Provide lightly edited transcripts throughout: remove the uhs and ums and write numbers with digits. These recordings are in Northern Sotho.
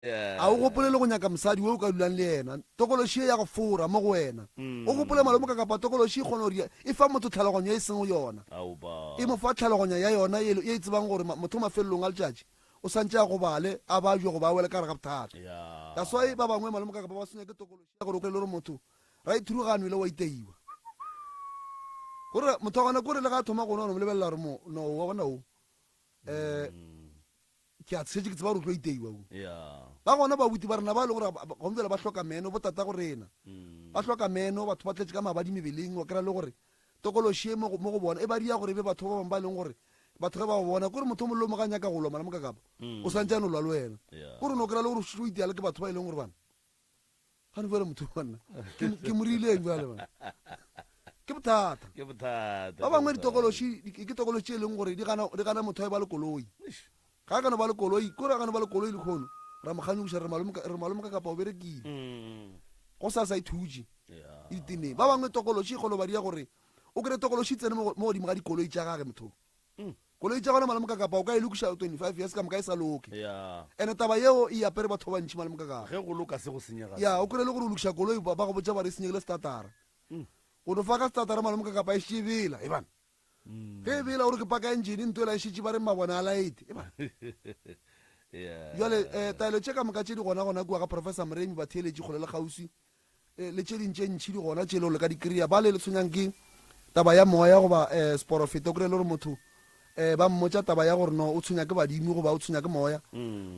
A o gopole le go nyaka mosadi wo o ka dulang le yena. Tokološi ye ya go fora mo go wena. O gopole malome ka kapa tokološi e kgona go dia, e fa motho tlhaloganyo ye e sego yona. E mo fa tlhaloganyo ya yona ye, ye e tsebang gore motho mafelelong a letšatši o swantše a gobale, a babje goba a wele ka gare ga bothata. That's why ba bangwe malome ka kapa ba senya ke tokološi ya gore o kry le gore motho ra ithurugano ile wa iteiwa. Gore motho wa gona kore le ga a thoma go nwa o no mo lebelela gore mo, no wa bona o. Um Ke a tshetše ke tseba gore o tlo iteiwa o. Ba gona babuti ba rena ba e le gore gongwe bjale ba hloka meno, botata go rena. Ba hloka meno, batho ba tletše ka mabadi mebeleng, wa kry-a le gore tokološi e mo go bona e ba dia gore e be batho ba bangwe ba e leng gore batho ge ba ba bona kore motho o mongwe le o mongwe ga a nyaka go lwa mara mokakapa o swantše a no lwa le wena. Kore o no kry-a le gore o itia le ke batho ba e leng gore bana gane bjale motho wa nna ke mo rileng bjale bana ke bothata ke bothata ba bangwe ditokološi ke tokološi e leng gore di gana di gana motho a ba le koloi ga kana ba le koloi kore a gana ba le koloi le kgono ra mo kganyoša re malome re malome ka kapa o berekile mm. go sa sa ithutše e diteneng ba bangwe tokološi e kgolo ba dia gore o kry tokološi tsene mo godimo ga dikoloi tša gage motho mm. Koloi tša gona Malomokakapa o ka e lokiša 25 years ka moka e sa loke. Yeah. Ene taba yeo e apere batho ba bantši Malomokakapa. Ge go loka se go senyega. Ya, o kry le gore o lokiša koloi ba go botša ba re e senyegile statara. Mm. Go no fa ka statara Malomokakapa e šetše e bela, e bana. Mm. Ge e bela o re ke paka engine ntho ela e šetše ba re mabone a laete, e bana. Yeah. Jwale eh, taelo tše ka moka tše di gona gona kua ga Professor Moremi batheeletši kgole le kgauswi. Le tše ding tše ntši di gona tše e le gore le ka di kry-a. Ba le le tshwenyang ke taba ya moya goba um seporofeta, o kry-e le gore motho um ba mmotša taba ya gore no o tshwenya ke badimo goba o tshwenya ke moya,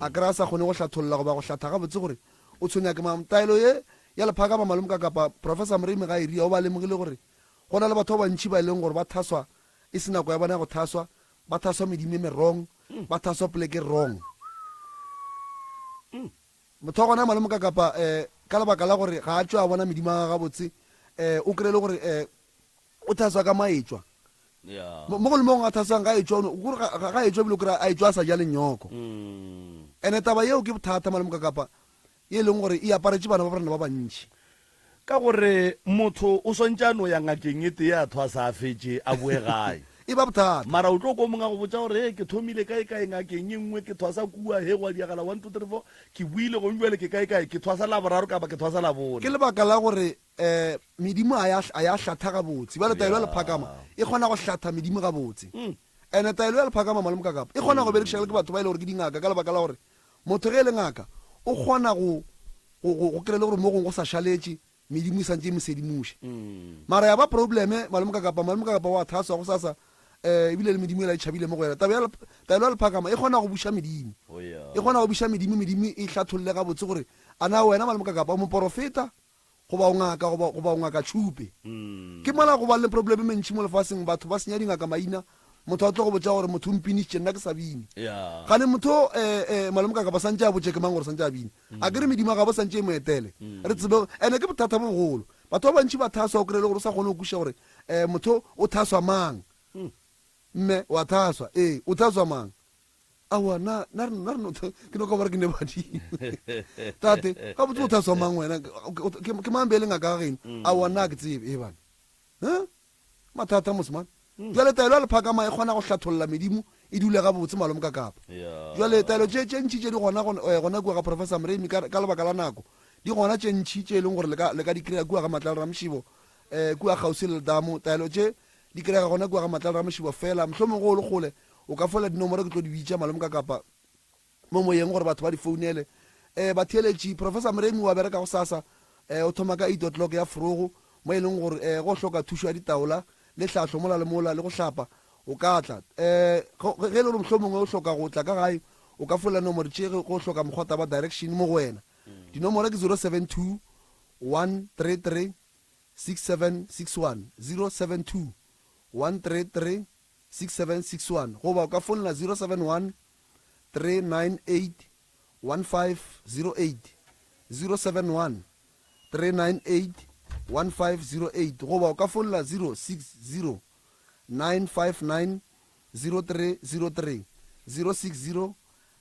a kry-a a sa kgone go hlatholla goba go hlatha gabotse gore o tshwenya ke mang. Taelo ye ya lephaka ba Malomka kapa Professor Moremi ga e ria, o ba lemogile gore go na le batho ba bantši ba e leng gore ba thaswa e se nako ya bona ya go thaswa, ba thaswa medimo e me-wrong, ba thaswa poleke e wrong. Motho wa gona malome ka kapa um ka lebaka la gore ga a tšwe a bona medimo ya gagwe gabotse um o kry-e le gore um o thaswa ka maetšwa Yeah. mo go le mo gongwe a thaswang ga etšwa o kore ga ga etšwa ebile o kry-a a etšwa a sa ja lenyoko Mm. ene taba yeo ke bothata malome ka kapa ye e leng gore e aparetše bana ba rena ba bantši. Ka gore motho o swantše a no ya ngakeng e tee a thwasa a fetše a boe gae. E ba bothata. Mara o tlo kwa o mongwe a go botša gore, Hee, ke thomile kae kae ngakeng e nngwe, ke thwasa kua, hee gwa diagala one, two, three, four, ke boile gong bjale ke kae kae, ke thwasa Laboraro kapa ke thwasa Labone. Ke lebaka la gore um medimo a ya, a ya hlatha gabotse. Bjale taelo ya lephakama e kgona go hlatha medimo gabotse. And-e taelo ya lephakama, Malome Kakapa, e kgona go berekiša le ke batho ba e le gore ke dingaka ka lebaka la gore Motho ge e le ngaka, o kgona go, go, go, go kry-a le gore mo gongwe go sa šaletše, medimo e santše e mo sedimoše. Mara ya ba probleme, malome Kakapa, malome Kakapa wa thaswa gosasa, um ebile le medimo yela e tšhabile mo go yena. Taba ya, taelo ya lephakama e kgona go buša medimo. E kgona go buša medimo, medimo e hlatholle gabotse gore a na wena malome Kakapa o moporofeta goba o ngaka goba, goba o ngaka tšhupe. Ke mola go ba le probleme mentši mo lefaseng, batho ba senya dingaka maina, motho a tlo go botša gore motho o mpinišitše nna ke sa bine. Gane motho eh, eh, malome kaka ba santše a botše ke mang gore santše a bine. A ke re medimo ya gabo santše e mo etele. Re tsebe, ene ke bothata bo bogolo. Batho ba bantši ba thaswa o kry-e le gore o sa kgone go kwešiša gore eh, motho o thaswa mang. Mme, wa thaswa, ee, o thaswa mang? Aowa, na, na re, na re no, ke no ka ba re ke ne badimo. Tate, gabotse o thaswa mang wena? Ke, ke mang be e le ngaka ga geno? Aowa, nna ga ke tsebe. Ee, bana. Huh? Mathata mos man. Bjale taelo ya lephakama e kgona go hlatholla medimo e dule gabotse malome ka kapa. Bjale taelo tše tše ntši tše di gona gona kua ga Professor Mremi ka, ka lebaka la nako. Di gona tše ntši tše e leng gore le ka, le ka di kry-a kua ga Matlala Ramoshibo, eh, kua kgauswi le ledamo. Taelo tše di kry-ega gona kua ga Matlala Ramoshibo fela. Mohlomongwe ge o le kgole O ka fola dinomoro ke tlo di bitša malome ka kapa mo moyeng gore batho ba di founele. Eh, batheeletši, Professor Moremi wa bereka gosasa, eh, o thoma ka eight o'clock ya forogo, mo e leng gore eh, go hloka thušo ya ditaola le hlahlo mola le mola le go hlapa, o ka tla. Eh, ge e le gore mohlomongwe o hloka go tla ka gae, o ka fola nomoro tše ge go hloka mokgwataba direction mo go wena. Dinomoro ke 072 133 6761, 072 133 6761 goba o ka founela 071 398 1508, 071 398 1508 goba o ka founela 060 959 0303, 060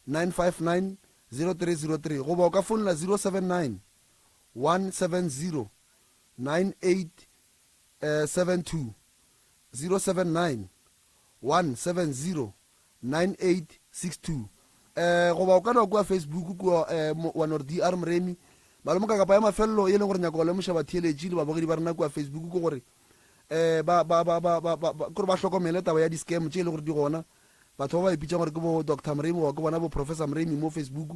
959 0303 goba o ka founela 079 170 9872. 079 170 9862. Um goba o ka no kua Facebook kua um wa no re DR Moremi. Malome Kakapa ya mafelelo ye e leng gore nyaka go lemoša batheeletši le babogedi ba rena kua Facebook ke gore um ba ba ba ba ba ba kore ba hlokomele taba ya di-scam tše e le gore di gona. Batho ba ba ipitšang gore ke bo Doctor Moremi goba ke bona bo Professor Moremi mo Facebook.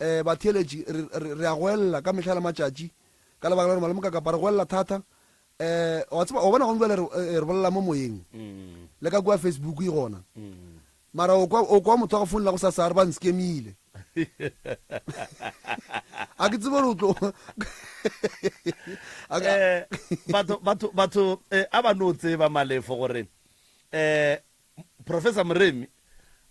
Um batheeletši re re re a goelela ka mehla le matšatši ka lebaka la gore Malome Kakapa re goelela thata. Um wa tseba o bona gone bjale re re bolela mo moyeng le ka kua Facebook e gona. Mara o kwa o kwa motho wa go founela go sasa a re ba nskemile. A ke tsebe gore o tlo A ka- Eh, batho batho batho eh, a ba no tseba malefo gore eh Professor Moremi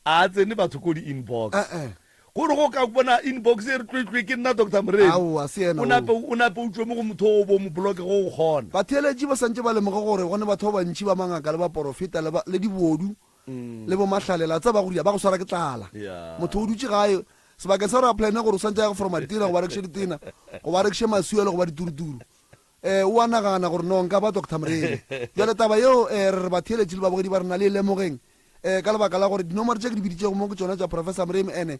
a tsene batho ko di-inbox Eh, eh. Gore go ka bona inbox e re tlwetlwe ke nna Doctor Moremi. Aowa, se yena O oo. nape o nape o tšwe mo go motho o bo mo bloke go o kgona. Batheeletši ba santše ba lemoge gore go ne batho ba bantši ba mangaka le baporofeta le ba, le dibodu le bomahlalela tsa ba go ria ba go swara ke tlala. Yeah. Motho o dutše gae sebakeng sa gore a plane gore o swantše a ye go foroma ditena goba a rekiše ditena goba a rekiše masuelo goba dituruturu. Eh, o a nagana gore no nka ba Doctor Moremi. Bjale taba yeo eh, re re batheeletši le babogedi ba rena le e lemogeng eh, ka lebaka la gore dinomoro tše ke di biditšego mo ke tšona tša Professor Moremi ene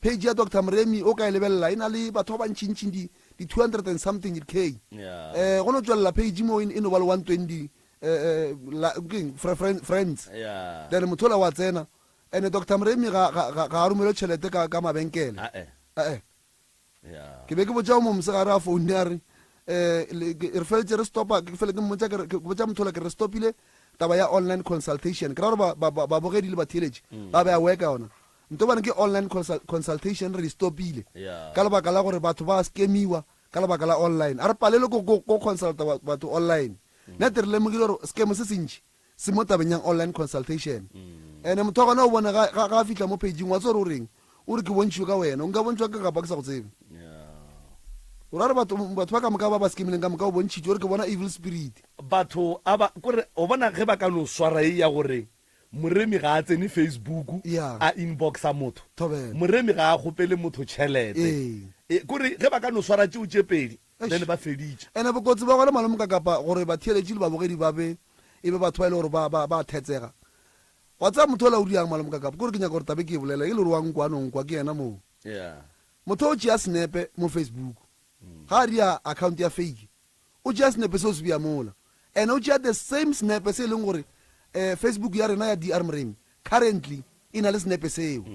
page ya Doctor Moremi o ka e lebelela e na le batho ba bantšintši di, di 200 and something K. Yeah. Eh, go no tšwelela page mo e e no ba le 120 eh, eh, la, keng, fre, fre, friends. Yeah. Then motho ola wa tsena ene Doctor Moremi ga, ga, ga, ga a romelwe tšhelete ka, ka mabenkele. Ah, eh. Eh, eh. Yeah. Ke be ke botša mo mosegare a founne a re eh re feletše re stopa ke fele ke mmotša ke ke botša motho ola ke re stopile taba ya online consultation ke ra gore babogedi le batheeletši ba be aware ka yona nto bane ke online consultation re di stopile ka lebaka la gore batho ba scamiwa ka lebaka la online a re palelwe ko ko consulta batho online nete re lemogile gore scam se sentši se mo tabeng ya online consultation. Ene motho wa gona o bone ga, ga, ga a fihla mo page-ing, wa tseba gore o reng? O re ke bontšhiwe ka wena. Nka bontšhwa ka kapa ke sa go tsebe. O ra re batho, batho ba ka moka ba ba skemileng ka moka o bontšhitše, o re ke bona evil spirit. Batho a ba, kore o bona ge ba ka no swara ye ya gore Moremi ga a tsene Facebook Yeah. a inboxa motho. Thobela. Moremi ga a kgopele motho tšhelete. Ee. E, kore ge ba ka no swara tšeo tše pedi, Eish. Then ba feditše. Ene bokotsi bja gona malome Kakapa gore batheeletši le babogedi ba be e be batho ba e le gore ba, ba, ba thetsega. Wa tseba motho ola o diang malome Kakapa? Ke gore ke nyaka gore tabe ke e bolela e le gore wa nkwa a no nkwa ke yena moo. Yeah. Motho o tšea senepe mo Facebook. Ga a dia account ya fake, o tšea senepe seo se bea mola. Ene o tšea the same senepe se e leng gore eh, Facebook ya rena ya DR Moremi currently e na le senepe seo.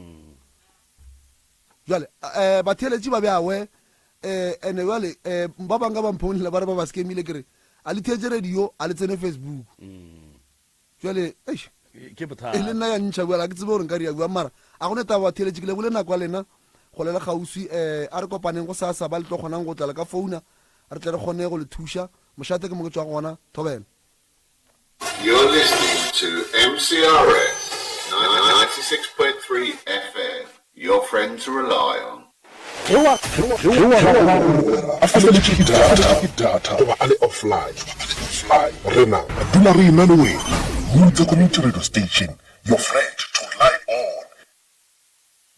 Jwale eh, batheeletši ba be aware Eh, ene bjale eh, ba bangwe ba mphounela ba re ba ba scamile ke re a le theetše radio a le tsene Facebook jwale eish Ke e bothata. le nna ya ntšha bjale a ke tsebe gore nka ria bjang mara a gone taba batheeletše ke lebole nako ya lena go lela kgauswi um a re kopaneng go sasa ba le tlo kgonang go tlala ka founa re tle re kgone go le thuša mošate ke mo ke tšwago gona thobela. You're listening to MCRS 96.3 FM, your friend to rely on. Ge wa gago wa mogwera a feletšwe ke data goba a le offline, rena re dula re ena le wena. Mutse Community Radio Station, your friend to rely on.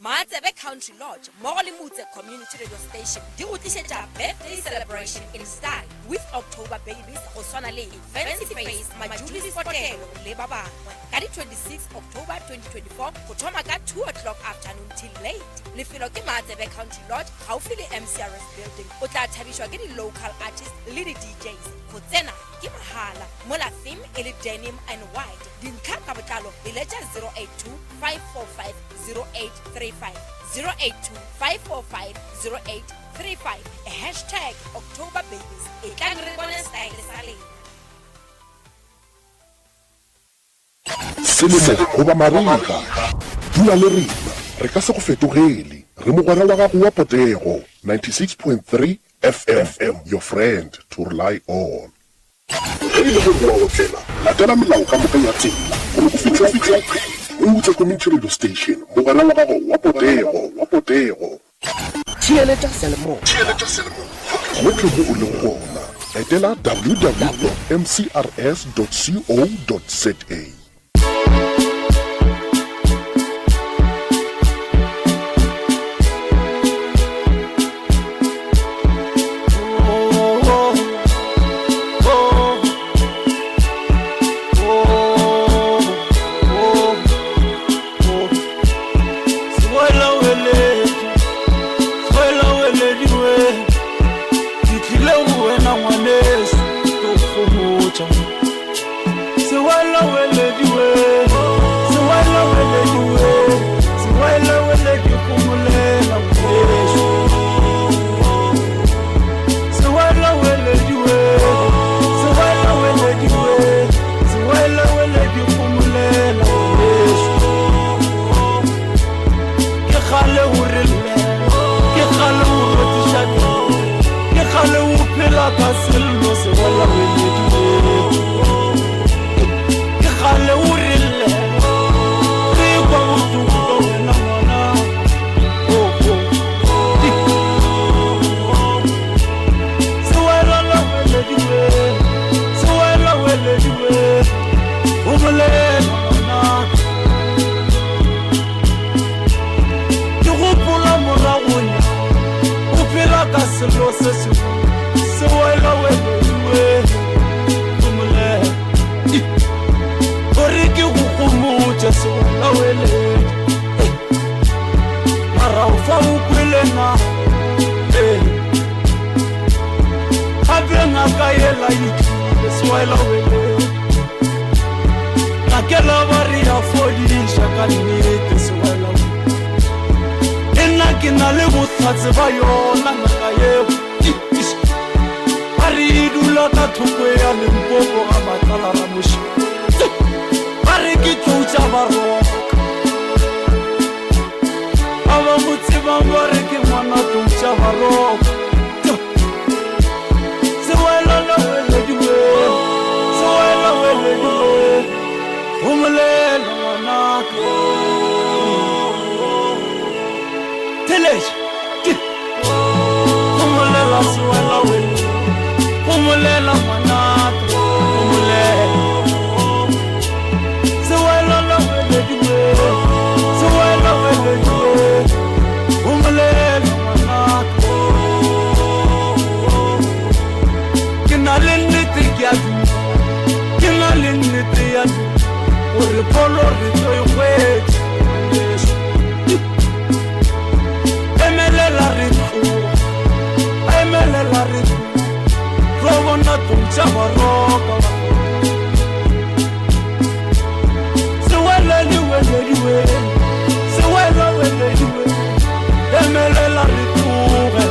Maatsebe Country Lodge mmogo le Moutse Community Radio Station di go tlišetša Birthday Celebration in Style with October Babies go swana le Fancy Face, Majulis Potelo le ba bangwe ka di 26 October 2024 go thoma ka 2 o'clock afternoon till late. Lefelo ke Maatsebe Country Lodge gaufi le MCRS Building. O tla thabišwa ke di local artists le di DJs. Go tsena ke mahala mola theme e le denim and white. Dintlha ka botlalo leletša 082 545 0835 082 545 0835 hashtag October Babies etlang re bone style sa lena. Selemo goba marega, dula le rena, re ka se go fetogele. Re mogwera wa gago wa potego, 96.3 FM, your friend to rely on. Ge e le gore o a otlela, latela melao ka moka ya tsela gore o fihle o phelile. Moutse Community Radio Station, mogwera wa gago wa potego, wa potego. Theeletša seyalemoya. Gohle mo o lego gona, etela www.mcrs.co.za. welediwe ke tlile go wena ngwaneso ke go gomotša sewela welediwe sewela welediwe sewela weledi gomolela ngwaneso sewela welediwe sewela welediwe sewela weledi gomolela ngwaneso Ke kgale o re llela, ke kgale o rotiša dilo, ke kgale o phela ka sello se wela welediwego. Ke kgale o re llela, re kwa bohloko ka wena ngwana. Oh, oh. Sewela la welediwe, sewela welediwe, o bolela ngwanaka. Ke gopola moragonya o phela ka selo se sengwe se wela welediwe gomolela gore ke go gomotše se wela weledi mara o fa o kwele na ee gape ngaka yela e tlile se wela weledi Ngakela ba re ya fodiša ka nnete sewela. Le nna ke na le bohlatse ba yona ngaka yeo. Ba re e dula ka thoko ya Limpopo ga Matlala Ramoši. Ba re ke tlou tša Baroka. Ba ba mo tsebang ba re ke ngwana tlou tša Baroka. Ke na le nnete ke a dumela, ke na le nnete ya gore pholo re tlo e hwetša ngwaneso. Emelela re tloga, emelela re tloga, tlo bona tlou tša baroka. Sewelediwelediwe, sewelewelediwe, emelela re tloge.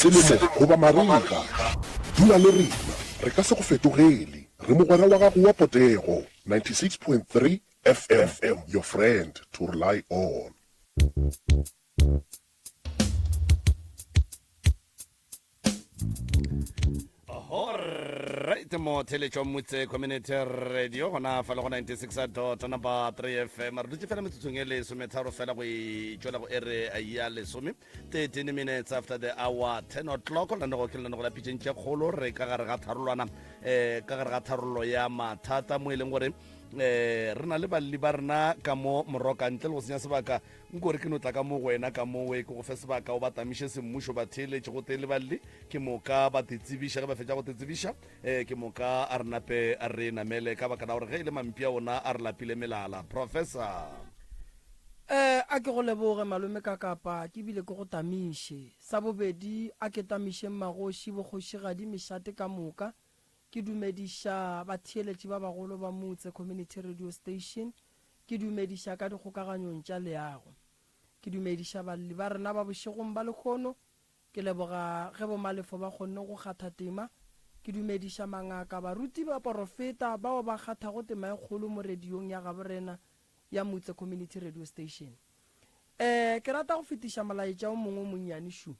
Selemo goba marega, dula le rena, re ka se go fetogele. Re mogwera wa gago wa potego, 96.3 FM, your friend to rely on. Alright, mo theletšo Motse Community Radio gona fa le go 96 dot number 3 FM re dutše fela metsotsong e lesometharo fela go e tšwela go ere ya lesome 13 minutes after the hour 10 o'clock lenanego ke lenanego la pitšeng tše kgolo re ka gare ga tharolwana um ka gare ga tharollo ya mathata mo e leng gore Re na le balli ba rena ka mo Moroka, ntle le go senya sebaka, nko re ke no tla ka mo go wena ka mowe, ke go fe sebaka o ba tamiše semmušo batheeletši gotee le balli, ke moka ba te tsebiša. Ge ba fetša go te tsebiša, ke moka a re nape re namele, ka baka la gore ge e le mampia ona a re lapile melala. Professor. A ke go leboge malome ka kapa ke bile ke go tamiše. Sa bobedi, a ke tamišeng magoši, bokgošigadi, mešate ka moka. Ke dumediša batheeletši ba bagolo ba Mutse Community Radio Station. Ke dumediša ka dikgokaganyong tša leago. Ke dumediša balli ba rena ba bošegong ba lehono. Ke leboga ge bomalefo ba kgonne go kgatha tema. Ke dumediša mangaka, baruti, baporofeta bao ba kgathago tema e kgolo mo radiong ya gaborena ya Mutse Community Radio Station. Eh, ke rata go fetiša molaetša o mongwe o monnyane šu.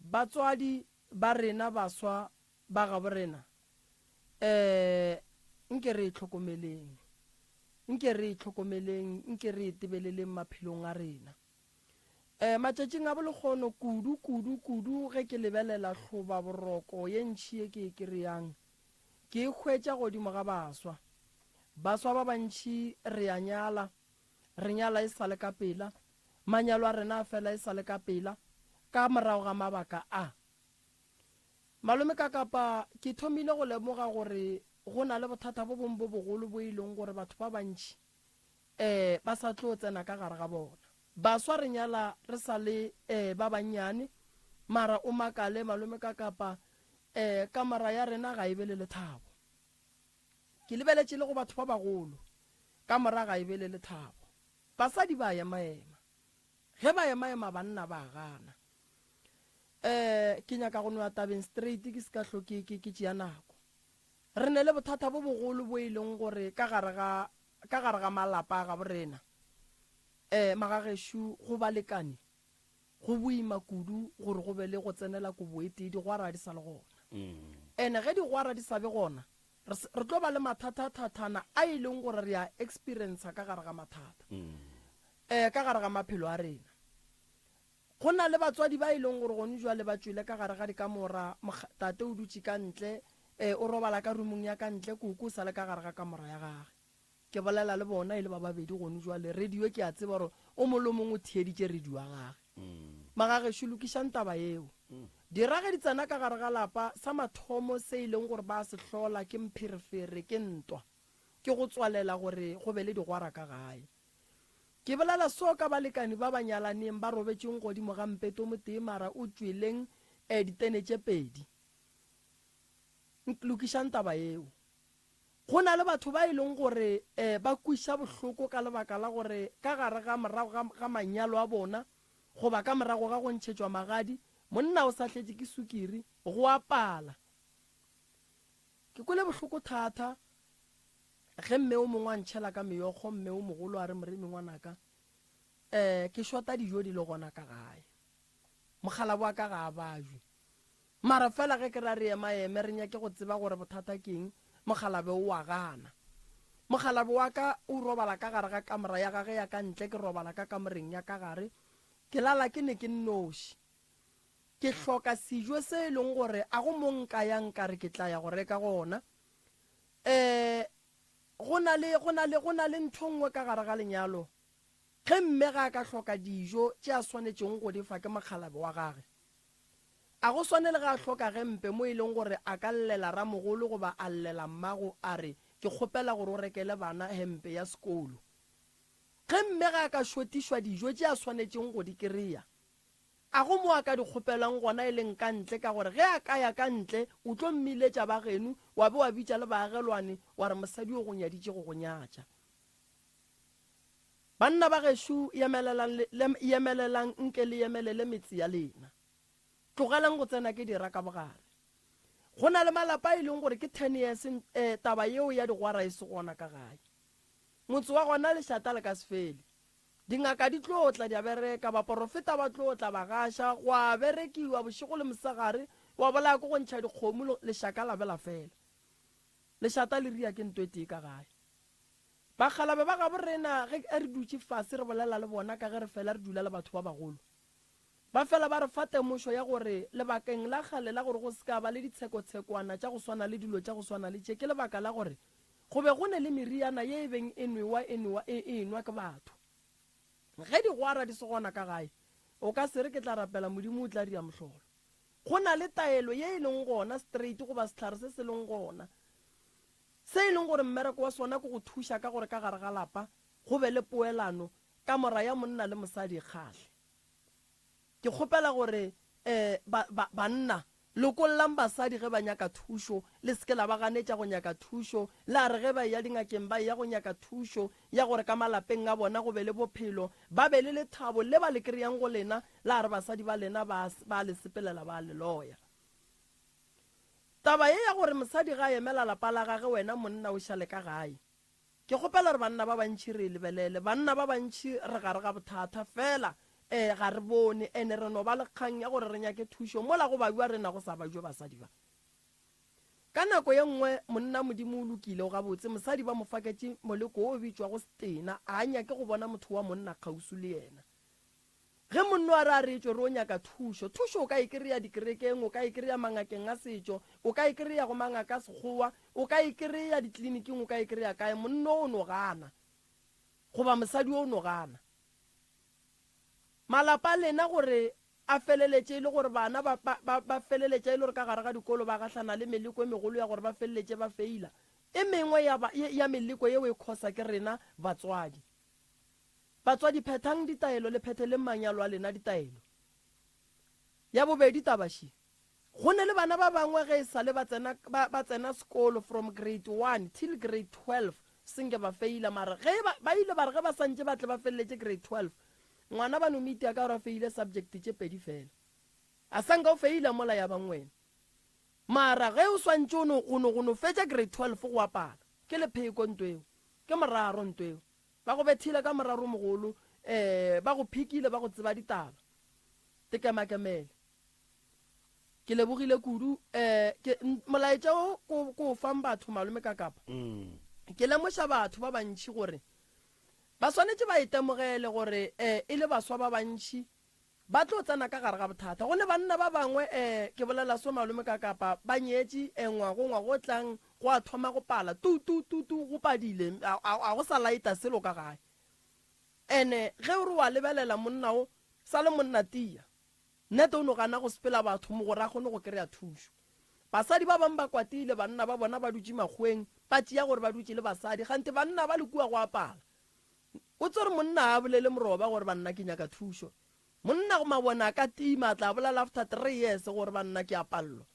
Batswadi ba rena baswa ba gaborena, eh, nke re e hlokomeleng. Nke re e hlokomeleng, nke re e tebeleleng maphelong a rena. Eh, matšatšing a bolekgono, kudu, kudu, kudu ge ke lebelela hloba boroko ye ntši ye ke e kereyang, ke e hwetša godimo ga baswa. Baswa ba bantši re a nyala, re nyala e sa le ka pela, manyalo a rena a fela e sa le ka pela, ka morago ga mabaka a. Malome Kakapa, ke thomile go lemoga gore go na le bothata bo bongwe bo bogolo bo e leng gore batho ba bantši um ba sa tlo tsena ka gare ga bona. Baswa re nyala re sa le um ba bannyane, mara o makale Malome Kakapa um kamora ya rena ga e be le lethabo. Ke lebeletše le go batho ba bagolo, kamora ga e be le lethabo. Basadi ba emaema. Ge ba emaema banna ba gana. Eh, ke nyaka go no ya tabeng straight ke se ka hlo ke, ke, ke tšea nako. Re ne le bothata bo bogolo bo e leng gore ka gare ga, ka gare ga malapa a gabo rena, eh, magagešo go balekane go boima kudu gore go be le go tsenela kobo e tee digwara di sa le gona. Ene ge digwara di sa be gona, re, re tlo ba le mathathathathana a e leng gore re a experiencer ka gare ga mathata. Eh, ka gare ga maphelo a rena. Go na le batswadi ba e leng gore gone jwale ba tšwele ka gare ga dikamora, mokg, tate o dutše ka ntle, eh, o robala ka rumong ya ka ntle, koko o sa le ka gare ga kamora ya gage. Ke bolela le bona e le ba babedi gone jwale, radio ke a tseba gore o mong le o mongwe o theeditše radio ya gage. Magagešo, lokišang taba yeo. Dira ge di tsena ka gare ga lapa, sa mathomo se e leng gore ba a se hlola ke mpherefere, ke ntwa, ke go tswalela gore go be le digwara ka gae. Ke bolela so ka balekani ba ba nyalaneng ba robetšeng godimo ga mpeto motee mara o tšweleng eh ditene tše pedi. Lokišang taba yeo. Go na le batho ba e leng gore eh ba kwiša bohloko ka lebaka la gore ka gare ga morago ga, ga manyalo a bona goba ka morago ga go ntšhetšwa magadi, monna o sa hletše ke sukiri, go a pala. Ke kwele bohloko thata Ge mme o mongwe a ntšhela ka meokgo, mme o mogolo a re, Moremi ngwanaka, um ke šota dijo di le gona ka gae. Mokgalabo wa ka ga a bajwe. Mara fela ge ke ra re emaeme re nyake go tseba gore bothata ke eng, mokgalabe o a gana. Mokgalabe wa ka o robala ka gare ga kamora ya gage ya ka ntle, ke robala ka kamoreng ya ka gare. Ke lala ke ne ke nnoši. Ke hloka sejo se e leng gore a go mo nka yang ka re ke tla ya go reka gona. Ee, go na le, go na le, go na le ntho nngwe ka gare ga lenyalo, ge mme ga a ka hloka dijo tše a swanetšego go di fa ke mokgalabe wa gage. A go swane le ge a hloka gempe mo e leng gore a ka llela ramogolo goba a llela mmago a re, Ke kgopela gore o rekele bana hempe ya sekolo. Ge mme ga a ka šotišwa dijo tše a swanetšego go di krea, A go mo a ka di kgopelang gona e leng ka ntle, ka gore ge a ka ya ka ntle, o tlo mmiletša ba geno, wa be wa bitša le baagelwane, wa re mosadi o go nyaditše go go nyatša. Banna ba gešo, yemelelang le, le, yemelelang nke le yemelele metse ya lena. Tlogelang go tsena ke dira ka bogare. Go na le malapa a e leng gore ke ten years eh, taba yeo ya digwara e se gona ka gae. Motse wa gona lešata le ka se fele. Dingaka di tlo tla di a bereka, baporofeta ba tlo tla ba gaša, gwa berekiwa bošego le mosegare, wa bolaya ke go ntšha dikgomo, lešaka la be la fela. Lešata le ria ke nto e tee ka gae. Bakgalabe ba gabo rena ge re dutše fase re bolela le bona ka ge re fela re dula le batho ba bagolo, ba fela ba re fa temošo ya gore lebakeng la kgale la gore go se ka ba le ditshekotshekwana tša go swana le dilo tša go swana le tše ke lebaka la gore. Go be go ne le meriana ye e beng e nwewa e nwewa e e enwa ke batho. Ge digwara di se gona ka gae, o ka se re ke tla rapela Modimo o tla dira mohlolo. Go na le taelo ye e leng gona straight goba sehlare se se leng gona se e leng gore mmereko wa sona ke go thuša ka gore ka gare ga lapa go be le poelano, kamora ya monna le mosadi e kgahle. Ke kgopela gore ba, ba, banna, lokollang basadi ge ba nyaka thušo, le se ke la ba ganetša go nyaka thušo. La re ge ba eya dingakeng ba eya go nyaka thušo ya gore ka malapeng a bona go be le bophelo, ba be le lethabo le ba le kry-ang go lena, la re basadi ba lena ba, ba le sepelela ba le loya. Taba ye ya gore mosadi ga a emela lapa la gage wena monna o šale ka gae, Ke kgopela gore banna ba bantši re e lebelele. Banna ba bantši re gare ga bothata, fela eh ga re bone, ene re no ba le kgang ya gore re nyake thušo mola go babjwa rena go sa babjwe basadi ba. Ka nako ye nngwe monna Modimo o lokile o gabotse, mosadi ba mo faketše moleko wo o bitšwago setena, a nyake go bona motho wa monna kgauswi le yena. Ge monno a re a re tšwe re o nyaka thušo, thušo o ka e kry-a dikerekeng, o ka e kry-a mangakeng a setšo, o ka e kry-a go mangaka a sekgowa, o ka e kry-a ditleliniking, o ka e kry-a kae, monno o no gana goba mosadi o no gana. Malapa a lena gore a feleletše e le gore bana ba, ba, ba, ba feleletša e le gore ka gare ga dikolo ba gahlana le meleko e megolo ya gore ba feleletše ba feila. E mengwe ya, ya meleko yeo e khosa ke rena batswadi. Batswadi, phethang ditaelo, le phetheleng manyalo a lena ditaelo. Ya bobedi taba še, go ne le bana ba bangwe ge e sa le ba tsena, ba, ba tsena sekolo from grade one till grade 12 senke ba feila, mara ge ba, ba ile ba re ge ba sa ntše ba tle ba feleletše grade 12, ngwana ba no mo itia ka gore a feile subject tše pedi fela. A sa nka o feila mola ya bang wena. Mara ge o swantše o no, go no, go no fetša grade 12 go a pala. Ke lepheko nto eo. Ke moraro nto eo. Ba go bethile ka moraromogolo, ee, ba go phikile, ba go tseba ditaba. Tekemakemele. Ke lebogile kudu. Ee, ke, molaetša wo ko, ko o fang batho, Malome Kakapa. Ke lemoša batho ba bantši gore ba swanetše ba itemogele gore, ee, e le baswa ba bantši Ba tlo tsena ka gare ga bothata. Go ne banna ba bangwe, eh, ke bolela so malome ka kapa, ba nyetše, eh, ngwago, ngwago o tlang, go a thoma go pala, tu, tu, tu, tu, go padile, a, a, a go sa laeta selo ka gae. Ene ge o re wa lebelela monna o, sa le monna tia. Nnete o no gana go sepela batho mo gore a kgone go kry-a thušo. Basadi ba bangwe ba kwatile, banna ba bona ba dutše makgoweng, ba tšea gore ba dutše le basadi, kganthe banna ba le kua go a pala. O tsere monna a bolele moroba gore banna ke nyaka thušo. Monna go mabone a ka tima a tla bolela after 3 years gore banna ke a pallwa.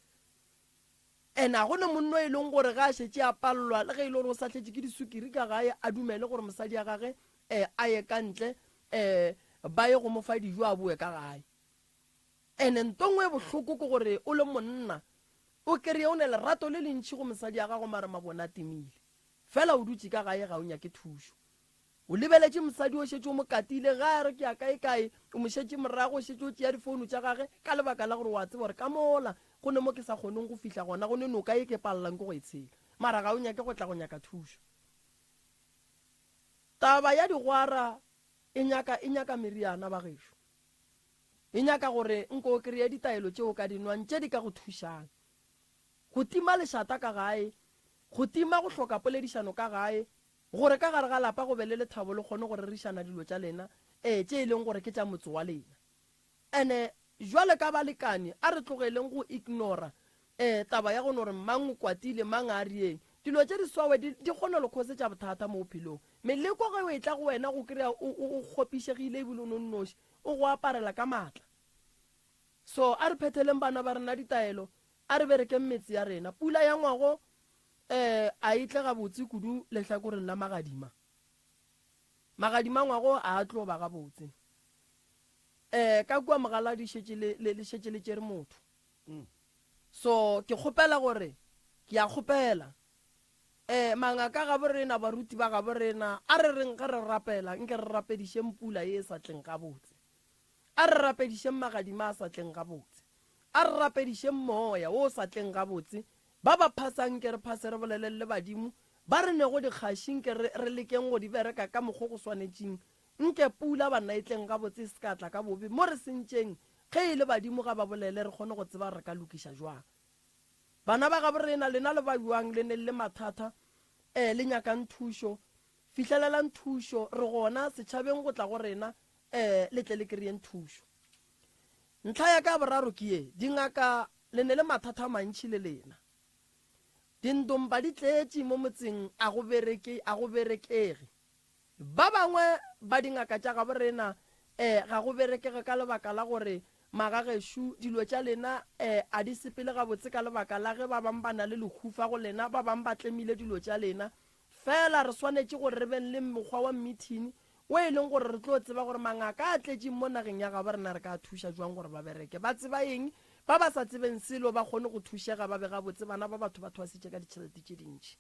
And a go ne monno e leng gore ga a šetše a pallwa le ge e le gore o sahletše ke disukiri ka gae a dumele gore mosadi ya gage eh, a ye ka ntle eh, ba ye go mo fa dijo a boe ka gae. And nto nngwe e bohloko ke gore o le monna o kry-e o ne lerato le lentši go mosadi ya gago mara mabone a timile. Fela o dutše ka gae ga o nyake thušo. O lebeletše mosadi o šetše o mo katile, ge a re ke ya kaekae, o mo šetše morago, o šetše o tšea difounu tša gage ka lebaka la gore o a tseba gore ka mola go ne mo ke sa kgoneng go fihla gona, go ne noka ye ke palelang ke go e tshela. Mara ga o nyake go tla go nyaka thušo. Taba ya digwara e nyaka, e nyaka meriana bagešo. E nyaka gore nko o kreye ditaelo tše o ka di nwang tše di ka go thušang. Go tima lešata ka gae, go tima go hloka poledišano ka gae, gore ka gare ga lapa go be le lethabo le kgone go rerišana dilo tša lena, ee, tše e leng gore ke tša motse wa lena. Ene jwale ka balekani a re tlogeleng go ignora ee taba ya go no re mang o kwatile, mang a rieng. Dilo tše di swawe di, di kgona lo khosetša bothata mo bophelong. Meleko ge o etla go wena go kry-a o, o, o kgopišegile ebile o no nnoši, o go aparela ka maatla. So a re phetheleng bana ba rena ditaelo, a re berekeng metse ya rena. Pula ya ngwago um a e tle gabotse kudu lehlakoreng la magadima. Magadima ngwago a a tlo ba gabotse. Um ka kua Mogaladi šetše le, le, le šetše le tšere motho. So ke kgopela gore, ke a kgopela, um mangaka gabo rena, baruti ba gabo rena, a re reng ge re rapela, nke re rapedišeng pula ye e sa tleng gabotse. A re rapedišeng magadima a sa tleng gabotse. A re rapedišeng moya wo o sa tleng gabotse. Ba ba phasang nke re phase re boleleng le badimo, ba re nego dikgaši nke re, re lekeng go di bereka ka mokgo go swanetšing. Nke pula banna e tleng gabotse e se ka tla ka bobe mo re sentšeng. Ge e le badimo ga ba bolele re kgone go tseba re ka lokiša jwang. Bana ba gabo rena, lena le ba bjang le ne le mathata? um le nyakang thušo, fihlelelang thušo, re gona setšhabeng go tla go rena um le tle le kry-eng thušo. Ntlha ya ka ya boraro ke ye, dingaka le ne le mathata a mantši le lena. Dindompa di tletše mo motseng a go bereke, a go berekege. Ba bangwe ba dingaka tša gabo rena eh ga go berekege ka lebaka la gore magagešo dilo tša lena eh a di sepele gabotse ka lebaka la ge ba bang ba na le lehufa go lena, ba bang ba tlemile dilo tša lena. Fela re swanetše gore re beng le mokgwa wa mmithini wo e leng gore re tlo tseba gore mangaka a tletšeng mo nageng ya gabo rena re ka a thuša jwang gore ba bereke. Ba tseba eng? Ba ba sa tsebeng selo ba kgone go thušega ba be gabotse. Bana ba batho ba thwasitše ka ditšhelete tše dintši.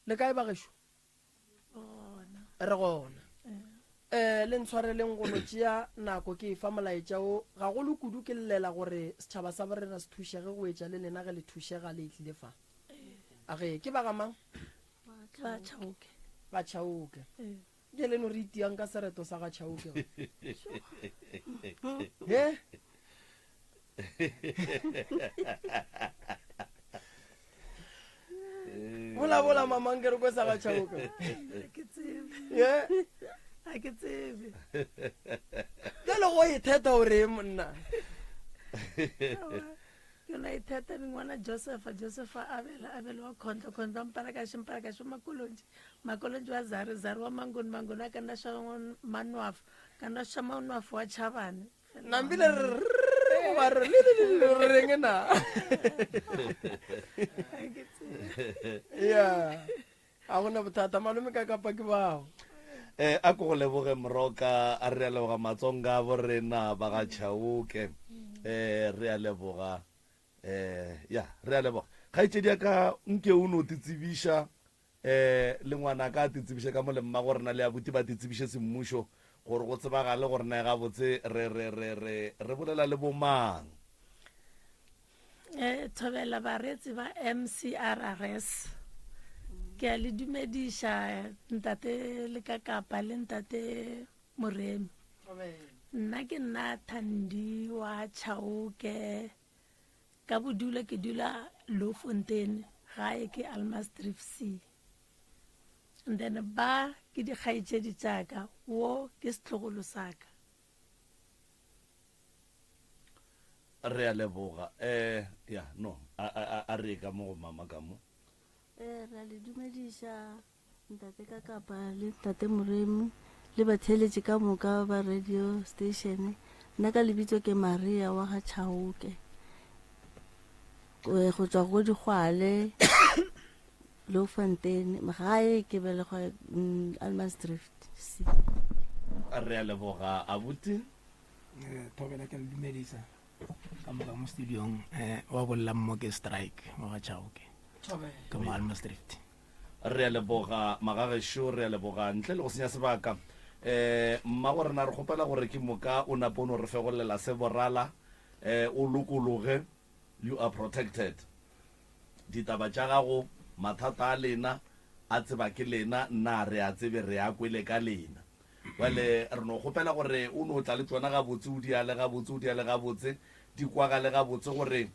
Le kae bagešo? Re gona. Um le ntshwareleng go no tšea nako ke efa molaetša wo gagolo kudu ke llela gore setšhaba sa borena se thušege go etša le lena ge le thušega le tlile fa. A ge ke ba ga mang? Ba Chauke. Ba Chauke. Ke leno re itiang ka sereto sa ga Chauke. He? Bola bola mama nke re kwe sa ga Chauke. Ke tsebe. Ye? A ke tsebe. Jale go itheta o reng monna? Ke la itheta mengwana Josefa, Josefa Abela, Abela wa Khondlo, Khondlo wa Mpalakaše, Mpalakaše wa Makolonji, Makolonji wa Zare, Zare wa Mangoni, Mangoni wa Kandaša Manwafo, Kandaša Manwafo wa Chabane. Nambile re goba re le le le re reng na? Ya. A gona bothata malome ka kapa ke bao. Eh a ko go leboge moroka a re a leboga matsonga a borena ba ga Chauke eh re a leboga eh ya re a leboga kgaetšedi ya ka nke o no te tsebiša eh le ngwana ka te tsebiše ka mo le mma go rena le abuti ba te tsebiše semmušo gore go tsebagale gore na gabotse re re re re re bolela le bomang. Eh, thobela bareetsi ba MCRRS. Ke a le dumediša ntate le ka kapa le ntate Moremi. Nna ke nna Thandi wa Chauke. Ka bodulo ke dula Louwfontein, gae ke Almasdrift C. And then ba ke dikgaetšedi tša ka, wo ke setlogolo sa ka. Re a leboga. Eh, ya, no, a, a, a, a re ye ka mo go mama ka mo. Eh, re a le dumediša ntate ka kapa le ntate Moremi le batheeletši ka moka ba radio station. Nna ka lebitso ke Maria wa ga Chauke. Eh, go tswa go Digwale Louwfontein, gae ke belegwa mm, Allemansdrift C. Re a leboga abuti. Eh, thobela ke le dumedisa ka moka mo studiong eh, wa bolela mmo ke strike wa ga chauke ke mo almasdrift Re a leboga magagešo, re a leboga ntle le go senya sebaka. Eh, mmago rena re kgopela gore ke moka o nape o no re fegolela se borala, eh, o lokologe, you are protected. Ditaba tša gago, mathata a lena, a tseba ke lena, nna a re a tsebe, re a kwele ka lena. Bjale re no kgopela gore o no tla le tšona gabotse, o di ale gabotse, o di ale gabotse, di kwagale gabotse gore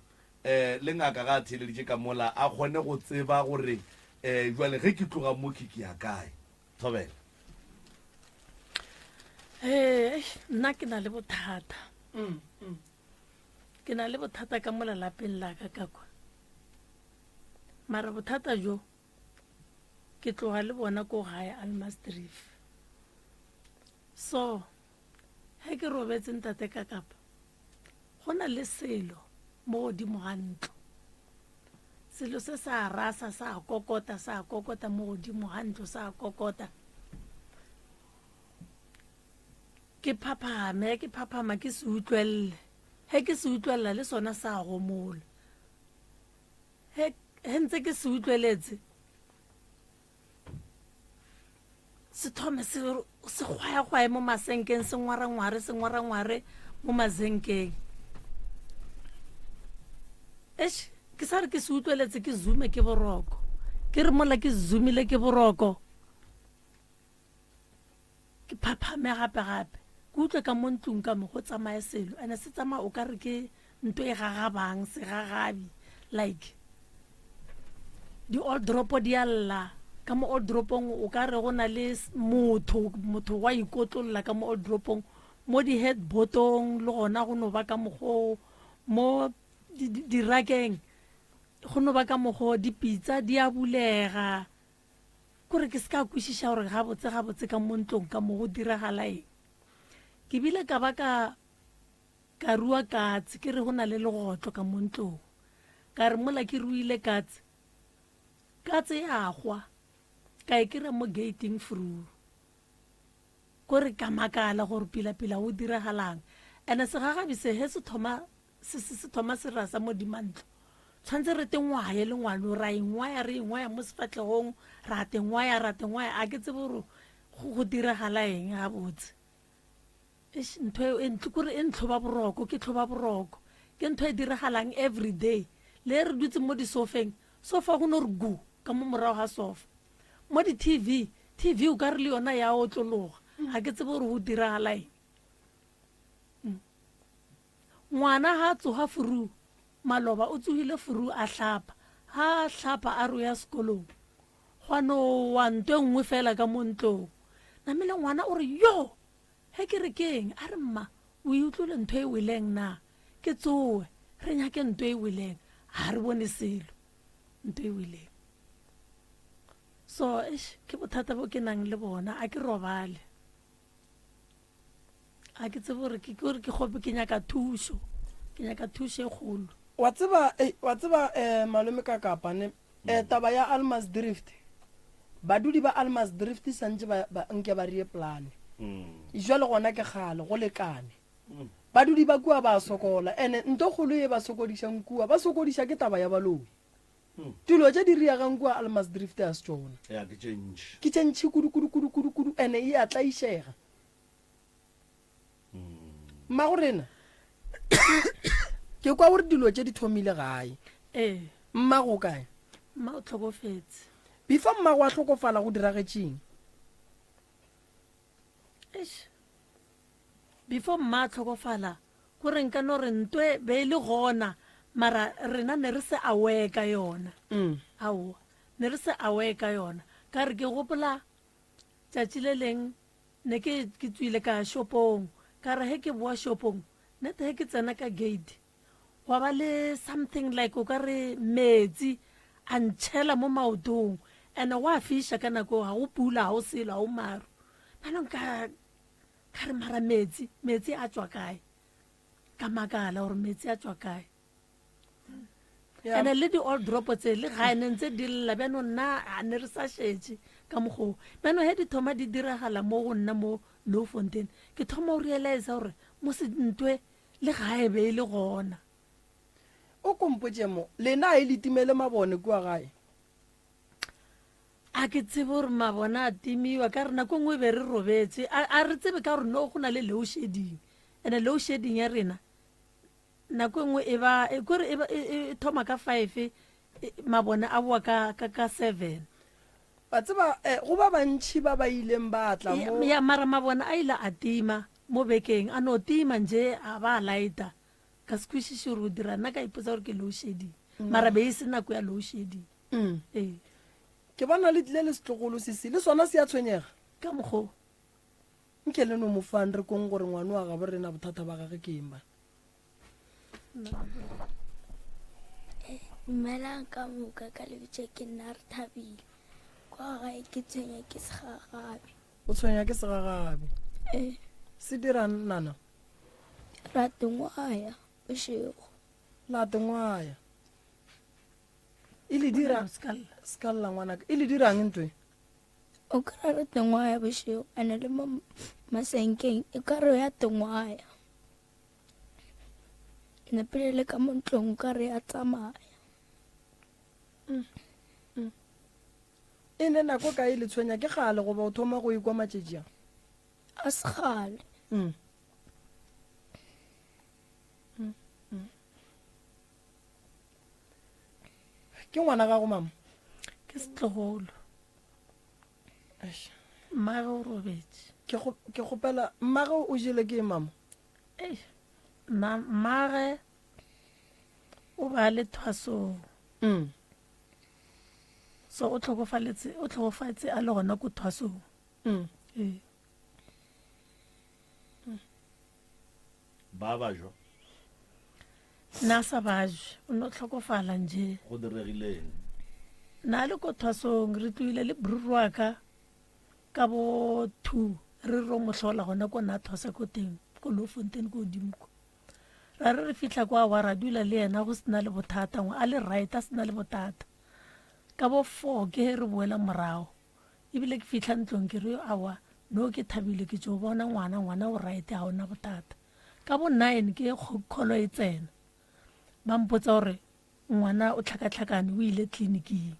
um le ngaka ga a theeleditše ka mola a kgone go tseba gore um bjale ge ke tloga mo ke ke ya kae. Thobela. Ee, nna ke na le bothata. Ke na le bothata ka mola lapeng la ka ka kwa. Mara bothata jo ke tloga le bona ko gae Almasdrift. So ge ke robetse ntate ka kapa go na le selo mo godimo ga ntlo. Selo se sa rasa sa kokota sa kokota mo godimo ga ntlo sa kokota. Ke phaphame ke phaphama ke se utlwelele. Ge ke se utlwelela le sona sa gomola. Ge ge ntse ke se utlweletse se thome se se gwayagwaye mo masenkeng se ngwarangware se ngwarangware mo masenkeng. Eish ke sa re ke se utlweletse ke zume ke boroko. Ke re mola ke zumile ke boroko. Ke phaphame gape gape ke utlwe ka mo ntlong ka mo go tsamaya selo ene se tsamaya o ka re ke nto e gagabang segagabi like. Di-old dropo di a lla. Ka mo old dropong o ka re go na le motho, motho wa ikotlolla ka mo old dropong. Mo di-headboardong le gona go no ba ka mokgoo, mo dirakeng go no ba ka mokgoo, dipitsa di a bulega. Kore ke se ka kwešiša gore gabotse gabotse ka mo ntlong ka mo go diragala eng. Ke bile ka ba ka ka rua katse ke re go na le legotlo ka mo ntlong. Ka re mola ke ruile katse, katse ya hwa, ka e kry-a mo gating fru. Kore ka makala gore pila-pila go diragalang. Ene segagabi se he se thoma se, se, se thoma se rasa mo dimantlo. Tshwantse re te ngwaye le ngwano, ra ingwaya, re ingwaya mo sefahlegong, ra te ngwaya, ra te ngwaya. A ke tsebe gore go, go diragala eng gabotse. Eish, ntho eo e ntlo, kore e ntlhoba boroko, ke tlhoba boroko. Ke ntho e diragalang every day. Le re dutse mo disofeng, sofa go no re gu ka mo morago ga sofa. Mo di-TV, TV o ka re le yona ya otlologa. Ga ke tsebe gore go diragala eng. Ngwana ga a tsoga furu, maloba o tsogile furu a hlapa. Ga a hlapa a re o ya sekolong, gwa no wa nto e nngwe fela ka mo ntlong. Namile ngwana o re, Yo! Ge ke re ke eng? A re, Mma, o e utlwile ntho e weleng na? Ke tsoe, re nyake nto e weleng. Ga re bone selo, nto e weleng. So, eish, ke bothata bo ke nang le bona, a ke robale. A ke tsebe gore ke gore ke kgope ke nyaka thušo. Ke nyaka thušo e kgolo. Wa tseba, ei, wa tseba eh, malome ka kapa ne eh, taba ya Almas Drift. Badudi ba Almas Drift santše ba, ba nke ba rie plane. Jwale gona ke kgale go lekane. Badudi ba kua ba sokola ene nto kgolo ye ba sokodišang kua, ba sokodiša ke taba ya baloi. Dilo tše di riegang kua Almasdrift a se tšona. Ya, ke tše ntši. Ke tše ntši kudu, kudu, kudu, kudu, kudu, ene e a tlaišega. Mmago rena, ke kwa gore dilo tše di thomile gae. Ee. Mmago o kae? Mma o hlokofetše. Before mmago a hlokofala go diragetšeng? Eish. Before mma a hlokofala, Ko re nka no re ntwe be e le gona mara rena ne re se aware ka yona. Aowa, ne re se aware ka yona. Ka re ke gopola tšatši le leng ne ke ke tswile ka ya shopong, ka re ge ke boa shopong, nete ge ke tsena ka gate gwa ba le something like o ka re metsi a ntšhela mo maotong and-e gwa fiša ka nako eo, ga go pula, ga go selo, ga go maru. Bjanong ka Ka re, Mara metsi, metsi a tšwa kae? Ka makala gore metsi a tšwa kae. Yeah. And le di-old drop tse le gae ne ntse di lla bjanong nna a ne re sa šetše ka mokgoo. Bjanong he di thoma di diragala mo go nna mo Louwfontein, ke thoma go realize gore mo se ntwe le gae be e le gona. O ko mpotše mo, lena a e le timele mabone kua gae? A ke tsebe gore mabone a timiwa ka re nako e nngwe be re robetše. A, a re tsebe ka gore no go na le load shedding. And-e load shedding ya rena nako e nngwe e ba, e kore e ba, e, e, e thoma ka five, e, mabone a boa ka, ka, ka seven. Wa tseba, eh, go ba bantši ba ba ileng ba tla mo. Ya, mara mabone a ile a tima mo bekeng, a no tima nje a ba a lighta. Ka se kwešiše gore o dira, nna ka ipotsa gore ke load shedding. Mara be e se nako ya load shedding. Mm. Ee. Ke bona le tlile le setlogolo sesi, le sona se a tshwenyega. Ka mokgo. Nke le no mo fang re kong gore ngwano wa gabo rena bothata ba gage ke eng bana. Dumelang ka moka ka lebitso ke nna re thabile. Kwa gae ke tshwenya ke segagabi. O tshwenya ke segagabi. Ee. Se dirang nana? Ra tengwaya bošego. La tengwaya. E le dira ska lla ngwanaka. E le dirang ntwe? O kry re tengwaya bošego ene le mo masenkeng e ka re ya tengwaya. Ne pele le ka mo ntlong o ka re ya tsamaya. Mm. Mm. E ne nako kae le tshwenya ke kgale goba o thoma go ikwa matšatši a? A se kgale. Mm. Ke ngwana gago mama? Ke setlogolo. Mmage o robetše. Ke go ke gopela mmage o jele ke mama? Ei, nna mmage o ba le thwasong. Mm. So o tlhokofaletse o tlhokofatse a le gona ko thwasong. Mm. Ee. Ba ba jwa. Nna a sa bajwe, o no tlhokofala nje. Go diregileng? Na le ko thwasong re tlohile le bruru wa ka ka bo 2 re ro mo hlola gona ko na thwasa ko teng ko Lofontein ko godimo ko. Ra re re fihla kwa wa ra dula le yena go sena le bothata a le right a sena le bothata. Ka bo 4 ke re boela morago. Ebile ke fihla ntlong ke re awa no ke thabile ke tšo bona ngwana ngwana o right ga ona bothata. Ka bo 9 ke kholo e tsena. Ba mpotsa gore ngwana o tlhakatlhakane o ile tleliniking.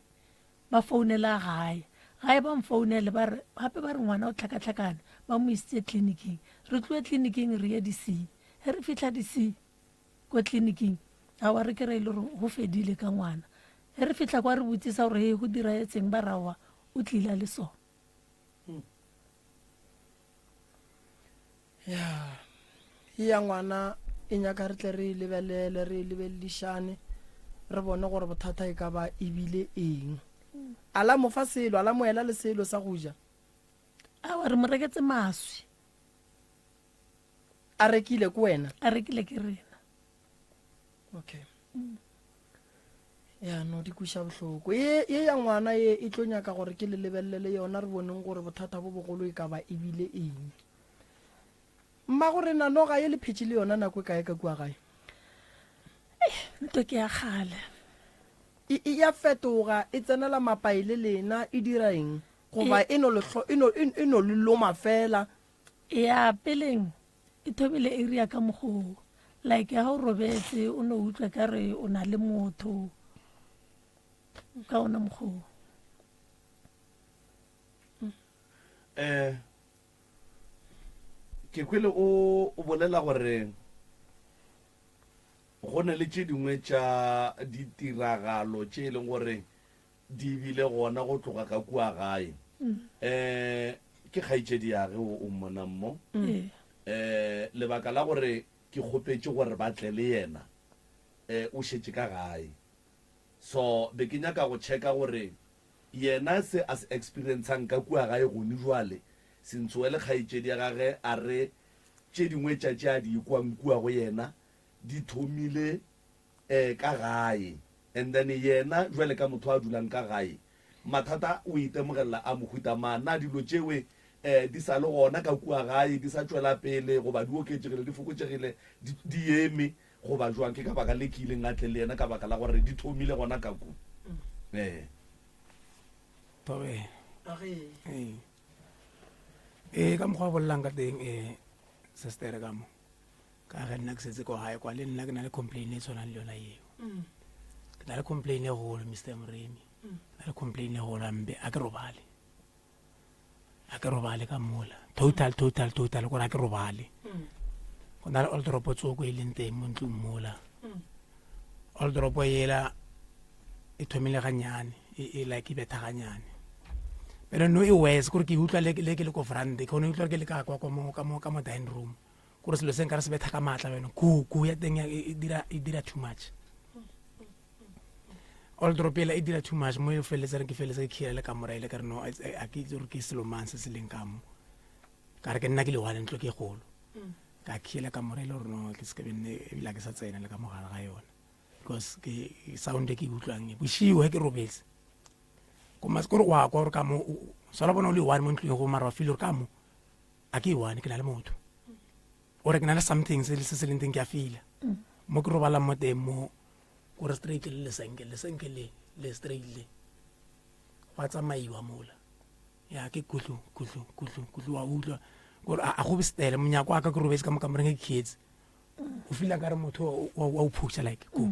Ba founela gae. Gae ba mfounele ba re gape ba re ngwana o tlhakatlhakane ba mo isitse tleliniking. Re tloe tleliniking re ye DC. Ge re fihla DC ko tleliniking awa re kry-e le gore go fedile ka ngwana. Ge re fihla kwa re botsisa gore he go diraetseng ba rawa o tlile a le so. Ya ye ya ngwana e nyaka re tle re e lebelele re e lebeledišane re bone gore bothata e ka ba ebile eng. A la mo fa selo, a la mo ela le selo sa go ja. Awa re mo reketse maswi. A rekile ke wena? A rekile ke rena. Okay. Ya no di kweša bohloko. Ye ye ya ngwana ye e tlo nyaka gore ke le lebelele yona re boneng gore bothata bo bogolo e ka ba ebile eng. Mmago rena noga ye le phetše le yona nako e kae ka kua gae? Ntho ke ya kgale. E e ya fetoga e tsenela mapai le lena e dira eng? Goba e no le hlo e no e no le loma fela? Ya peleng e thomile area ka mokgoo like ga o robetse o no utlwa ka re o na le motho ka ona mokgoo. Eh ke kwele o o bolela gore go ne le tše dingwe tša ditiragalo tše e leng gore di bile gona go tloga ka kua gae. Um ke kgaetšedi yage o o mmonang mo. Um lebaka la gore ke kgopetše gore ba tle le yena, um o šetše ka gae. So be ke nyaka go checka gore yena se a se experiencang ka kua gae gone jwale, Sentsoe le kgaetšedi ya gage a re tše dingwe tša tše a di ikwang kua go yena di thomile eh ka gae and then yena jwale ka motho a dulang ka gae mathata o itemogelela a mohuta mang? Na dilo tšewe eh di sa le gona ka kua gae di sa tšwela pele goba di oketšegile di fokotšegile di di eme goba jwang? Ke ka baka le ke ileng a tle le yena ka baka la gore di thomile gona ka ku eh. Thobela. Ee. Ee ka mokgwa o bolelang ka teng eh sister ka mo. Ka ge nna ke setse ko gae kwa le nna ke na le complain e tshwanang le yona eo. Ke na le complain e golo Mr Moremi. Ke na le complain e golo ampe a ke robale. A ke robale ka mola. Total total total gore a ke robale. Go na le old drop tsoko e leng teng mo ntlong mola. Old drop ela e thomile ganyane e, e like e betha ganyane. Pero no e worse gore ke utlwa le le ke le ko veranda ke kgone utlwa ke le ka kwa kwa mo ka mo ka mo dining room. Gore selo se nkare se betha ka maatla bjano ku ku ya teng e, e dira e dira too much. All drop ela e dira too much mo e feleletsang ke feleletse ke khira le kamora ele ka re no a ke itse gore ke selo mang se se leng ka mo. Ka re ke nna ke le one ntlo ke e golo. Ka khira kamora ele gore no ke se ke be nne ebile ke sa tsena le ka mogare ga yona. Because ke sound e ke e utlwang e boshigo he ke robetse. Ko mas gore wa kwa gore ka mo sala bona o le one mo ntlong go mara wa feel gore ka mo a ke one ke na le motho. Ore ke na le something se se se leng teng ke a feel. Mo ke robalang mo teng mo gore straight le lesenke lesenke le le straight le gwa tsamaiwa mola. Ya ke kuhlu kuhlu kuhlu kuhlu wa utlwa gore a go be stele monyako wa ka ke robetse ka mo kamoreng ke khietse. O feel ka re motho wa o phusha like go.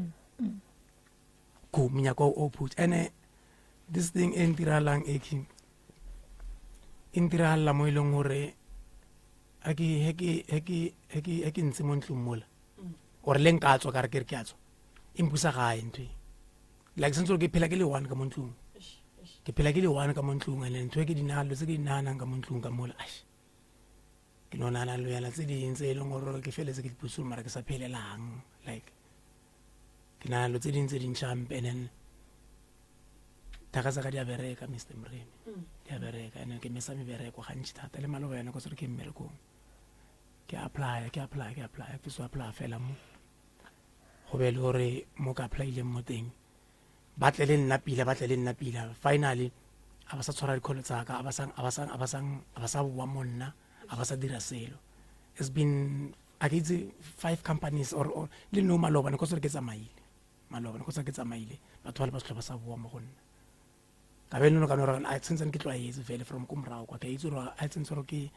Go monyako o phusha ene this thing e ntiragalang e ke e ntiragalela mo e leng gore a ke he ke he ke he ke he ke ntse mo ntlong mola gore le nka tswa ka re ke re ke a tswa e mpusa gae ntho e like sentse gore ke phela ke le one ka mo ntlong ke phela ke le one ka mo ntlong and ntho e ke di nagana tse ke di naganang ka mo ntlong ka mola aish ke no nagana lonyana tse ding tse e leng gore ke feletse ke dipusong mara ke sa phelelang like ke nagana lo tse ding tse dintšhampe and then Thaka tsa ka di a bereka, Mister Moremi. Di a bereka, and ke mesa mebereko gantši thata. Le maloba yone ko tsere ke mmerekong. Ke apply, ke apply, ke apply, ke so apply fela mo. Go be le gore mo ka applyileng mo teng. Ba tle le nna pila, ba tle le nna pila. Finally, a ba sa tshwara dikholo tsa ka, a ba sa, a ba sa, a ba sa, a ba sa boa mo nna, a ba sa dira selo. It's been, a ke itse 5 companies or, or le no maloba ne ko tsere ke tsamaile. Maloba ne go sa ke tsamaile, batho ba le ba se ba sa boa mo go nna. Ka be no ka no re a tsentsane ke tlwaetse fele from ko morago kwa, ke a itse gore a tsentse gore ke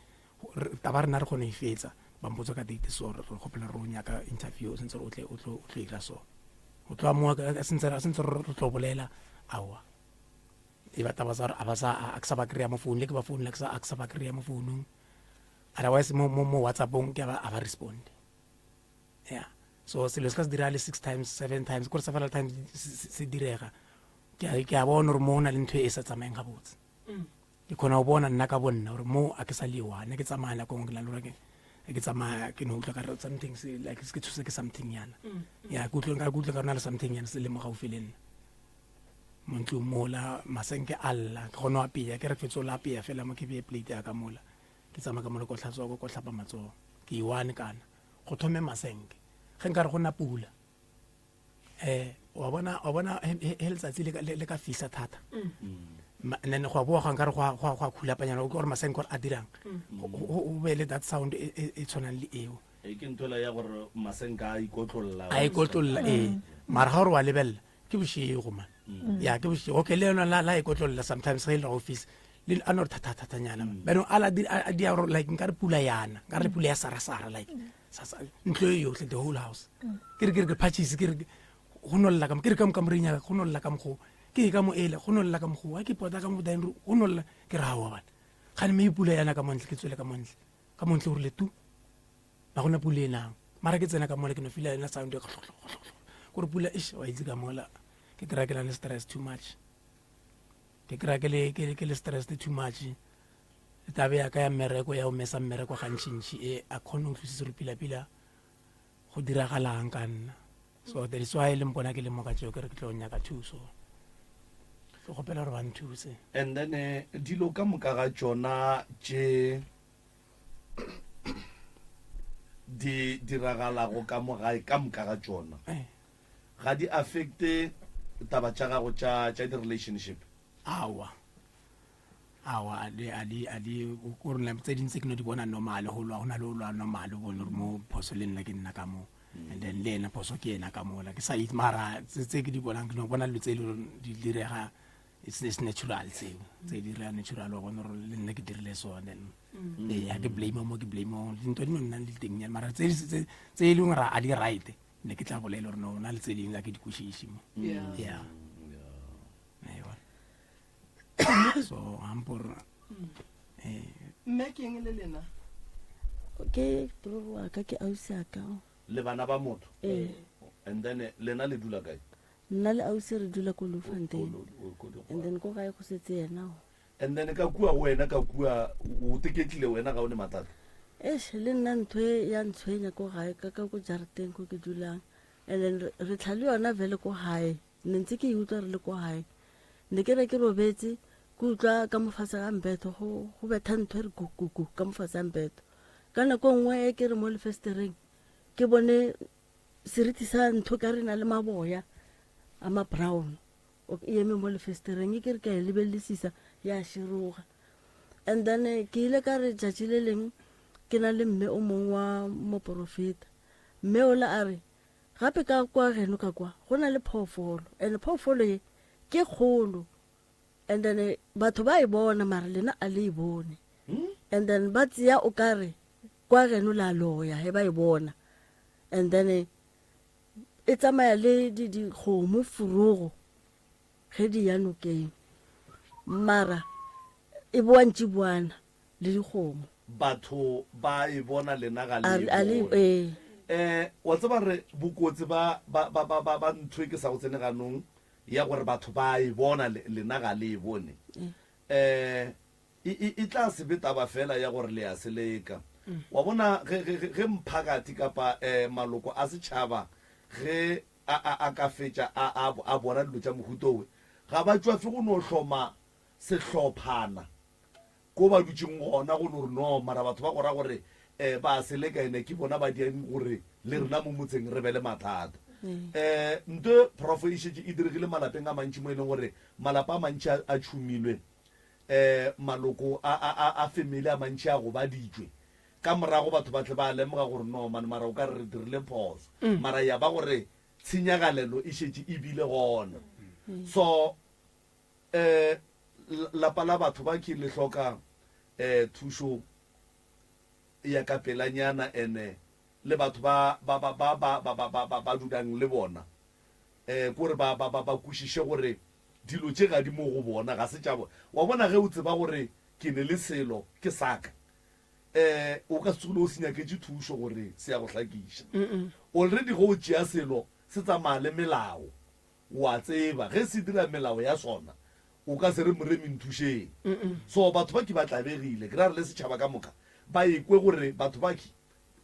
taba rena re kgone e fetsa, ba mpotsa ka date so re gopela re o nyaka interview sentse o tle o tlo o tlo ira so. O tloa mo a sentse a sentse re tlo bolela aowa. E ba taba tsa gore a ba sa a ke sa ba kry-a mo phone le ke ba phone le ke sa a ke sa ba kry-a mo founung. Otherwise mo mo mo WhatsApp-ong ke a ba a ba respond. Yeah. So selo se ka se diragale 6 times, 7 times, kore several times se direga. Ke a ke a bona gore mo go na le ntho e sa tsamayeng gabotse. Ke kgona go bona nna ka bonna gore mo a ke sa le one, ke tsamaya nako nngwe ke na le gore ke ke tsamaya ke no utlwa ka re something se like se ke tshose ke something yana. Ya ke utlwa ka utlwa ka re na le something yana se le mo gaufi le nna. Mo ntlong mola masenke a lla, ke kgona go apeya, ke re fetso la apeya fela mo ke beye plate ya ka mola. Ke tsamaya ka mola ko tlhatswa ko tlhapa matsogo. Ke one kana. Go thome masenke ge nkare go na pula. Wa bona, wa bona he, he letsatsi le ka, le, le ka fisa thata. Ma, and then go a boa ga nkare go a, go a, go a khulapanyana, o gore masenke gore a dirang. Go, go, go be le that sound e, e, e tshwanang le eo. E ke ntho ela ya gore masenke a ikotlolla. A ikotlolla, ee. Mara ga gore wa lebelela, ke bošego man. Ya, ke bošego. Okay, le yona la, la ikotlolla sometimes ge e le office. Le a no re thatha-thathanyana. Bjalo a la di, a, a di a gore like nkare pula yana, nkare le pula ya sarasara like. Sa, sa, ntlo e yohle, the whole house. Ke re, ke re, ke phatšise, ke re, go no lla ka mo, ke re ka mo kamoreng ya ka, go no lla ka mokgo. Ke ka mo ele, go no lla ka mokgo. Ha ke pota ka mo dining room, go no lla. Ke re, aowa bana. Kgane maybe pula yana ka montle, ke tswele ka montle. Ka montle o rile tu. Ga gona pula e nang. Mara ke tsena ka mola, ke no feel-a yona sound ya kgohlo, kgohlo, kgohlo. Kore pula, eish, wa itse ka mola. Ke kry-a ke na le stress too much. Ke kry-a ke le, ke le, ke le stressed too much. Tabe ya ka ya mmereko, ya go mesa mmereko gantšintši e, a kgone go utlwisisa gore pila-pila go diragalang ka nna. So that is why le mpona ke le mo ka tšeo, ke re ke tlo nyaka thuso. Ke kgopela gore ba nthuse. And then dilo ka moka ga tšona tše di diragalago ka mo gae ka moka ga tšona ga di affecte taba tša gago tša tša di-relationship? Aowa, aowa, a di, a di, a di, o re tse ding tse ke no di bona normal, go lwa, go na le go lwa normal, o bone gore mo phoso le nna ke nna ka mo, and then le ena phoso ke ena ka mola, ke sa itse, mara tse, tse ke di bonang, ke no bona dilo tse e le gore di direga, it's, it's natural tseo, tse di direga natural, wa bona gore le nna ke dirile so, and then ee, ga ke blame mo, ke blame mo, dintho di no nna le teng nyana, mara tse, tse, tse e leng gore a di right, ne ke tla bolela gore no, na le tse dingwe ga ke di kwešiše mo. Yeah. Yeah. Ewa. So, hampo gore, eh. Mme ke eng le lena? Ke bro wa ka, ke ausi a ka. Le bana ba motho? Ee. And then lena le dula kae? Nna le ausi re dula ko Bloemfontein. And then ko gae go setse yena. And then ka kua go wena ka kua o teketlile wena ga o ne mathata? Eish, le nna ntho e ya ntshwenya ko gae ka ka ko jarateng ko ke dulang. And then re tlha le yona vele ko gae. Ne ntse ke e utlwa re le ko gae. Ne ke re ke robetse ke utlwa ka mo fatshe ga mbetho go go betha ntho e re ku ku ku ka mo fatshe ga mbetho. Ka nako nngwe e ke re mo lefestereng ke bone seriti sa ntho ka re na le maboya a ma brown. O e eme mo lefestereng e ke re ka e lebelelisisa ya široga. And then ke ile ka re tšatši le leng ke na le mme o mongwe wa moporofeta. Mme ola a re gape ka kwa geno ka kwa go na le phoofolo, and phoofolo ye ke kgolo, and then batho ba e bona mara lena a le e bone. And then ba tseya o ka re kwa geno la loya he ba e bona, and then e tsamaya le dikgomo furugo ge di ya nokeng, mara e boa ntšiboana le dikgomo. Batho ba e bona lena ga le A e le bone. ee. Eh, wa tseba re bokotsi ba, ba, ba, ba, ba, ba ntho e ke sa go tsene ganong ya gore batho ba e bona lena ga le e bone. Eh, e, e, e tla se be taba fela ya gore le a se leka. Wa bona, ge, ge, ge, ge mphakathi kapa, eh, maloko a setšhaba ge a, a, a ka fetša a, a, a bona dilo tša mohuta owe, Ga ba tšwafe go no hloma sehlophana ko ba dutšeng gona go no re no mara batho ba go ra gore um ba seleka ene ke bona ba diang gore le rena mo motseng re be le mathata. Um nto prof e šetše e diregile malapeng a mantši mo e leng gore malapa a mantši a tšhumilwe, um maloko a, a, a, a family a mantši a gobaditšwe. Ka morago batho ba tle ba lemoga gore no man mara o ka re re dirile phoso. Mara ya ba gore tshenyagalelo e šetše e bile gona. So um lapa la batho ba ke le hloka um thušo ya ka pelanyana ene le batho ba ba ba ba ba ba ba ba ba ba dulang le bona um kore ba ba ba ba kwešiše gore dilo tše ga di mo go bona ga se tša bona. Wa bona ge o tseba gore ke ne le selo ke saka um o ka se tsogile o se nyaketše thušo gore se ya go hlakiša. Already ge o tšea selo se tsamaya le melao O a tseba, ge se dira melao ya sona, o ka se re, Moremi, nthušeng. So batho ba ki ba tlabegile. Ke ra re le setšhaba ka moka ba ekwe gore batho ba ki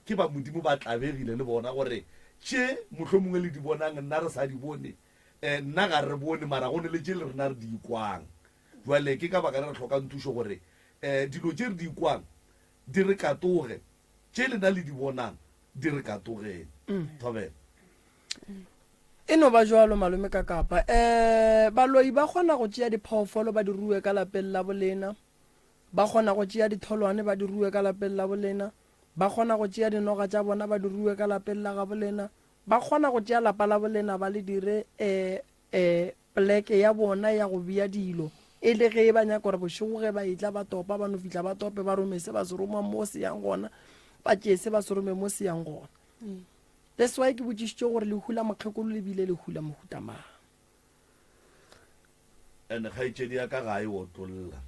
ke ba Modimo, ba tlabegile le bona gore tše mohlomongwe le di bonang nna re sa di bone, eh, nna ga re bone, mara go ne le tše le rena re di kwang. Bjale ke ka baka le re hlokang thušo gore, eh, dilo tše re di kwang di re katoge, tše lena le di bonang di re katogeng. Thobela. E no ba jwalo, Malome Kakapa. Um baloi ba kgona go tšea diphoofolo ba di rue ka lapeng la bolena. Ba kgona go tšea ditholwane ba di rue ka lapeng la bolena. Ba kgona go tšea dinoga tša bona ba di rue ka lapeng la gabolena. Ba kgona go tšea lapa la bolena ba le dire um um poleke ya bona ya go bea dilo, e le ge ba nyaka gore bošego ge ba etla ba topa, ba no fihla ba tope ba rome se ba se roma mo se yang gona, ba tšee se ba se rome mo se yang gona. That's why ke botšišitše gore lehu la mokgekolo le bile lehu la mohuta mang. And kgaetšedi ya ka ga a e otlolla.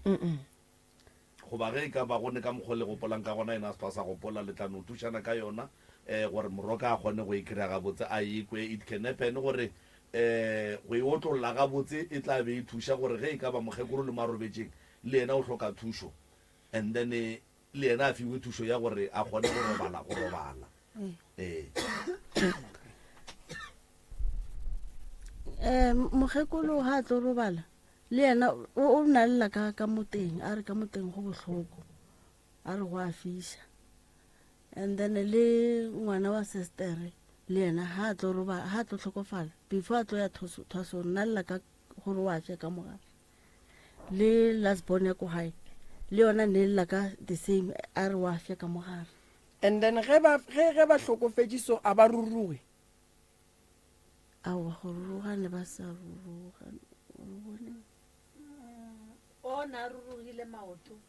Goba ge e ka ba go ne ka mokgwa o le gopolang ka gona, yena a se hlwa a sa gopola, le tla no thušana ka yona um gore moroka a kgone go e kry-a gabotse, a e kwe. It can happen gore um go e otlolla gabotse e tla be e thuša gore ge e ka ba mokgekolo le mo a robetšeng le yena o hloka thušo and then le yena a fiwe thušo ya gore a kgone go robala go robala. Ee. Um mokgekolo ga a tlo robala le yena o o na lla ka ka moteng a re ka moteng go bohloko a re go a fiša and then le ngwana wa sestere le yena ha a tlo roba ha a tlo hlokofala before a tlo ya thwasong nna lla ka gore wa tše ka mogare le last born ya ko gae le yona ne lla ka the same a re wa fya ka mogare And then ge ba ge ge ba hlokofetše so a ba ruruge. Aowa go ruruga ne ba sa ruruga o bone. O na rurugile maoto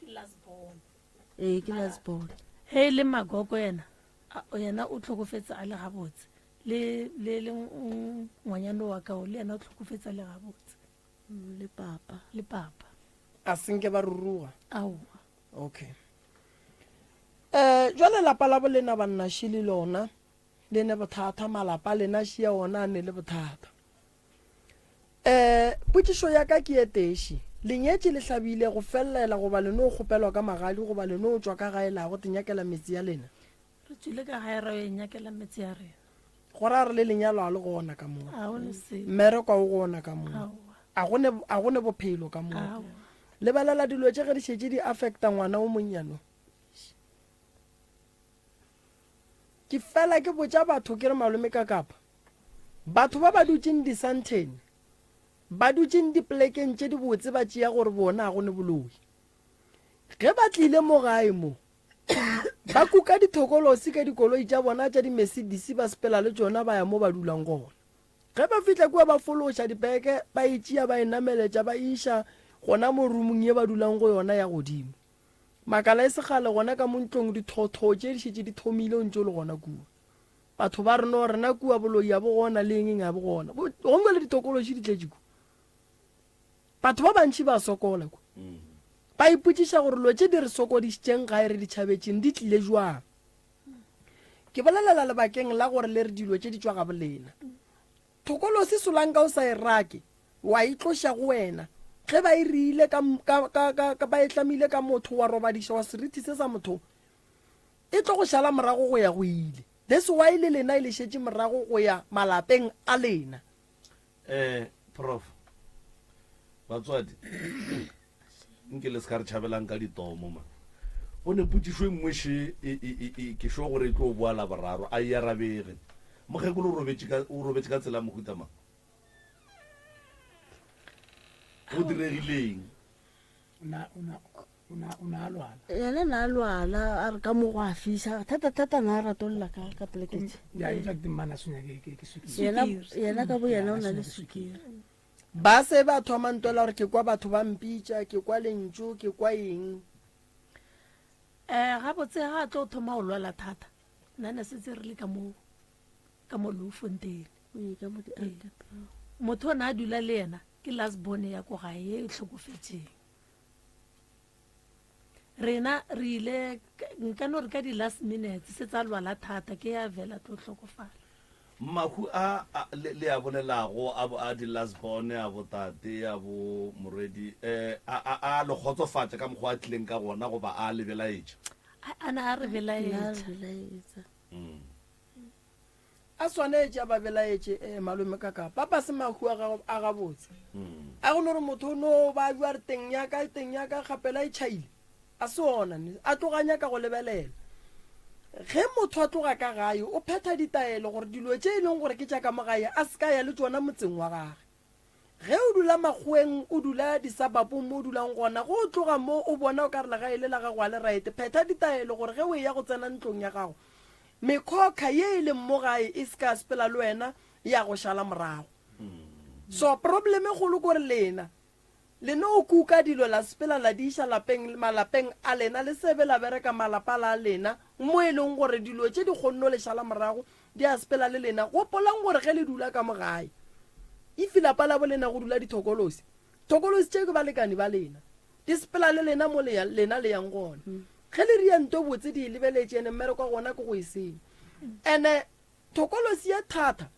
ke last born. Ee ke last born. Ge e le magogo yena yena o tlhokofetse a le gabotse le le le ngwanyana wa ka o le yena o tlhokofetse a le gabotse. Le papa. Le papa. A senke ba ruruga. Aowa. Okay. Eh jwale lapa la bolena banna shi le lona le ne bothata malapa lena shi ya ona a ne le bothata. Eh potšišo ya ka ke ye teši le nyetše le hlabile go fellela goba le no kgopelwa ka magadi goba le no tšwa ka gae la go tenyakela metse ya lena? Re tšwile ka gae ra yo inyakela metse ya rena. Go ra re le lenyalo a le gona ka moo. A go ne selo. Mmereko a o gona ka moo. Aowa. A go ne, a go ne bophelo ka moo. Aowa. Lebelela dilo tše ge di šetše di affecta ngwana o monnyane o. Ke fela ke botša batho ke re malome ka kapa batho ba ba dutšeng disanthene, ba dutšeng dipolekeng tše dibotse ba tšea gore bona a go ne boloi. Ge ba tlile mo gae mo, Ba kuka dithokolosi ka dikoloi tša bona tša di-Mercedes ba sepela le tšona ba ya mo ba dulang gona. Ge ba fihla kua ba fološa dipeke, ba e tšea ba e nameletša ba e iša gona mo rumong ye ba dulang go yona ya godimo. Makala e se kgale gona ka mo ntlong dithoothoo tše di šetše di thomile o ntše o le gona kua. Batho ba re no rena kua boloi a bo gona le eng eng a bo gona. Gomme le dithokološi di tletše kua. Batho ba bantši ba sokola kwa. Ba ipotšiša gore lo tše di re sokodišitšeng gae re di tšhabetšeng di tlile jwang. Ke bolelela lebakeng la gore le re dilo tše di tšwa gabolena. Thokolosi solanka o sa e rake, wa e tloša go wena. Ge ba e riile ka, ka, ka, ka, ka, ba e tlamile ka motho wa robadiša wa serithi se sa motho, e tlo go šala morago go ya go ile. That's why le lena e le šetše morago go ya malapeng a lena. Eh, Prof. Batswadi, nke le se ka re tšhabelang ka ditomo man. Go ne potšišo e nngwe še e, e, e, e, ke sure gore e tlo boa Laboraro, a e arabege. Mokgekolo o robetše ka, o robetše ka tsela ya mohuta mang? Go diregileng? O na, o na, o na, o na a lwala. Yena na a lwala, a re ka mo go a fisa. Thata thata na a ratolla ka, ka poleketše. Ya, in fact, mmana tshwenya ke, ke, ke sukiri. Yena, yena ka bo yena o na le sukiri. Ba se ba thoma ntwela gore ke kwa batho ba mpitša, ke kwa lentšu, ke kwa eng. Um gabotse ga a tlo thoma go lwala thata, nna ne setse re le ka mo ka mo Louwfontein. Ee, ka mo di-RDP. Motho o ne a dula le yena ke last born ya ko gae ye e hlokofetšeng. Rena re ile nka no re ka di-last minutes se tsa lwala thata ke ya vela tlo hlokofala. Mahu a a le le a bolelago a bo a di-last born a bo tate a bo morwedi um a a a le kgotsofatša ka mokgwa a tlileng ka gona goba a le belaetša? A a na a re A belaetša. re belaetša. A swanetše a ba belaetše eh malome ka ka papa se mahu a gago a gabotse. A go no re motho o no ba bua re teng ya ka teng ya ka kgapela e tšhaile. A se ona ne a tloga nyaka go lebelela. Ge motho a tloga ka gae o phetha ditaelo gore dilo tše e leng gore ke tša ka mo gae a se ka ya le tšona motseng wa gage. Ge o dula makgoweng, o dula disabapong mo o dulang gona, ge o tloga mo o bona o ka re legae le la gago ga le right, phetha ditaelo gore ge o eya go tsena ntlong ya gago, mekhokha ye e leng mo gae e se ka sepela le wena ya go šala morago. So problem e kgolo ke gore lena le no kuka dilo la sepela la di iša lapeng, malapeng a lena, le se be la bereka malapa la lena mo e leng gore dilo tše di kgonno le šala morago Di a sepela le lena. Gopolang gore ge le dula ka mo gae, if lapa la bo lena go dula dithokolosi, thokolosi tše ke balekani ba lena. Di sepela le lena mo le ya, lena le yang gona. Ge le ria nto botse di e lebeletše ene mmereko wa gona ke go e senya. Ene thokolosi ye thata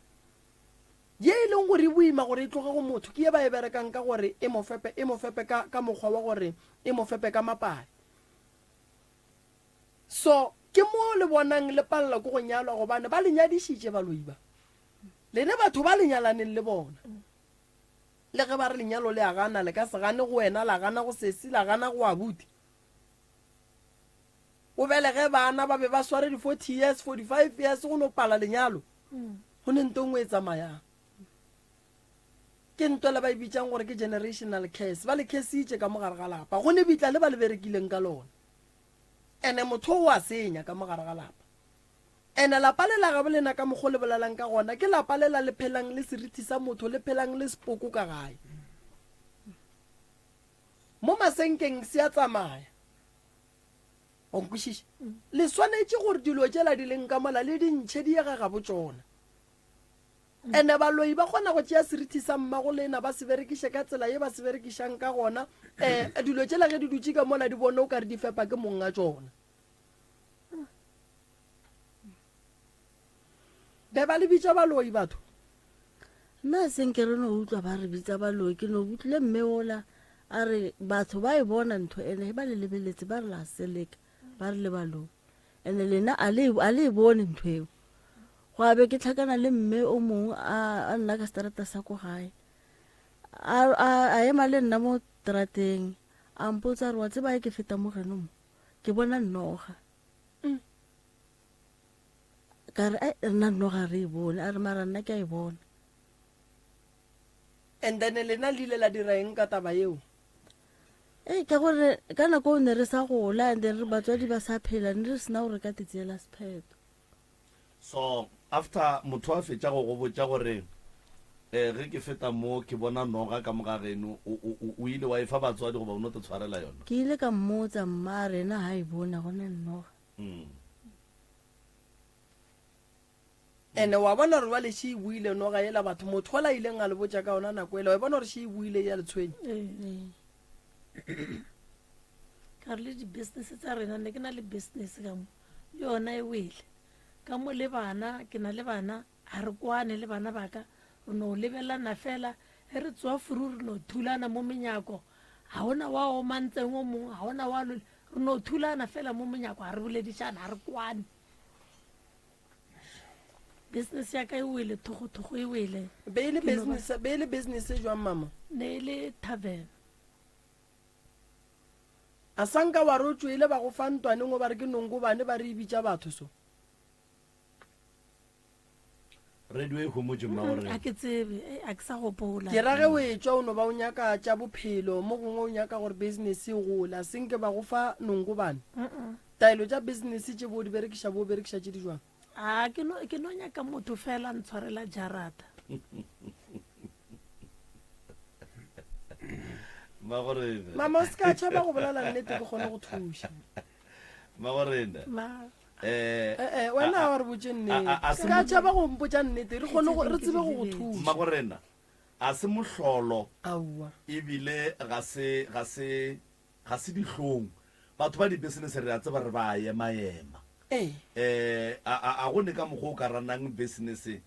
ye e leng gore e boima gore e tloge go motho ke ye ba e berekang ka gore e mo fepe, e mo fepe ka, ka mokgwa wa gore e mo fepe ka mapale. So ke mo le bonang le palela ke go nyalwa gobane ba le nyadišitše baloi ba. Lena batho ba le nyalaneng le bona. Le ge ba re lenyalo le a gana, le ka se gane go wena, la gana go sesi, la gana go abuti. O belege bana ba be ba sware di 40 years, 45 years go no pala lenyalo. Go ne nto nngwe e tsamayang. Ke nto le ba e bitsang gore ke generational curse. Ba le cursitše ka mo gare ga lapa. Go ne bitla le ba le berekileng ka lona. Ene motho o a senya ka mo gare ga lapa. Ene lapa le la gabo lena ka mokgo le bolelang ka gona ke lapa lela le phelang le serithi sa motho le phelang le sepoko ka gae. Mo masenkeng se a tsamaya. O nkwešiša? Le swanetše gore dilo tšela di leng ka mola le di ntšhe di ye ga gabo tšona. Ene baloi ba kgona go tšea serithi sa mmago lena ba se berekiše ka tsela ye ba se berekišang ka gona. Um dilo tšela ge di dutše ka mola di bone o ka re di fepa ke monga tšona. Be ba le bitša baloi batho. Nna se nke re no utlwa ba re bitsa baloi ke no utlwile mme ola a re batho ba e bona ntho ene ge ba le lebeletse ba re la seleka ba re le baloi ene lena a le a le e bone ntho eo. Gwa be ke hlakana le mme o mongwe a, a nna ka seterata sa ko gae. A, a, a ema le nna mo terateng, a mpotsa re wa tseba ke feta mo geno mo, ke bona noga. Mm. Ka re, ai, rena noga re e bone, a re mara nna ke a e bona. And then lena le ile la dira eng ka taba yeo? Ee, ka gore ka nako eo ne re sa gola and then re batswadi ba sa phela, ne re sena gore re ka te tseela sephetho. So after motho a fetša go go botša gore eh ge ke feta mo ke bona noga ka mo ga geno o o o ile wa e fa batswadi goba o no te tshwarela yona? Ke ile ka mmotsa mma a re ena ha e bone ga gona noga. Mm. Ene wa bona gore bjale še e buile noga yela batho motho ola ileng a le botša ka yona nako yela wa e bona gore še e buile ya le tshwenya. Ee. Ka re le di-business tsa rena ne ke na le business ka mo le yona e wele. Ka mo le bana, ke na le bana, ga re kwane le bana ba ka, re no lebelelana fela, ge re tsoa furu re no thulana mo menyako, ga gona wa omantseng o mongwe, ga gona wa lole, re no thulana fela mo monyako, ga re boledišane, ga re kwane. Business ya ka e wele thogothogo e wele. Be e le business, be e le business e jwang mama? Ne e le tavern. A sa nka wa re o tšwele ba go fa ntwaneng o ba re ke nongobane ba re e bitša batho so. Radio e homotše mma gore. A ke tsebe, eh, a ke sa gopola. Ke ra ge o etšwa o no ba o nyaka tša bophelo mo gongwe o nyaka gore business e gole a senke ba go fa nongobane. Taelo tša business tše bo di berekiša bo berekiša tše di jwang? A ke no ke no nyaka motho fela ntshwarela jarata. Mmagorena. Mama o se ka tšhaba go bolela nnete ke kgone go thuša. Mmagorena. Ma. Eh, eh, eh wena wa re botše nnete. Se ka tšhaba go mpotša nnete re kgone go re tsebe go go thuša. Mmagorena. A se mohlolo. Aowa. Ebile ga se ga se Ga se dihlong. Batho ba di-business re a tseba re ba ema-ema. Ee. Eh, a, a, a go ne ka mokgwa o ka ranang business e,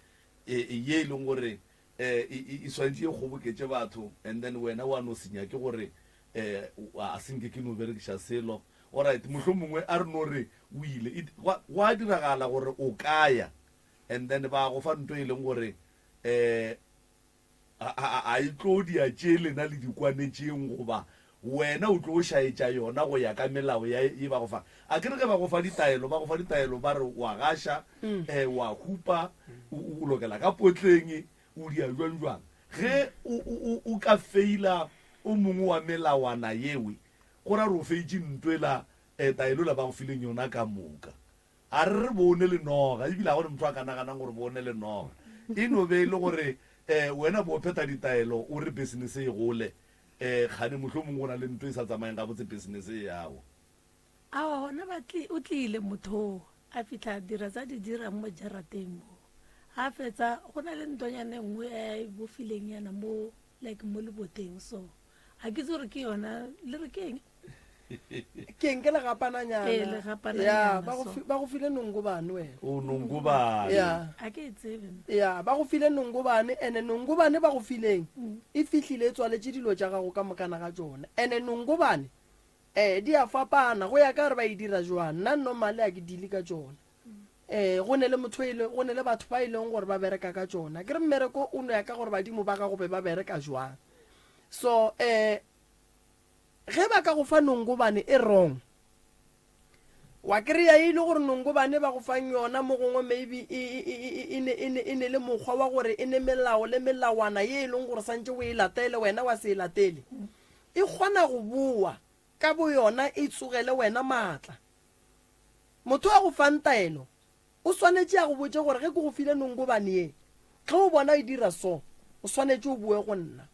ye e leng gore eh, e, e, e swanetše e kgoboketše batho and then wena wa no se nyake gore eh, a se nke ke no berekiša selo. Alright, mohlomongwe a re no re o ile. It, gwa, gwa diragala gore o ka ya and then ba go fa nto e leng gore eh, A, a, a e tlo dia tše lena le di kwanetšeng, goba wena o tlo šaetša yona go ya ka melao ya ye ba go fa? A ke re ge ba go fa ditaelo, ba go fa ditaelo ba re wa gaša, eh, wa hupa, o, o lokela ka potleng, o dia jwang jwang. Ge o, o, o, o ka feila o mongwe wa melawana yewe, go ra gore o feitše ntwela, eh, taelo ela ba go fileng yona ka moka. A re re bone le noga, ebile ga go ne motho a ka naganang gore bone le noga. E no be e le gore um wena bo phetha ditaelo o re business e gole, um kgane mohlomong go na le nto e sa tsamayeng gabotse business e yago. Aowa gona ba tli, o tlile motho oo, a fihla a dira tsa di dirang mo jarateng mo. Ha fetsa, go na le ntonyana e nngwe e a e bofileng yana mo, like mo leboteng so. Ga ke itse gore ke yona, le re ke eng? Ke eng ke legapananyana? Ee, legapananyana, Ya, ba go so. fi- ba go file nongobane wena. O nongobane. Ya. A ke e tsebe nna. Ya, ba go file nongobane, ene nongobane ba go fileng e fihlile e tswaletše dilo tša gago ka mokana ga tšona. Ene nongobane eh di a fapana go ya ka gore ba e dira jwang. Nna normally a ke deale ka tšona. Eh go ne le motho e le go ne le batho ba e leng gore ba bereka ka tšona. Ke re mmereko o no ya ka gore badimo ba gago be ba bereka jwang. So eh Ge ba ka go fa nongobane e wrong, wa kry-a e le gore nongobane ba go fang yona mo gongwe maybe e, e, e, e, e, ne, e, ne, e ne le mokgwa wa gore e ne melao le melawana ye e leng gore santše o e latele wena wa se e latele. E kgona go boa ka boyona e tsogele wena maatla. Motho a go fang taelo o swanetše a go botše gore ge ke go file nongobane ye, ge o bona e dira so, o swanetše o boe go nna.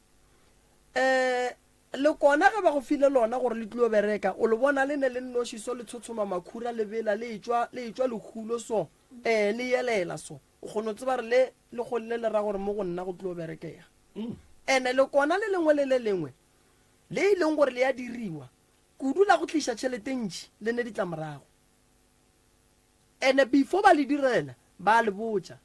Um Lekona ge ba go file lona gore le tlilo bereka, o le bona le ne le nnoši so le tshotshoma makhura le bela le etšwa le etšwa lehulo so, ee, le yelela so. O kgono tseba gore le le kgolile le ra gore mo go nna go tlilo berekega. Ene lekona le lengwe le le lengwe le e leng gore le ya diriwa, kudu la go tliša tšhelete ntši le ne ditlamorago. Ene before ba le direla ba le botša.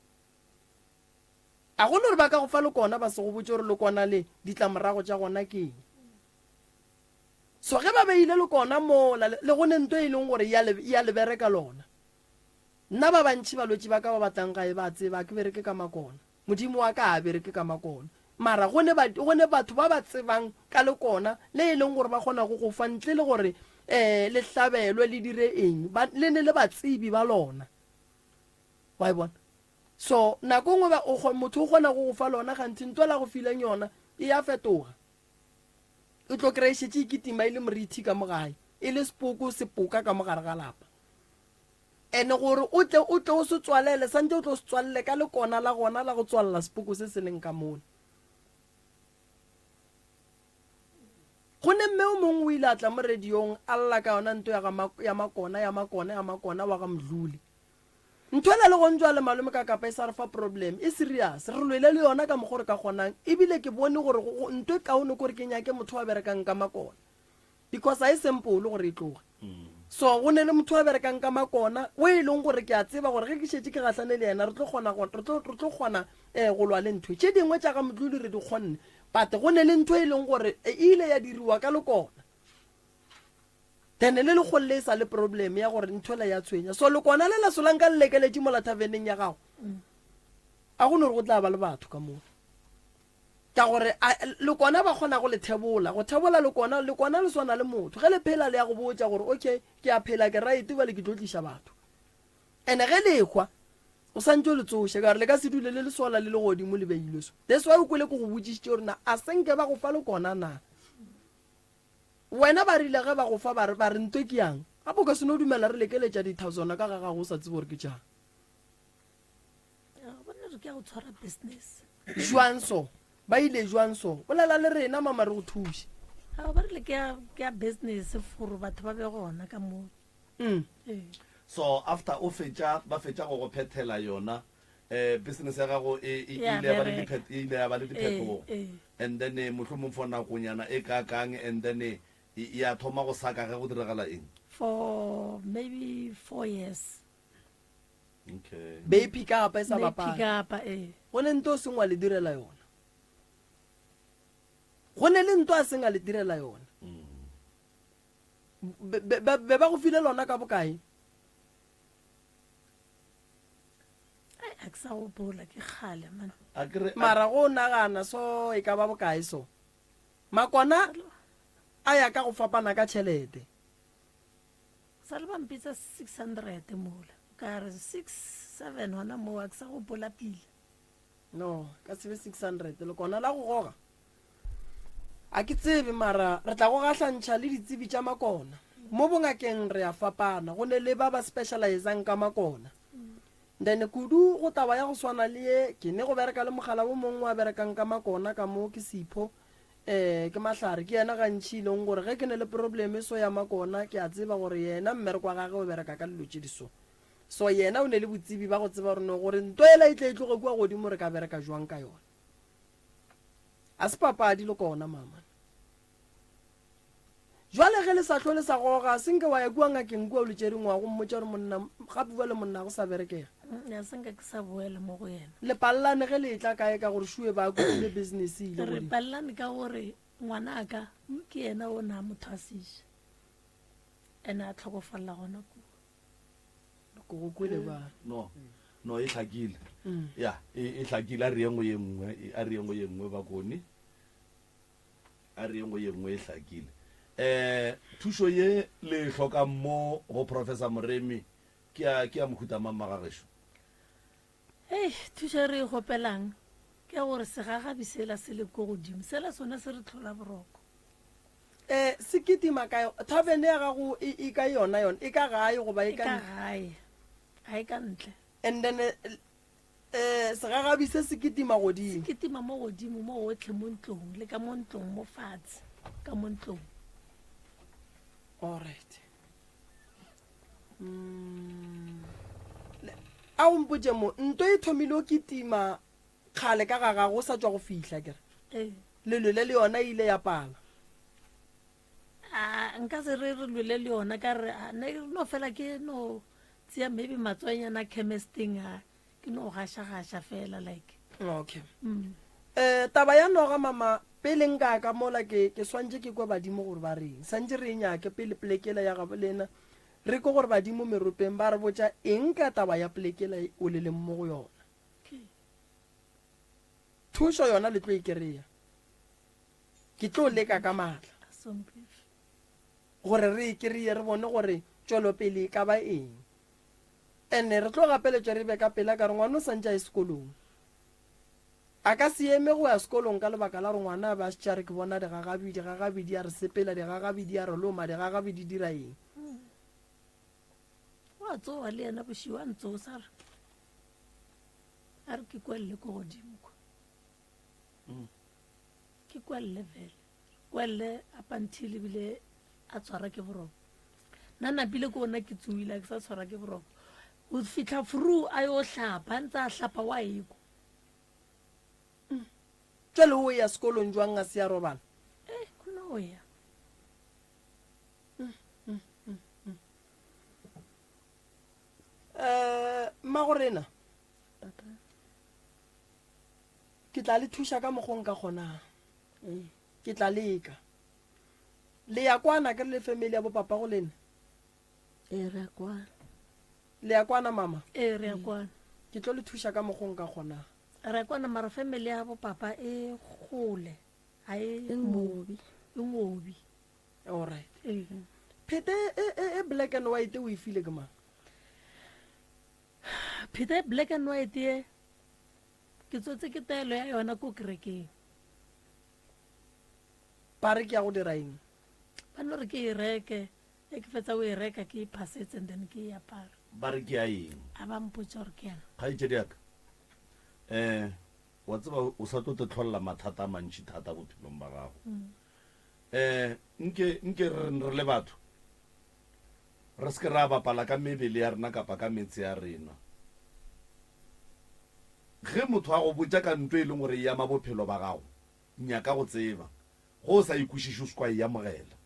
A go no re ba ka go fa lekona ba se go botše gore lekona le ditlamorago tša gona ke eng. So ge ba beile lekona mola le go ne nto e leng gore ya le, ya le bereka lona. Nna ba bantši balwetši ba ka ba batlang gae ba tseba a ke bereke ka makona. Modimo wa ka a bereke ka makona. Mara go ne ba, go ne batho ba ba tsebang ka lekona le e leng gore ba kgona go go fa ntle le gore um le hlabelwe le dire eng. Ba, le ne le batsebi ba lona. Wa e bona? So nako nngwe ba, o, motho o kgona go go fa lona gantsi ntwa la go fileng yona e ya fetoga. O tlo kry-a e šetše e kitima e le morithi ka mo gae, e le sepoko sepoka ka mo gare ga lapa. Ene gore o tle o tle o se tswalele, santse o tlo se tswalele ka lekona la gona la go tswalela sepoko se se leng ka mona. Go ne mme o mongwe o ile a tla mo radiong a lla ka yona nto ya ga ya makona ya makona ya makona wa ga Mdluli. Ntho ela le gong jwale malome ka kapa e sa re fa problem e serious re lwele le yona ka mokgo re ka kgonang ebile ke bone gore nto e kaone kore ke nyake motho wa berekang ka makona because a e simple gore e tloge so go ne le motho wa berekang ka makona o e leng gore ke a tseba gore ge ke šetše ke gahlane le yena re tlo kgona re tlo re tlo kgona eh go lwa le ntho tše dingwe tša ga Mdluli re di kgonne but go ne le ntho e leng gore e ile ya diriwa ka lekona Then le lekgolo le e sa le problem ya gore ntho ela ya tshwenya. So lekona le la solanka le lekeletše mola taverneng ya gago. A go no re go tla ba le batho ka moo. Ka gore a, lekona ba kgona go le thebola. Go thebola lekona, lekona le swana le motho. Ge le phela le ya go botša gore okay, ke a phela, ke right, bjale ke tlo tliša batho. Ene ge le hwa, o santše o le tsoše, ka gore le ka se dule le le sola le le godimo le beilwe so. That's why o kwele ke go botšišitše gore na a se nke ba go fa lekona na. Wena ba rile ge ba go fa ba re, ba re nto ke yang? Gape o ka se no dumela re lekeletša dithazwana ka ga gago o sa tsebe gore ke tšang. Bona re ke ya go tshwara business. Jwang so? Ba ile jwang so? Bolela le rena mama re go thuše. Ao ba rile ke ya ke ya business for batho ba be gona ka mo. Mm. Ee. So after o fetša ba fetša go go phethela yona eh business ya gago e e Ya ile ya ba le bereka. diphet e ile ya ba le Ee, diphetogo ee. and then eh, mohlomong for nakonyana e kakang and then eh, e ya thoma go saka ge go diragala eng? For maybe 4 years. Okay. Be e pick up e sa Ne e bapala. pick up ee. Go ne nto o seng wa le direla yona. Go ne le nto a seng a le direla yona. Be, be, be, be ba go file lona ka bokae? Ai, a ke sa gopola ke kgale man. A ke re a- Mara go nagana so e ka ba bokae so? Makona a ya ka go fapana ka tšhelete. Sa le ba mpitsa 600 mola. Ka re 6 7 hona moo a ke sa gopola pila. No, ka se be 600 le kona la go goga. A ke tsebe mara re tla go gahlantšha le ditsebi tša makona. Mo bongakeng re a fapana, go ne le ba ba specializang ka makona. Then kudu go taba ya go swana le ye, ke ne go bereka le mogala wo mongwe wa berekang ka makona ka mo ke Sipho, eh ke Mahlare, ke yena gantši e leng gore ge ke ne le problem so ya makona ke a tseba gore yena mmereko wa gage o bereka ka dilo tše di so. So yena o ne le botsebi ba go tseba gore no gore nto yela e tle e tloge kua godimo re ka bereka jwang ka yona. A se papadi le kona mama. Jwale ge le sa hlo le sa goga, se nke wa ya kua ngakeng kua o le tšere ngwa go mmotša gore monna gape bjale monna go sa berekega. Ya se nka ke sa boela mo go yena. Le pallane ge le etla kae ka gore šue ba kukile business e ile Re godimo. pallane ka gore ngwanaka ke yena o na motho a siša. Ene a tlhokofalela gona kua. Ko go kwele ba. No. No e hlakile. Ya, e e hlakile a re ye nngwe ye nngwe, a re ye nngwe ye nngwe bakone. A re ye nngwe ye nngwe e hlakile. Eh thušo ye le e hlokang mo go Professor Moremi ke ya ke ya mohuta mang magagešo? Hei, thušo e re e kgopelang ke ya gore segagabi sela se le ko godimo, sela sona se re tlhola boroko. Eh, se kitima kae? Tavern ya gago e, e ka yona yona, e ka gae goba e E ka ka gae, ga e ka ntle. And then eh, eh, segagabi se se kitima godimo. Se kitima mo godimo mo gotlhe mo ntlong le ka mo ntlong mo fatshe ka mo ntlong. All right. Mm. A o mpotše mo, nto e thomile o kitima kgale ka ga gago o sa tšwa go fihla kere? Ee. Le lwele le yona e ile ya pala. A nka se re re lwele le yona ka re a ne no fela ke no tseya maybe matswanyana chemisting a ke no gaša-gaša fela like. Okay. Mm. Eh taba ya noga mama pele nka ka mola ke ke swantše ke kwe badimo gore ba reng. Santše re e nyake pele plekela ya gabo lena. Re kwe gore badimo meropeng ba re botša eng ka taba ya plekela o le leng mo go yona. Thušo yona le tlo e kereya. Ke tlo leka ka maatla gore re e kereye re bone gore tšwelopele e ka ba eng. Ene re tlo gapeletšwa re be ka pela ka re ngwana o santše a ye sekolong. A ka se eme go ya sekolong ka lebaka la gore ngwana a be a šetše a re ke bona digagabi, digagabi di a re sepela, digagabi di a re loma, digagabi di dira eng. O a tsoga le yena bošego a ntsosa a re a re ke kwelele ko godimo kwa. Ke kwelele fela. Kwelele up until ebile a tshwara ke boroko. Nna napile ke ona ke tsoile a ke sa tshwara ke boroko. Go fitlha fru a yo hlapa, a ntse a hlapa wa ekwa. Jwale o ya sekolong jwang a se a robala? Eh, o no ya. Eh, mmagorena, ke tla le thuša ka mokgwa o nka kgonang. Ke tla leka. Le ya kwana ke re le family ya bopapa go lena? Ee, re ya kwana. Le ya kwana mama? Ee, re ya kwana. Ke tlo le thuša ka mokgwa o nka kgonang. Re kwana mara family ya bo papa e gole. Ha e E ngobi. E ngobi. All right. Ee. Phete e, e, e black and white o e file ke mang? Phete e black and white e ke tswetse ke taelo ya yona ko kerekeng. Ba re ke ya go dira eng? Ba no re ke e reke, e ke fetsa o e reka ke e phasetse and then ke e apara. Ba re ke ya eng? A ba mpotša gore ke yang. Kgaetšedi ya ka, um wa tseba o sa tlo te tlholela mathata a mantši thata bophelong ba gago. Um nke nke re reng re le batho re se ke ra bapala ka mebele ya rena kapa ka metse ya rena. Ge motho a go botša ka nto e leng gore e ama bophelo ba gago, nyaka go tseba. Ge o sa e kwešiše o se ke wa e amogela.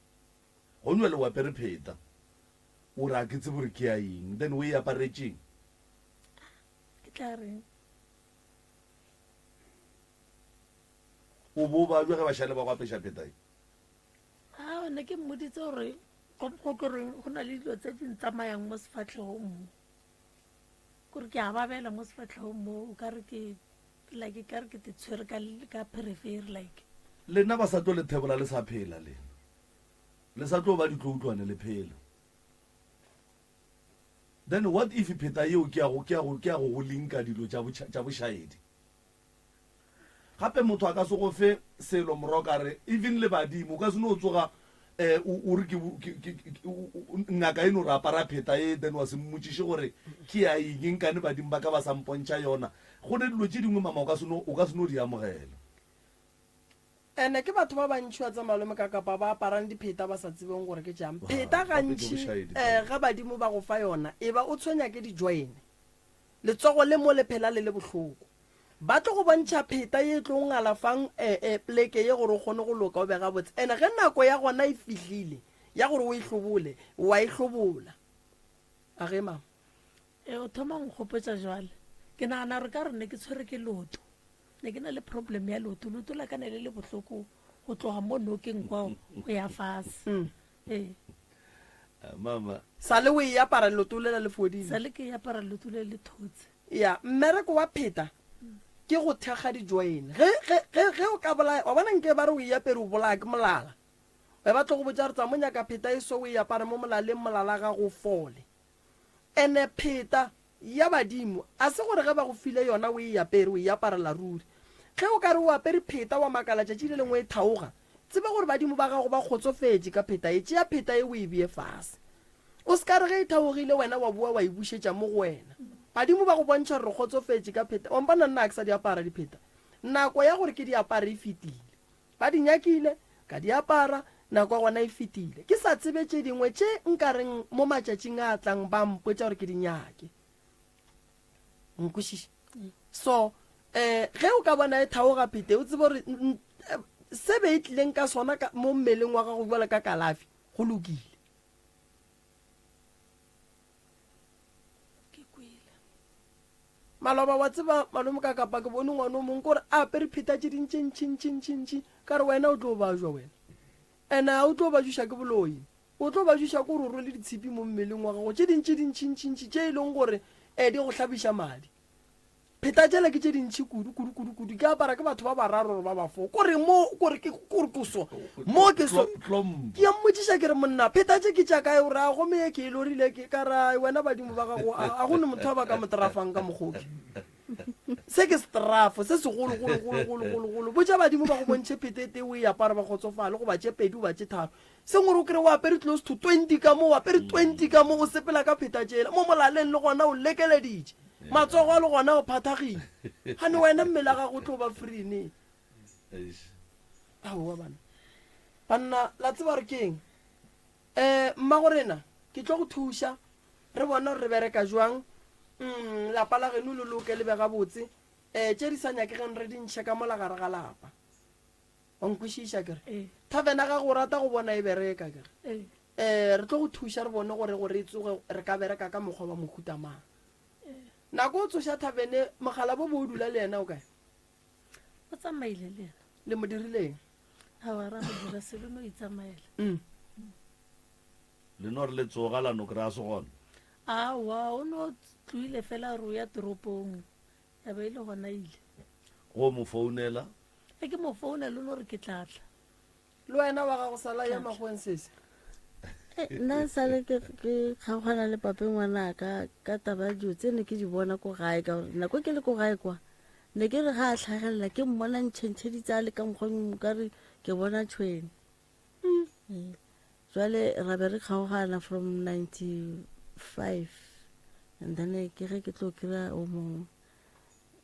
Gone bjale o apere pheta, o re a ke tsebe gore ke ya eng, then o e aparetšeng? Ke tla reng? O bo babja ge ba šale ba go apeša pheta ye? Aowa, ne ke mmoditse gore go go ke reng go na le dilo tse di ntsamayang mo sefatlhegong mo. Kore ke a babela mo sefatlhegong mo, o ka re ke like e ka re ke te tshwere ka ka pherefere like. Lena ba sa tlo le thebola le sa phela lena. Le sa tlo ba ditloutlwane le phela. Then what if pheta yeo ke ya go ke ya go ke ya go go linka dilo tša tša bošaedi? Gape motho a ka se go fe selo morwa o ka re even le badimo o ka se no tsoga um o re ke ngaka e no re apara pheta e then wa se mmotšiše gore ke ya eng nkane badimo ba ka ba sa mpontšha yona. Go ne dilo tše dingwe mama o ka se no o ka se no di amogela. Ene ke batho ba bantši wa tsa malome ka kapa ba aparang dipheta ba sa tsebeng gore ke tšang. Pheta gantši um ge badimo ba go fa yona e ba o tshwenya ke di-join. Letsogo le mo le phela le le bohloko. Ba tlo go bontšha pheta ye e tlo ngalafang e, e, pleke ye gore o kgone go loka o be gabotse. Ene ge nako ya gona e fihlile ya gore o e hlobole, wa e hlobola. A ge, mama? E, o thoma go nkgopotša jwale. Ke nagana gore ka gore ne ke tshwere ke leoto. Ne ke na le problem ya leoto. Leoto la ka ne le le bohloko go tloga mo nokeng kwa go ya fase. Ee. Ah, mama. Sa le o e apara leoto lela le fodile? Sa le ke e apara leoto le le thotse. Ya, mmereko wa pheta ke go thekga di-join. Ge, ge, ge, ge o ka bolaya, wa bona nke ba re o e apere o bolaya ke molala. Be ba tlo go botša gore tsamo nyaka pheta e so o e apare mo molaleng molala gago o fole. Ene pheta ya badimo a se gore ge ba go file yona o e apere o e aparela ruri. Ge o ka re o apere pheta wa makala tšatši le lengwe e thaoga, tseba gore badimo ba gago ba kgotsofetše ka pheta e. Tšea pheta e o e bee fase. O se ka re ge e thaogile wena wa boa wa e bušetša mo go wena. Badimo ba go bontšha gore re kgotsofetše ka pheta. Wa mpona nna ga ke sa di apara dipheta. Nako ya gore ke di apare e fetile. Ba di nyakile, ka di apara, nako ya gona e fetile. Ke sa tsebe tše dingwe tše nka reng mo matšatšing a a tlang ba mpotša gore ke di nyake. O nkwešiša? So, eh, ge o ka bona e thaoga phete, o tsebe gore se be e tlileng ka sona ka, mo mmeleng wa gago bjalo ka kalafi, go lokile. Ke kwele. Maloba wa tseba malome ka kapa ke bone ngwana o mongwe kore a apere pheta tše dintši ntši ntši ntši ntši ka re wena o tlo bajwa wena ene a o tlo bajuša ke boloi o tlo bajuša ke gore o rwele ditshipi mo mmeleng wa gago tše dintši dintši ntši ntši tše e leng gore um di go hlabiša madi Pheta tšela ke tše dintši kudu, kudu, kudu, kudu. Ke apara ke batho ba bararo gore ba ba fo. Kore mo, kore ke, kore ke so. Mo ke so. Ke ya mmotšiša ke re monna, pheta tše ke tša kae? O re a gomme ye ke e lorile ke ka ra wena badimo ba gago a go ne motho a ba ka mo trafang ka mokgoki. Se ke setrafo se segolo golo golo golo golo golo. Botša badimo ba go bontšhe pheta e tee o e apare ba kgotsofale goba tše pedi goba tše tharo. Seng gore o kry o apere close to 20 ka mo, o apere 20 ka mo, o sepela ka pheta tšela. Mo molaleng le gona o lekeleditše. Matsogo a le gona o phathagile. Gane wena mmele a gago o tlo ba free ne? Aowa bana. Banna, la tseba gore ke eng? Um mmagorena, ke tlo go thuša re bone gore re bereka jwang. Mm, lapa la geno le loke le be gabotse. Um tše di sa nyakegeng re di ntšhe ka mola gare ga lapa. Wa nkwešiša ke re? Tavern ya gago o rata go bona e bereka ke re? Eh, re tlo go thuša re bone gore gore e tsoge re ka bereka ka mokgwa wa mohuta mang. Nako o tsoša tavern mogala bo bo o dula le yena o kae? O tsamaile le yena. Le mo dirileng? Aowa ra mo dira selo no itsamaela. Mm. Le no re le tsoga la no kry-a se gona? Aowa o no tloile fela re o ya toropong ya ba e le gona ile. Go mo founela? Ge ke mo founela o no re ke tla tla. Le wena wa gago sala ya makgoweng sese. Eh, nna sale ke ke kgaogana le pape ngwanaka ka taba ya dilo tse ne ke di bona ko gae ka gore nako ke le ko gae kwa ne ke re ga a tlhagelela ke mmona ntšhentšheditse a le ka mokgwa ka re ke bona tšhwene mm. Jwale ra be re kgaogana from 95 and then ke ge ke tlo kry-a o mongwe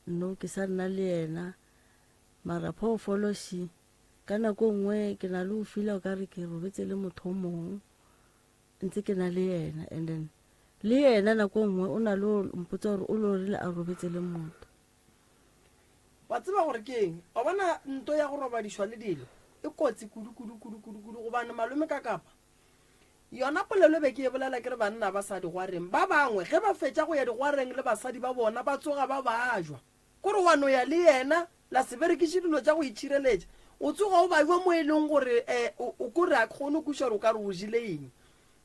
no ke sa nna le yena mara phoofolo she ka nako nngwe ke na le go fila o ka re ke robetse le motho o mongwe ntse ke na le yena and then le yena nako nngwe o na le mpotsa gore o lorile a robetse le motho Wa tseba gore ke eng? Wa bona nto ya go robadišwa le dilo e kotsi kudu kudu kudu kudu kudu gobane malome ka kapa yona polelo be ke e bolela ke re banna ba sa digwareng ba bangwe ge ba fetša go ya digwareng le basadi ba bona ba tsoga ba bajwa kore wa no ya le yena la se berekiše dilo tša go itšhireletša o tsoga o bajwa mo e leng gore um o kore a kgone kweša gore o ka re o jele eng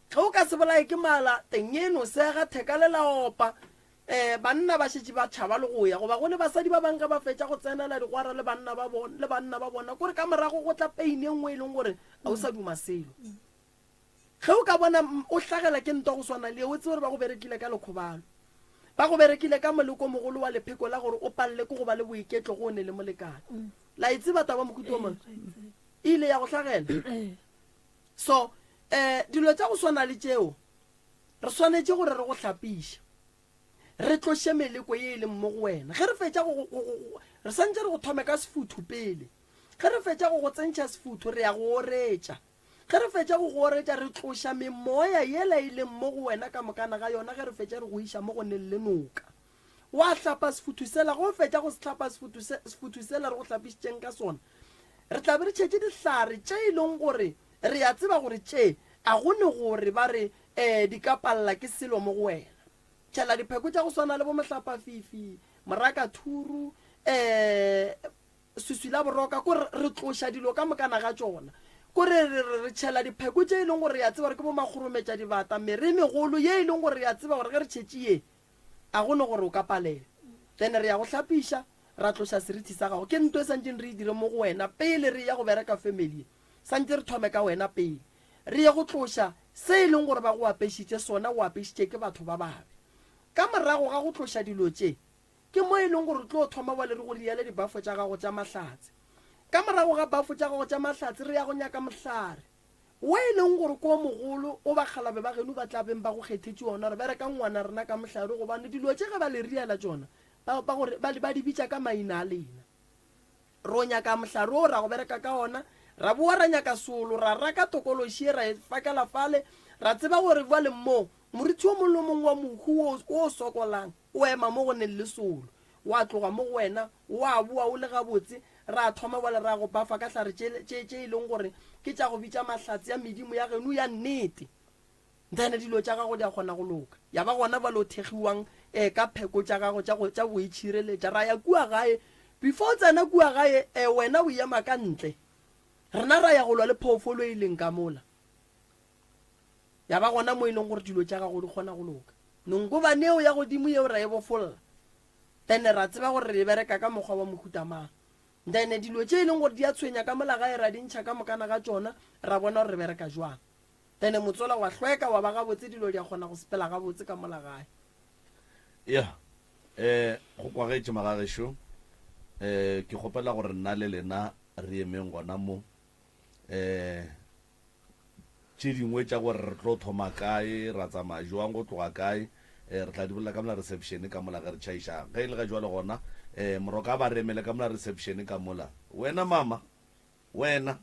ge o ka se bolaye ke mala teng e no sega theka le la opa Ee, banna ba šetše ba tšhaba le go ya, goba go ne basadi ba bangwe ge ba fetša go tsenela digwara le banna ba bona, le banna ba bona, kore ka morago go tla pain e nngwe e leng gore ga o sa duma selo. Ge o ka bona o hlagela ke ntwa go swana le ye, o tsebe gore ba go berekile ka lekgobalo. Ba go berekile ka moleko mogolo wa lepheko la gore o palele ke go ba le boiketlo go o ne le molekane. La e tseba taba mohuta o mongwe? E ile ya go hlagela. So, um dilo tša go swana le tšeo, Re swanetše gore re go hlapiše, re tloše meleko ye e leng mo go wena. Ge re fetša go, go, go, re santše re go thome ka sefuthu pele. Ge re fetša go go tsentšha sefuthu, re ya go oretša. Ge re fetša go go oretša, re tloša memoya yela e leng mo go wena ka mokana ga yona, ge re fetša re go iša mo go neng le noka. Wa hlapa sefuthu sela, ge o fetša go se hlapa sefuthu se, sefuthu sela re go hlapišitšeng ka sona, re tla be re tšhetše dihlare tše e leng gore re a tseba gore tše a go ne gore ba re um di ka palela ke selo mo go wena. Tšhela dipheko tša go swana le bo mohlapafifi, morakathuru, um swiswi la boroka, ko re, re tloša dilo ka mokana ga tšona. Ko re, re, re, re tšhela dipheko tše e leng gore re a tseba gore ke bo makgorometšadibata, mere e megolo ye e leng gore re a tseba gore ge re tšhetše ye, A go ne gore o ka palelwa. Then re ya go hlapiša, ra tloša serithi sa gago. Ke nto e santšeng re e dire mo go wena pele re eya go bereka family ye. Santše re thome ka wena pele. Re ye go tloša se e leng gore ba go apešitše sona, o apešitše ke batho ba babe. Ka morago ga go tloša dilo tše, ke mo e leng gore re tlo thoma bjale re go riele dibafo tša gago tša mahlatse. Ka morago ga bafo tša gago tša mahlatse re ya go nyaka mohlare. Wo e leng gore ke o mogolo, wo bakgalabe ba geno ba tla beng ba go kgethetše wona, gore berekang ngwana rena ka mohlare, gobane dilo tše ge ba le riela tšona, ba, ba gore, ba, ba di bitša ka maina a lena. Ro nyaka mohlare wo ra go bereka ka ona, ra bowa ra nyaka solo, ra raka tokološi ye ra e fakela fale, ra tseba gore bjale mo, morithi wo mongwe le wo mongwe wa mohu wo, wo o sokolang, o ema mo go neng le solo, wa tloga mo go wena, wa bowa o le gabotse, Ra thoma bjale ra go bafa ka hlare tše, tše, tše e leng gore ke tša go bitša mahlatse a medimo ya geno ya nnete. Then dilo tša gago di a kgona go loka. Ya ba gona bjale o thekgiwang eh, ka pheko tša gago tša go, tša go itšhireletša. Ra ya kua gae. Before o tsena kua gae, eh, wena o ema ka ntle. Rena ra ya go lwa le phoofolo e leng ka mola. Ya ba gona mo e leng gore dilo tša gago di kgona go loka. Nongobane yeo ya godimo yeo ra e bofolla. Then ra tseba gore re e bereka ka mokgwa wa mohuta mang. Then dilo tše e leng gore di a tshwenya ka mola gae ra di ntšha ka mokana ga tšona, ra bona gore re bereka jwang. Then motsola wa hlweka wa ba gabotse dilo di a kgona go sepela gabotse ka mola gae. Ya, eh, go kwagetše magagešo. Eh, ke kgopela gore nna le lena re emeng gona mo. Eh, Tše dingwe tša gore re tlo thoma kae, ra tsamaya jwang, go tloga kae, re tla di bolela ka mola reception ka mola ge re tšhaiša. Ge e le ga jwale gona, Moroka a ba re emele ka mola reception ka mola. Wena mama, wena,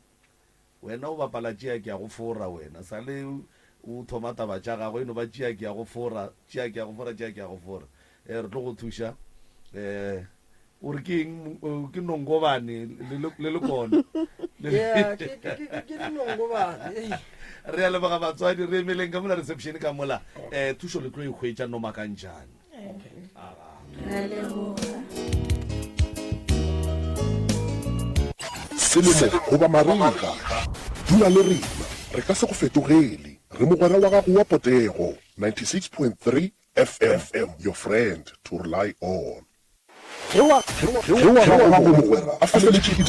wena o bapala tšea ke ya go fora wena. Sa le o thoma taba tša gago e no ba tšea ke ya go fora, tšea ke ya go fora, tšea ke ya go fora. Re tlo go thuša. O re ke eng? Ke nongobane le lekone. Yeah, ke ke ke ke dinongobane. Re a leboga batswadi, re emeleng ka mola reception ka mola. Eh thušo le tlo e hwetša no makantšane. Okay. Re a leboga. Selemo goba marega, dula le rena, re ka se go fetogele. Re mogwera wa gago wa potego, 96.3 FM, your friend to rely on. Ge wa gago mogwera a feletšwe ke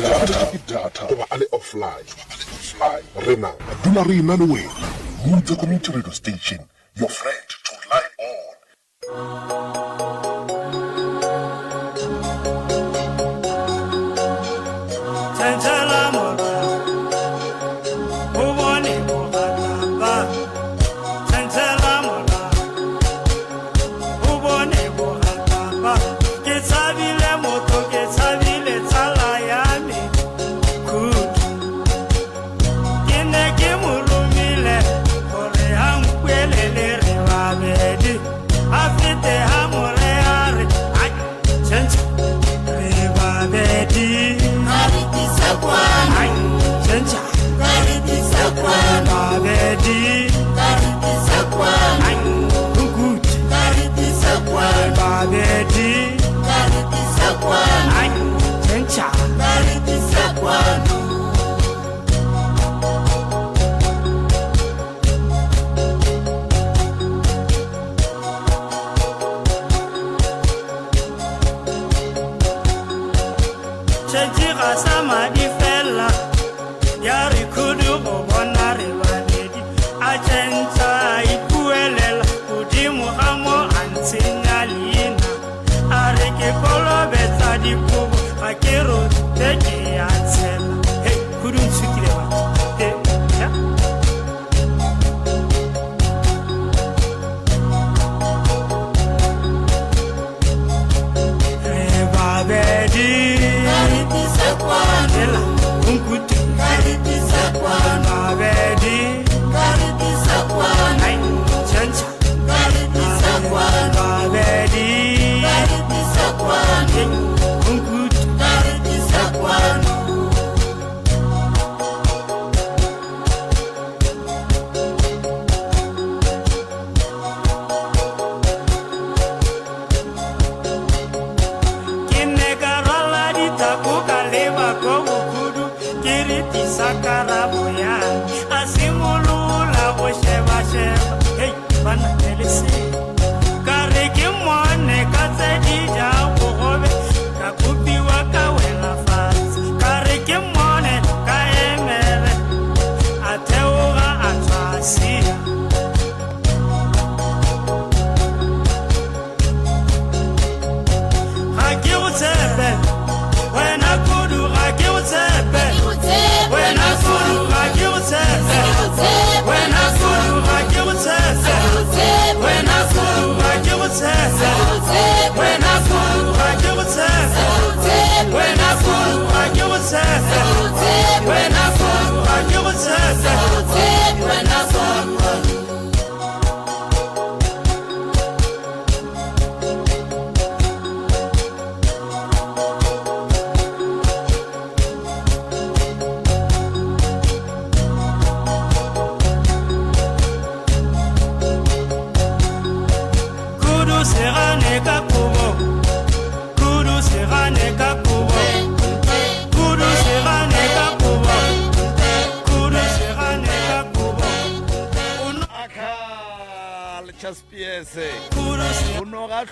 data goba a le offline, rena re dula re ena le wena. Mutse Community Radio Station, your friend to rely on.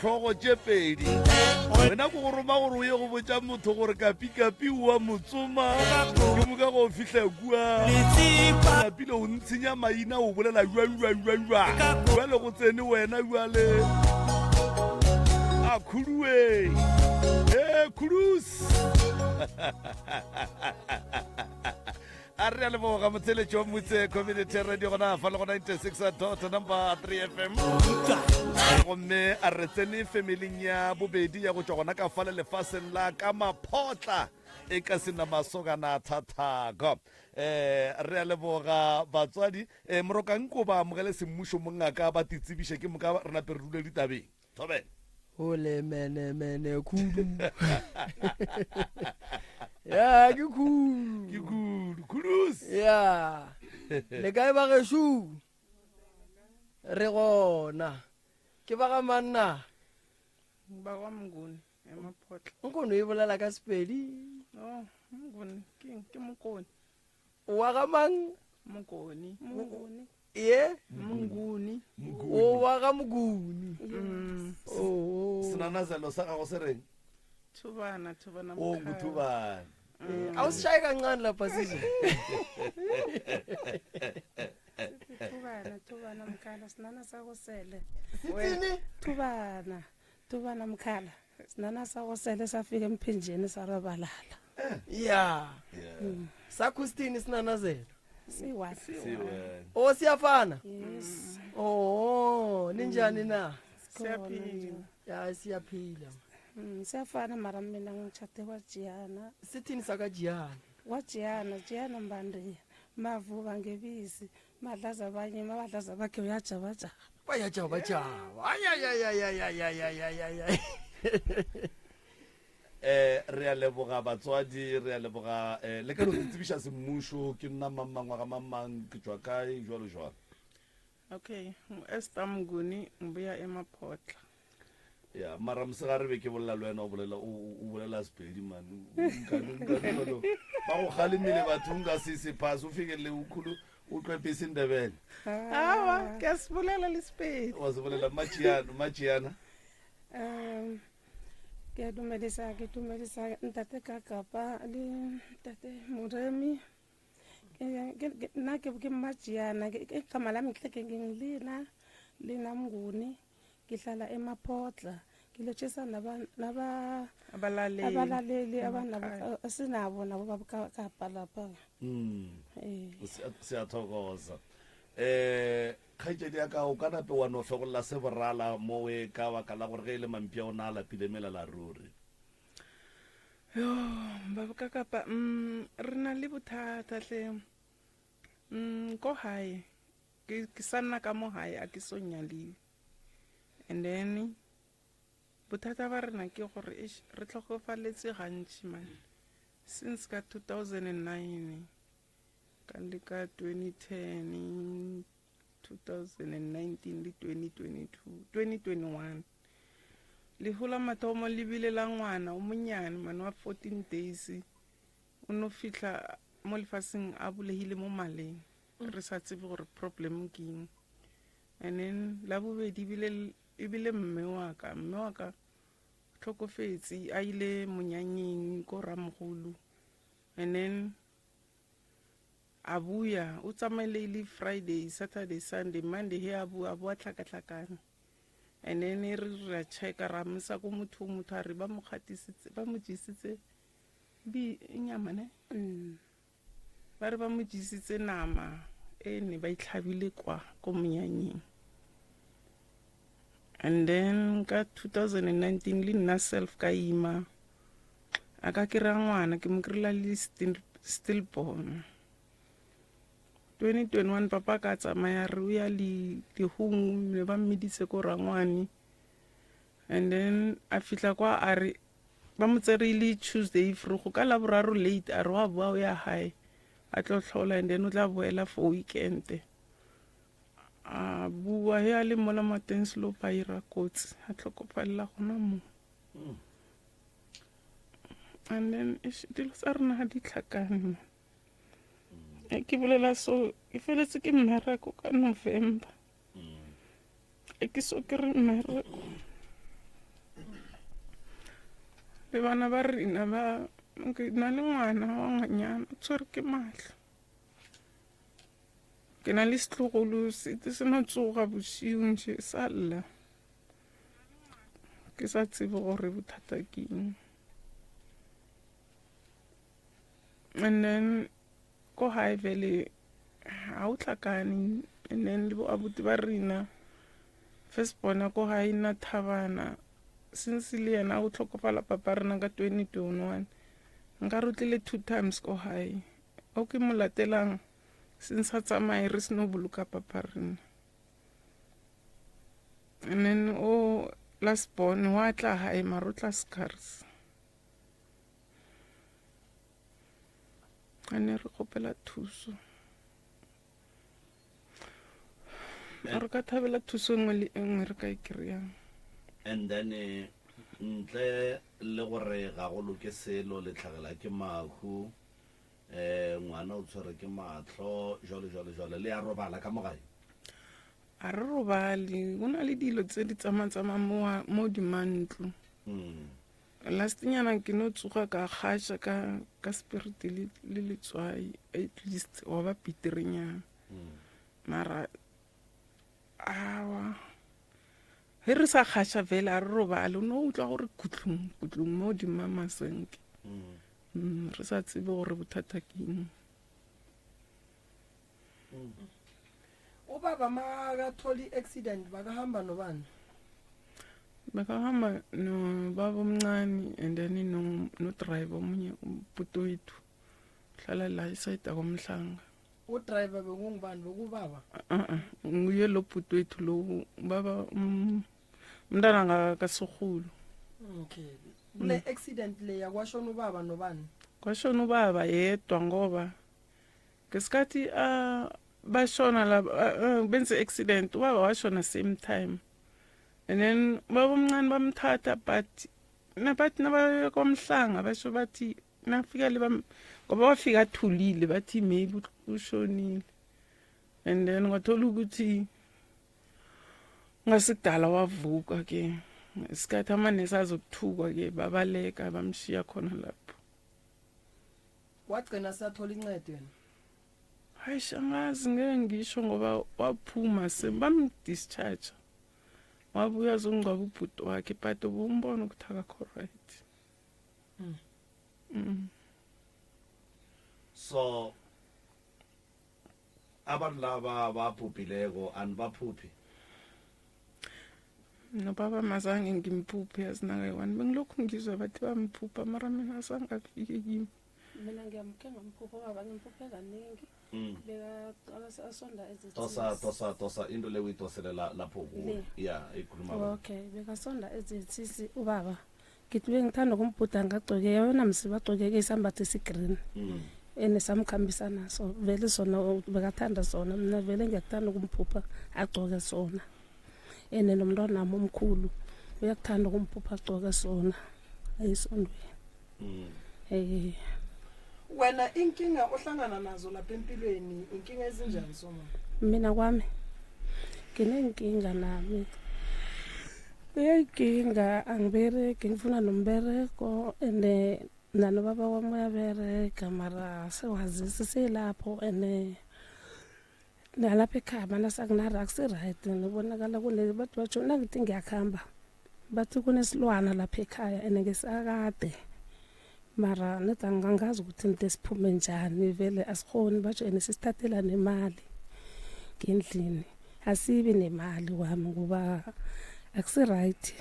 Hlogo tše pedi wena ko go roma gore o ye go botša motho gore kapikapi oa motsoma ke moka go fihla kua napile o ntshenya maina o bolela jwa jale go tsene wena jale a khudue e khudus A re a leboga motheletši wa Motse Community Radio gona fa le go 96 dot number 3 FM. Gomme a re tsene femeling ya bobedi ya go tšwa gona ka fale lefaseng la ka maphotla e ka sena masokana thathako. Eh re a leboga batswadi eh morokanko ba amogele semmušo mongaka ba titsebiše ke moka re nape re dule ditabeng. Thobela. Ole mene mene khudu. Ya ke khudu. Ke khudu, khudus. Ya. Le kae ba gešo? Re gona. Ke ba ga manna. Ba ga Mnguni, eMaphotla. Nkono e bolela ka Sepedi. Oh, Mnguni, ke ke Mokone. Wa ga mang? Mokone. Monguni. Ye? Monguni. O wa ga Mokuni. Oh. Senanazelo sa gago se reng? Thubana, Thubana O Mokgadi. nguthubana. A o se shaye kancane lapha sizwe. Thubana, Thubana Mkhala, sinana sa go sele. Sitsini? Thubana, Thubana Mkhala, sinana sa go sele sa fika emphinjeni sa robalala. Ya. Yeah. Sakho sithini sinanazelo? Siwa. Siwe. Oh siyafana? Yes. Oh, ninjani na? Siyaphila. Ya siyaphila. Siyafana mara mina ngitshate kwaJiyana. Sithini sakaJiyana? KwaJiyana, Jiyana Mbande. Mavuka ngebisi, madlaza abanye, mabadlaza bakhe uyajabajaba. Bayajabajaba. Ay ay ay ay ay ay ay ay ay ay. Eh re a leboga batswadi, re a leboga eh le ka no tsebiša semmušo ke nna mang mang wa ga mang mang ke tšwa kae jwalo jwalo. Okay, Esther Mnguni ngibuya eMaphotla. Ya, mara mosegare be ke bolela le wena o bolela o o bolela Sepedi man. Nkane nkane jalo. Ba go kgalemile batho nka se se pass o fikelele o khulu o tlwepe Sendebele. Awa, ke a se bolela le Sepedi. Wa se bolela Machiana, Machiana. Um ke a dumedisa ke dumedisa ntate ka kapa le ntate Moremi. Nna ke ke Mmajiana ke igama lami ke ke ngilina Lina Mnguni ngihlala eMaphotla ngilotshisa naba naba Abalaleli. abalaleli abanabo Emakhaya. esinabo nabo babukapa lapha. Eh. Siyathokoza. Eh kgaetšedi ya ka o ka nape wa no fegolla se borala mowe ka baka la gore ge e le mampia o na a lapile melala ruri. Yo, babuka kapa re na le bothata hle. Ko hae ke ke sa nna ka mo hae a ke so nyaliwe. And then bothata ba rena ke gore eish re tlhokofaletse gantši man. Since ka 2009 ka le ka 2010 2019 le 2022 2021 lehu la mathomo le bile la ngwana o monyane mane wa 14 days o no fihla mo lefaseng a bulegile mo maleng re sa tsebe gore problem ke eng. And then la bobedi ebile ebile mme wa ka mme wa ka tlhokofetse a ile monyanyeng ko ramogolo. And then a buya o tsamaile e le Friday, Saturday, Sunday, Monday he a bua a bua tlhakatlhakane. And then e re ra checka ra mosa ko mothong motho a re ba mo kgatisitse ba mo jesitse di nyama ne ba re ba mo jesitse nama e ne ba itlhabile kwa ko monyanyeng. And then ka 2019 le nna self ka ima a ka kry-a ngwana ke mo kry-ela le stillborn. 2021 papa ka tsamaya re o ya lehung ne ba mmiditse ko rangwane. And then a fihla kwa a re ba mo tsere le Tuesday vroeg ka laboraro late a re wa boa o ya hae a tlo hlola and then o tla boela for weekend. A bua he a le mola mateng slope a ira kotsi a tlhokofalela gona mo. And then eish dilo tsa rena ga di tlhakane man. E ke bolela so ke feletse ke mmereko ka November. E ke so kry mmereko. Le bana ba rena ba ke na le ngwana wa ngwanyana o tshwere ke mahlo. Ke na le setlogolo se se no tsoga bosiu nje sa lla. Ke sa tsebe gore bothata ke eng. And then ko hae vele ha o tlhakane and then le bo abuti ba rena first born ko hae nna Thabana since le yena o tlhokofala papa rena ka 2021 nka re o tlile 2 times ko hae o ke mo latelang since a tsamaye re seno boloka papa rena. And then o last born wa tla hae mara o tla scars. A ne re kgopela thuso. A re ka thabela thuso e nngwe le e nngwe re ka e kry-ang. And then eh, ntle le gore ga go loke selo le tlhagela ke mahu eh ngwana o tshwere ke mahlo jwalo jwalo jwalo le ya robala ka mo gae? A re robale, go na le dilo tse di tsamatsamang mo mo dimantlo. Last nyana ke no tsoga ka kgaša ka ka spirit le le letswai at least wa ba piterenyana. Mara awa ge re sa kgaša fela a re robale o no utlwa gore kutlung kutlung mo godimo masenke. Mm, re sa tsebe gore bothata ke eng. Ubaba makathola i-accident bakahamba nobani? Bekahamba nobaba omncane and then no no driver omunye ubhuti wethu hlala la isayida komhlanga. Udriver bekungubani bekubaba? Uh-uh, nguye lo bhuti wethu lo baba um, umntana kasorhulu. Okay. Kule accident le yakwashona ubaba nobani? Kwashona ubaba yedwa ngoba ngesikhathi uh, bashona laba uh, benze accident ubaba washona same time and then ubaba omncane bamthatha but nabathi nabaya kwamhlanga basho bathi nafika le ngoba wafika athulile bathi maybe ushonile and then kwathola ukuthi ngasikudala wavuka ke isikhathi amanesi azokuthukwa ke babaleka bamshiya khona lapho Wagcina sathola incedo yena. Hayi angazi ngeke ngisho ngoba waphuma sebamdischarge. Wabuya azongcwaba ubhuti wakhe but ubumbona ukuthi akakho right. Mm. Mm. So abantu laba babhubhileko anibaphuphi? Nobaba mazange ngimphuphe yazi nakayi-one bengilokhu ngizwa bathi bamphupha mara mina azange afike kimi. Mina ngiyamkhe ngamphupha ubaba ngimphuphe kaningi Mm. bekasonda Tosa tosa tosa into le uyitosele la lapho kuwe. Le. Yeah, ikhuluma. la. Okay, bekasonda ezethisi ubaba. Ngithi bengithanda ukumbhuda ngagcoke yona msi bagcokeke isambatho esigreen. Mm. Ene samkhambisa naso vele sona bekathanda sona mina vele ngiyakuthanda ukumphupha agcoke sona. Ene nomntwana wami omkhulu uyakuthanda ukumphupha agcoke sona ayisondweni. Mm. Eh Wena inkinga ohlangana nazo lapha empilweni inkinga ezinjani soma? Mina kwami nginenkinga nami. Uyayinkinga angiberegi ngifuna nombereko ene nanobaba wami uyaberega mara sewazisi silapho ene nalapha ekhaya mana sakunara akusi-right nokubonakala kune bathi batsho nangithi ngiyakuhamba bathi kunesilwana lapha ekhaya ene ngesakade mara nedi angazi ukuthi into esiphume njani vele asikhoni batsho ene sisithathela nemali ngendlini asibi nemali kwami ngoba akusi-right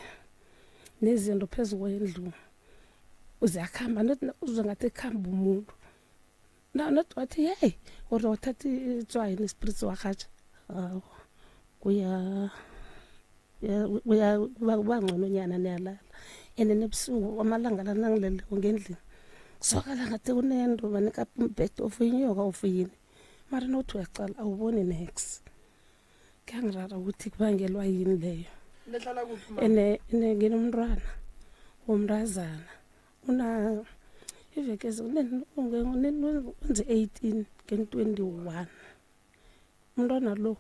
nezinto phezu kwendlu uziyakuhamba not uzwe ngathi kuhamba umuntu na not wathi hey or wathatha itswayi nespritz warhatsha hawu kuya kuya kuba ngcono nyana niyalala and nebusuku amalanga lana ngileleko ngendlini kuzwakala ngathi kunento banikapha umbhede of inyoka of yini mara nothi uyacala awuboni nex kuyangirara ukuthi kubangelwa yini leyo Nihlala kuphi ma? ene ene nginomntwana womntazana una iveke wenze 18 ngen-21 umntwana lo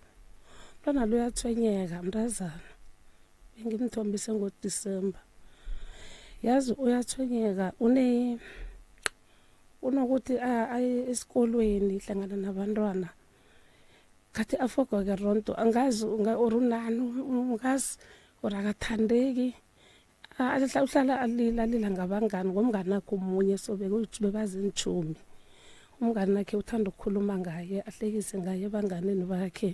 umntwana lo uyathwenyeka mntazana bengimthombise ngodisemba yazi uyathwenyeka une unokuthi aye esikolweni hlangana nabantwana khathi afogoke ronto angazi or unani ungazi or akathandeki uhlala alila alila ngabangani ngomngani akhe omunye so bebazintshomi umngani akhe uthanda ukukhuluma ngaye ahlekise ngaye ebanganini bakhe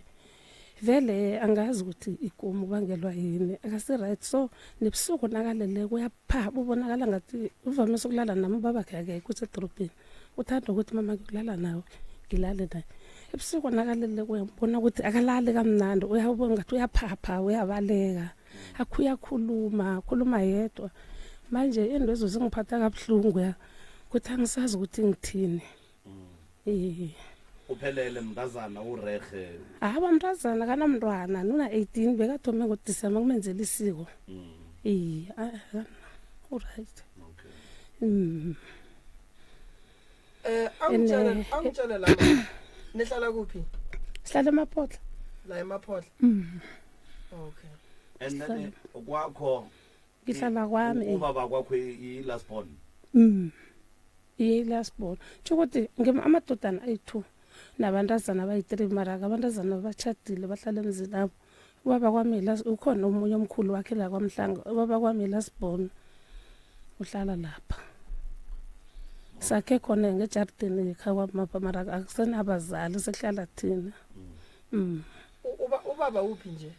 vele angazi ukuthi ikomo kubangelwa yini akasi-right so nebusuku nakaleleko uyaphaba ubonakala ngathi uvamise ukulala nami ubabakhe akekho usedorobheni uthanda ukuthi mama ngiyokulala nawe ngilale naye ebusuku nakaleleko uyambona ukuthi akalali kamnandi uyabona ngathi uyaphapha uyabaleka akho uyakhuluma khuluma yedwa manje into ezo zingiphatha kabuhlungu ya ukuthi angisazi ukuthi ngithini eh Uphelele mntazana urehe. Hawa mntazana kanamntwana nuna 18 bekathome ngoDisemba kumenzela isiko. Iye, uright. Mm. Eh angitshele Ene- angitshele la ma. Nihlala kuphi? Sihlala eMapotla. La eMapotla. Mm. Okay. And then kwakho Ke hlala kwami. O baba kwakho i last born. Iye last born. Tjho ukuthi ngima amadodana ayi-2 nabantazana abayi-3 mara abantazana batjhadile bahlala emzini abo. Ubaba kwami last ukhona omunye omkhulu wakhe la kwaMhlanga. Ubaba kwami last born uhlala lapha. Sakhe khona ngejardini ekhaya kwamapha mara akusenabazali sekuhlala thina. Ubaba uphi nje?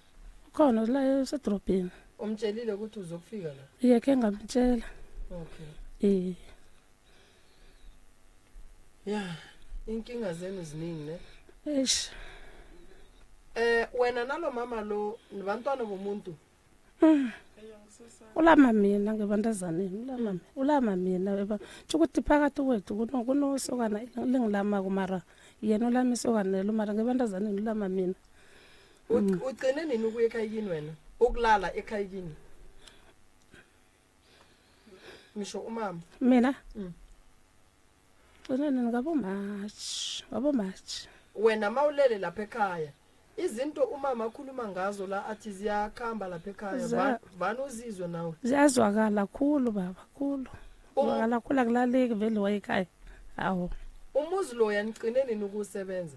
Khona la esedrobheni. Umtshelile ukuthi uzokufika la? Iye khe ngamtshela. Okay. Iye. Ya, inkinga zenu ziningi ne? Eish. Wena nalo mama lo nibantwana bomuntu? Ulama mina ngebantazaneni, ulama ulama mina eba. Tjho ukuthi phakathi kwethu kuno kunosokana lingilamako mara yena ulama isokana lelo mara ngebantazaneni ulama mina. Ugcine nini ukuya ekhaya kini wena? Ukulala ekhaya kini? Ngisho umama. Mina? Gcine nini ngabo March, ngabo March. Wena mawulele lapha ekhaya izinto umama akhuluma ngazo la athi ziyakhamba lapha ekhaya vane uzizwe nawe. Ziyazwakala khulu baba khulu. Zwakala khulu akulaleki vele wayekhaya. Awu. Umuzi loya nigcine nini ukusebenza?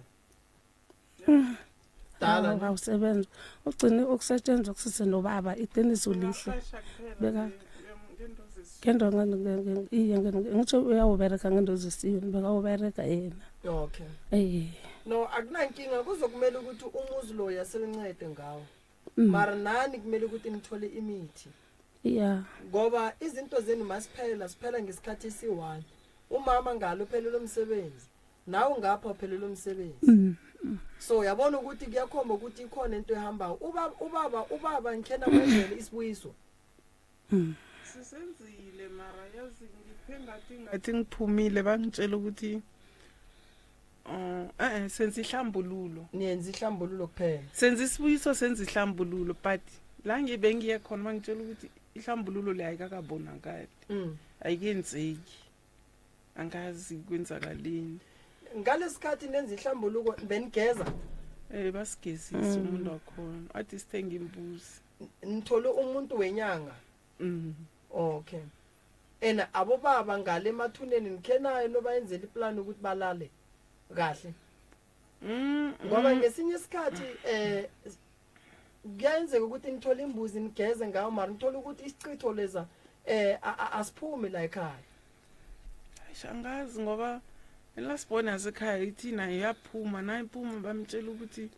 Dala Awu, awusebenza. Ugcine ukusetshenzwa kusise nobaba iqiniso lihle. Beka ngento iye ngitsho uyawubereka ngento zesiyoni bekawubereka yena. Okay. Eh. No akunankinga kuzokumele ukuthi umuzi loya selincede ngawo. Mara nani kumele ukuthi nithole imithi. Yeah. Ngoba izinto zenu masiphela siphela ngesikhathi esi-1. Umama ngalo uphelele umsebenzi. Nawe ngapha uphelele umsebenzi. So uyabona ukuthi kuyakhomba ukuthi ikhona into ehambayo. Ubaba ubaba ubaba ngikhena kwenzele isibuyiso. Sisenzile mara yazi ngiphe ngathi ngathi ngiphumile bangitshela ukuthi eh senza ihlambululo. Niyenza ihlambululo kuphela. Senza isibuyiso senza ihlambululo but la ngibe ngiye khona bangitshela ukuthi ihlambululo le ayikakabonakali. Ayikenzeki. Angazi kwenzakaleni. Ngalesikhathi nenza ihlambuluko benigeza? Basigezisa umuntu wakhona. Athi sithenge imbuzi. Nithole umuntu wenyanga? Okay. Ena abobaba ngale emathuneni nikhenayo nobayenzela iplan ukuthi balale kahle. Ngoba ngesinye isikhathi kuyenzeka ukuthi nithole imbuzi nigeze ngayo mara nithole ukuthi isichitho leza asiphumi la ekhaya. Eish, angazi ngoba elasibona yasekhaya ithi nayo iyaphuma nayiphuma bamtshela ukuthi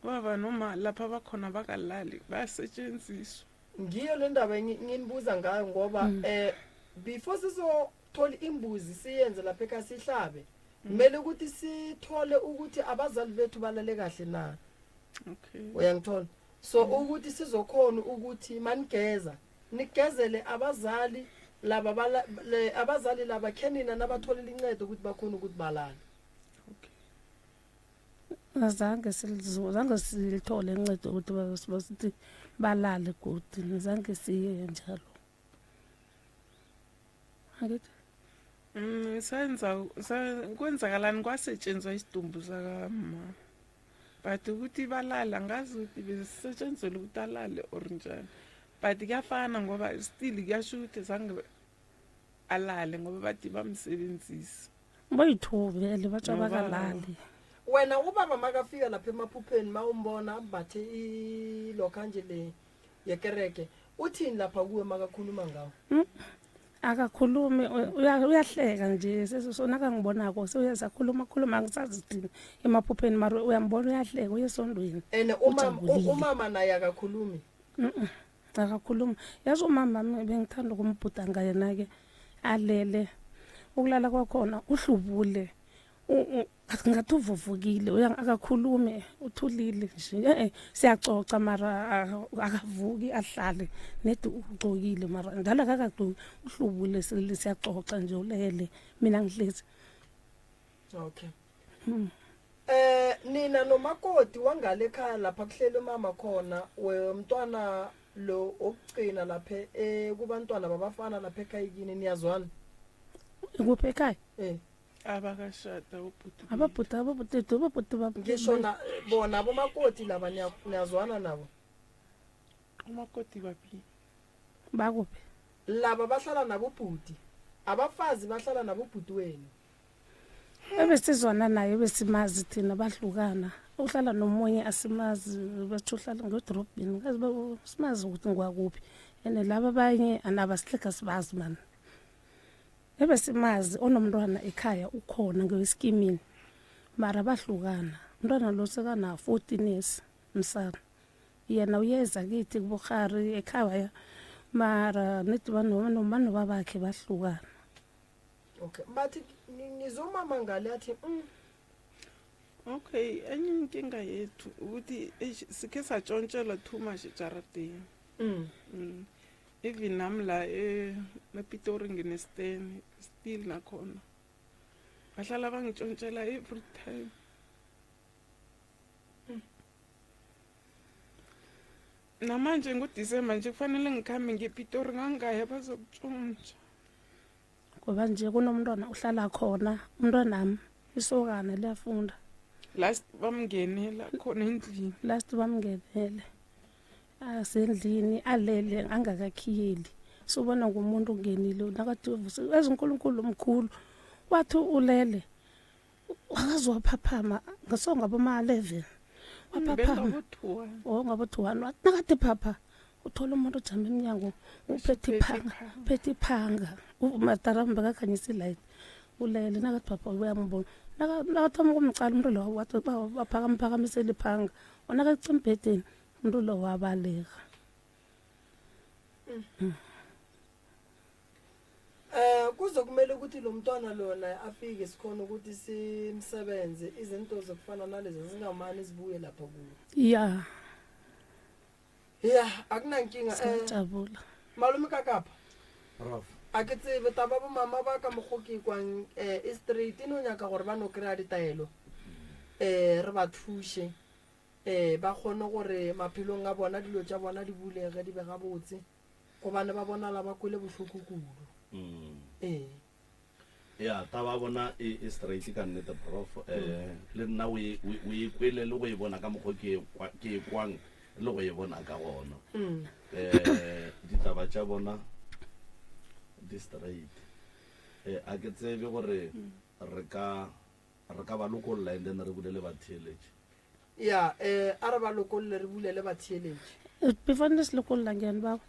baba noma lapha bakhona bakalali bayasetshenziswa. Ngiyo le ndaba nginibuza ngayo ngoba before sizothola imbuzi siyenze lapha ekhaya sihlabe kumele ukuthi sithole ukuthi abazali bethu balale kahle na. Okay. Uyangithola? So ukuthi sizokhona ukuthi manigeza nigezele abazali laba abazali laba khenina nabathola incedo ukuthi bakhona ukuthi balale. Okay. Azange zange silithole incedo ukuthi basithi balale godi, zange siye njalo. Angithi? Senza kwenzakalani kwasetshenzwa isidumbu sakamama. But ukuthi balala ngazi ukuthi besetshenzelwa ukuthi alale or njani. But kuyafana ngoba still kuyasho ukuthi zange alale ngoba bathi bamsebenzisa. Boyi-two vele batsho abakalali. Wena ubaba makafika lapha emaphupheni mawumbona ambathe ilokha nje le yekereke uthini lapha kuwe makakhuluma ngawo? Akakhulumi uyahleka nje sesona kangibonako sewuyasakhuluma khuluma angisazi thini emaphupheni mara uyambona uyahleka uye esondweni. Ene umama naye akakhulumi? Akakhulumi. Yazi umama bengithanda ukumbhuda ngaye ke alele ukulala kwakhona uhlubule ngathi uvuvukile akakhulumi uthulile nje siyacoca mara akavuki ahlale nedi ugcokile mara njalo akakagcoki uhlubule siyacoca nje ulele mina ngihlezi. Okay. Nina nomakoti wangale ekhaya lapha kuhleli umama khona wemntwana lo okugcina lapha kubantwana babafana lapha ekhaya kini niyazwana? Kuphi ekhaya? Abakashada ubhuti. Ababhuti ababhuti ababhuti Ngisho na bona abomakoti laba niyazwana nabo? Umakoti baphi? Ba kuphi? Laba bahlala nabobhuti. Abafazi bahlala nabobhuti wenu. Ebesizwana naye besimazi thina bahlukana. Uhlala nomunye asimazi bathi uhlala ngedorobheni. Kazi simazi ukuthi ngwakuphi. And laba abanye anaba sihleka sibazi man. Ebesimazi onomntwana ekhaya ukhona ngeweskimini. Mara bahlukana. Umntwana lo sekana 14 years msana. Yena uyeza kithi kubukhari ekhaya mara nithi banobabakhe bahlukana. Okay, bathi ngizomama ngale athi. Okay, enye inkinga yethu ukuthi eish, sikhe satshontshelwa too much ejaradeni. Even nami la ePitori nginesteni still nakhona. Bahlala bangitshontshela every time. Namanje ngoDisemba nje kufanele ngikhambe ngePitori ngangaya bazokutshontsha. Ngoba nje kunomntwana uhlala khona, umntwanami isokana liyafunda. Last bamngenela khona endlini. Last bamngenele. Asendlini alele angakakhiyeli. Sobona ngumuntu ungenile nakathi ezinkulunkulu omkhulu wathi ulele. Wakaze waphaphama ngaso ngabo ma 11. Waphaphama. Oh ngabo 2 wathi nakathi phapha uthola umuntu ojama emnyango uphethe iphanga uphethe iphanga umataramu bekakhanyisa ilight ulele nakathi phapha uyambona nakathoma ukumcala umuntu lo wathi baphakamphakamisela iphanga onakaca embhedeni umuntu lo wabaleka. Eh kuzokumele ukuthi lo mntwana lona afike sikhona ukuthi simsebenze izinto zokufana nalezo zingamane zibuye lapha kuwo. Ya. Ya, akunankinga eh. Siyajabula. Malume kakapa. Prof. A ke tsebe taba bo mama ba ka mokgo ke kwang eh e straight e no nyaka gore ba no kry-a ditaelo eh re ba thuše eh ba kgone gore maphelong a bona dilo tša bona di bulege di be gabotse. Gobane ba bonala ba kwele bohloko kudu. Ee. Ya, taba ya bona e, e straight ka nnete, Prof. Eh, le nna o e, o e kwele le go e bona ka mokgwa ke e kwa, ke e kwang le go e bona ka gona. Eh, ditaba tša bona di straight. Eh, a ke tsebe gore re ka, re ka ba lokolla and then re bulele batheeletši. Ya, eh, a re ba lokolle re bulele batheeletši. Before nisilokolla ngiyanibawa.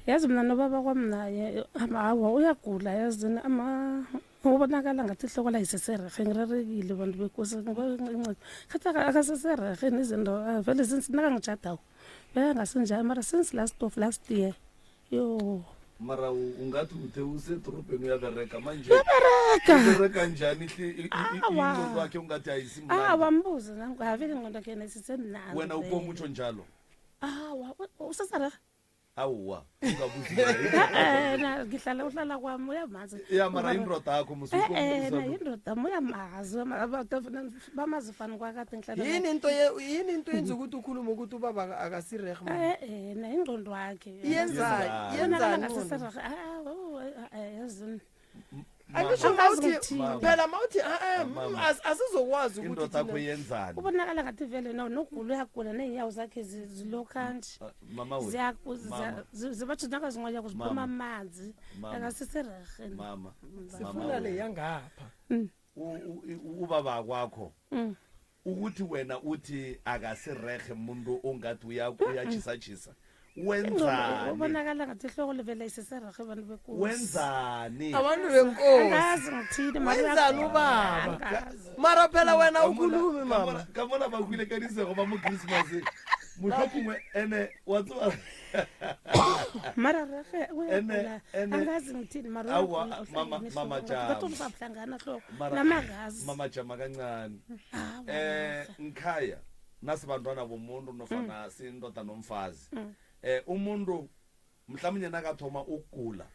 Yazi mina nobaba kwami naye awa uyagula yazini ama ubonakala ngathi ihloko la iseserehe ngirerekile bantu bekosi khathi akaseserehe nezinto ah, vele since nakangitshadako bekangasinjalo mara since last of last year yo mara ungathi uthe usedorobheni uyabereka manje uyabereka ubereka njani ingqondo yakhe ungathi ayisimnandi awa mbuze avele ingqondo yakhe yena isisemnandi wena ukomutsho njalo awa useserehe awa ungabuzi eh, na ngihlala uhlala kwami uyamazi ya mara indoda yakho musi eh, eh, indoda uyamazi bamazi fani kwakade ngihlala yini into yini into yenza ukuthi ukhulume ukuthi ubaba akasireh eh eh na ingqondo wakhe iyenzani yenzani ah, oh, eh, eh, yazini angisho mawuthi phela mawuthi eh, mm, asizokwazi ukuthi indoda yakho yenzani ubonakala ngathi vele no nogula uyagula neenyawo zakhe zilokhu kanje ah, zibathi nakazinqonya kuziphuma amanzi akasiserehe mama sifuna le yangapha Ubaba kwakho ukuthi wena uthi akasirehe umuntu ongathi uyatjhisatjhisa wenzani ubonakala ngathi ihloko livela iseserehe abantu bekosi wenzani abantu benkosi angazi ngithini mara wenzani ubaba mara phela wena ukhulumi mama ka mola ba hwile ka disego ba mo christmas mohlomongwe ene wa tseba mara rehe uyagula angazi ngithini mara Awa, mama- mama jama. uyahlangana hloko namakazi mama jama kancane eh ngikhaya nasibantwana bomuntu nofana sindoda nomfazi eh umuntu mhlawumnye nakathoma ukugula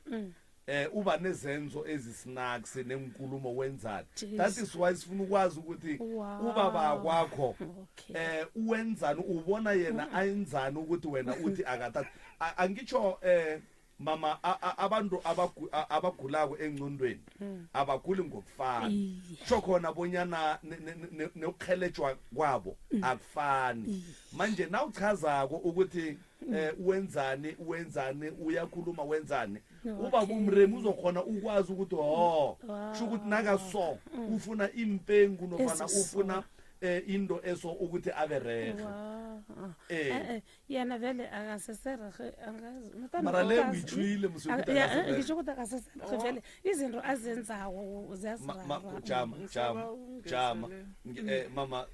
eh uba nezenzo ezisnacks nenkulumo wenzani that is why sifuna ukwazi ukuthi Wow. ubaba kwakho Okay. eh uwenzani ubona yena ayenzani ukuthi wena uthi akathatha A- angitsho eh mama a- a- abantu abagu- a- abagulako engcondweni abaguli ngokufana sho khona bonyana ne- ne- ne- nokuhelejwa kwabo akufani manje nawuchazako ukuthi. um wenzani wenzani uyakhuluma wenzani ubaba umremi uzokhona ukwazi ukuthi ho kusho ukuthi nakaso ufuna impengu nofana ufuna um into eso ukuthi abe rehe eh. eh, eh yena vele akaseserehe angazi mara le uyitshwile mosngisho ukuthi akaseserehe vele izinto azenzako ziyasirara jama jama jama mama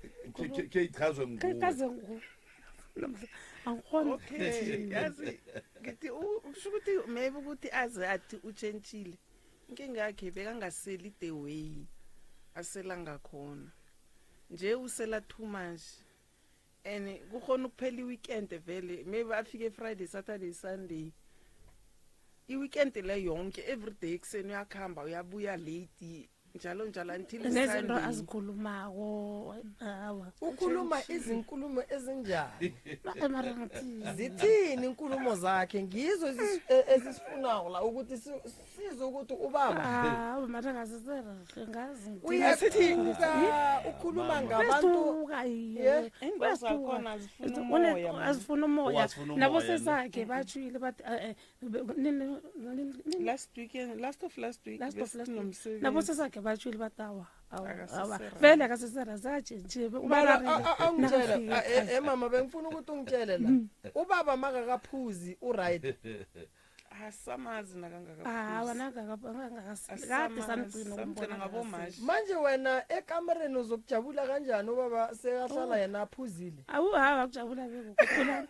ke ichazwe nguwe angikhoni okay yazi ngithi kusho ukuthi maybe ukuthi aze athi utshentshile inkinga yakhe bekangaseli the way asela ngakhona nje usela too much and kukhona ukuphela i-weekend vele maybe afike friday saturday sunday i-weekend le yonke everyday ekuseni uyakuhamba uyabuya late njalo njalo until nezinto Sunday. azikhulumako awa ukhuluma izinkulumo ezinjani mara ngathini zithini inkulumo zakhe ngizo ezis- e- esisifunako la ukuthi si- sizwe ukuthi ubaba awa mara ngaziserehe ngazi uyathuka ukhuluma ngabantu Uyastuka iye Yeah. Iinto zakhona azifuni umoya, man. azifuna Oh, umoya azifuna umoya, nabosesakhe batshwile bathi eh, eh, nini- nini- nini- last weekend last of last week last of last week. besinomsebenzi. nabosesakhe batshwile bathi awa awa awa Akasesererhe. vele akasesera zatshentshiwe Mara, a- a- angitshele a- e- e, mama bengifuna ukuthi ungitshele la ubaba makakaphuzi uright asamazi awa nakangakaphuzikade kade samgcina samgcina ngabomashi manje wena ekamereni uzokujabula kanjani ubaba sekahlala yena aphuzile awu hawa kujabula bekukuthulani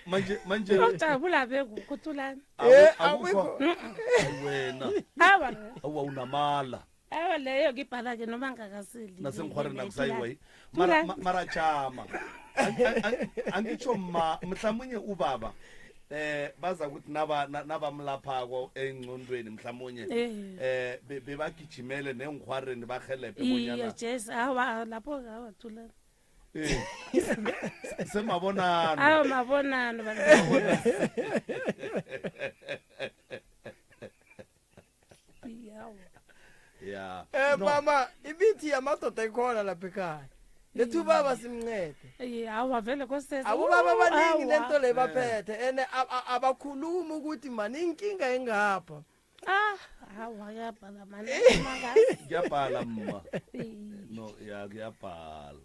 manje manje kujabula bekukuthulani Eh, akukho Hayi wena awa awa unamala awa leyo ngibhala-ke noma ngakaseli nasengikghwareni akusayiwayi mara ma- mara jama Ang- ang- ang- angitsho ma mhlawumunye ubaba eh baza ukuthi naba na- nabamlaphako engcondweni mhlawumunye Eh. eh be- bebagijimele neenkhwareni barhelebhe iye bonyana jes awa lapho awa thulani Eh, semabonano awa mabonano ya Eh No. mama imithi yamadoda ikhona lapha ekhaya lethi ubaba simncede Iye, awa vele kosese abobaba abaningi Awa. lento le baphethe and abakhulumi ukuthi mani inkinga engapha ah awa kuyabhala mani kuyabhala mma no ya kuyabhala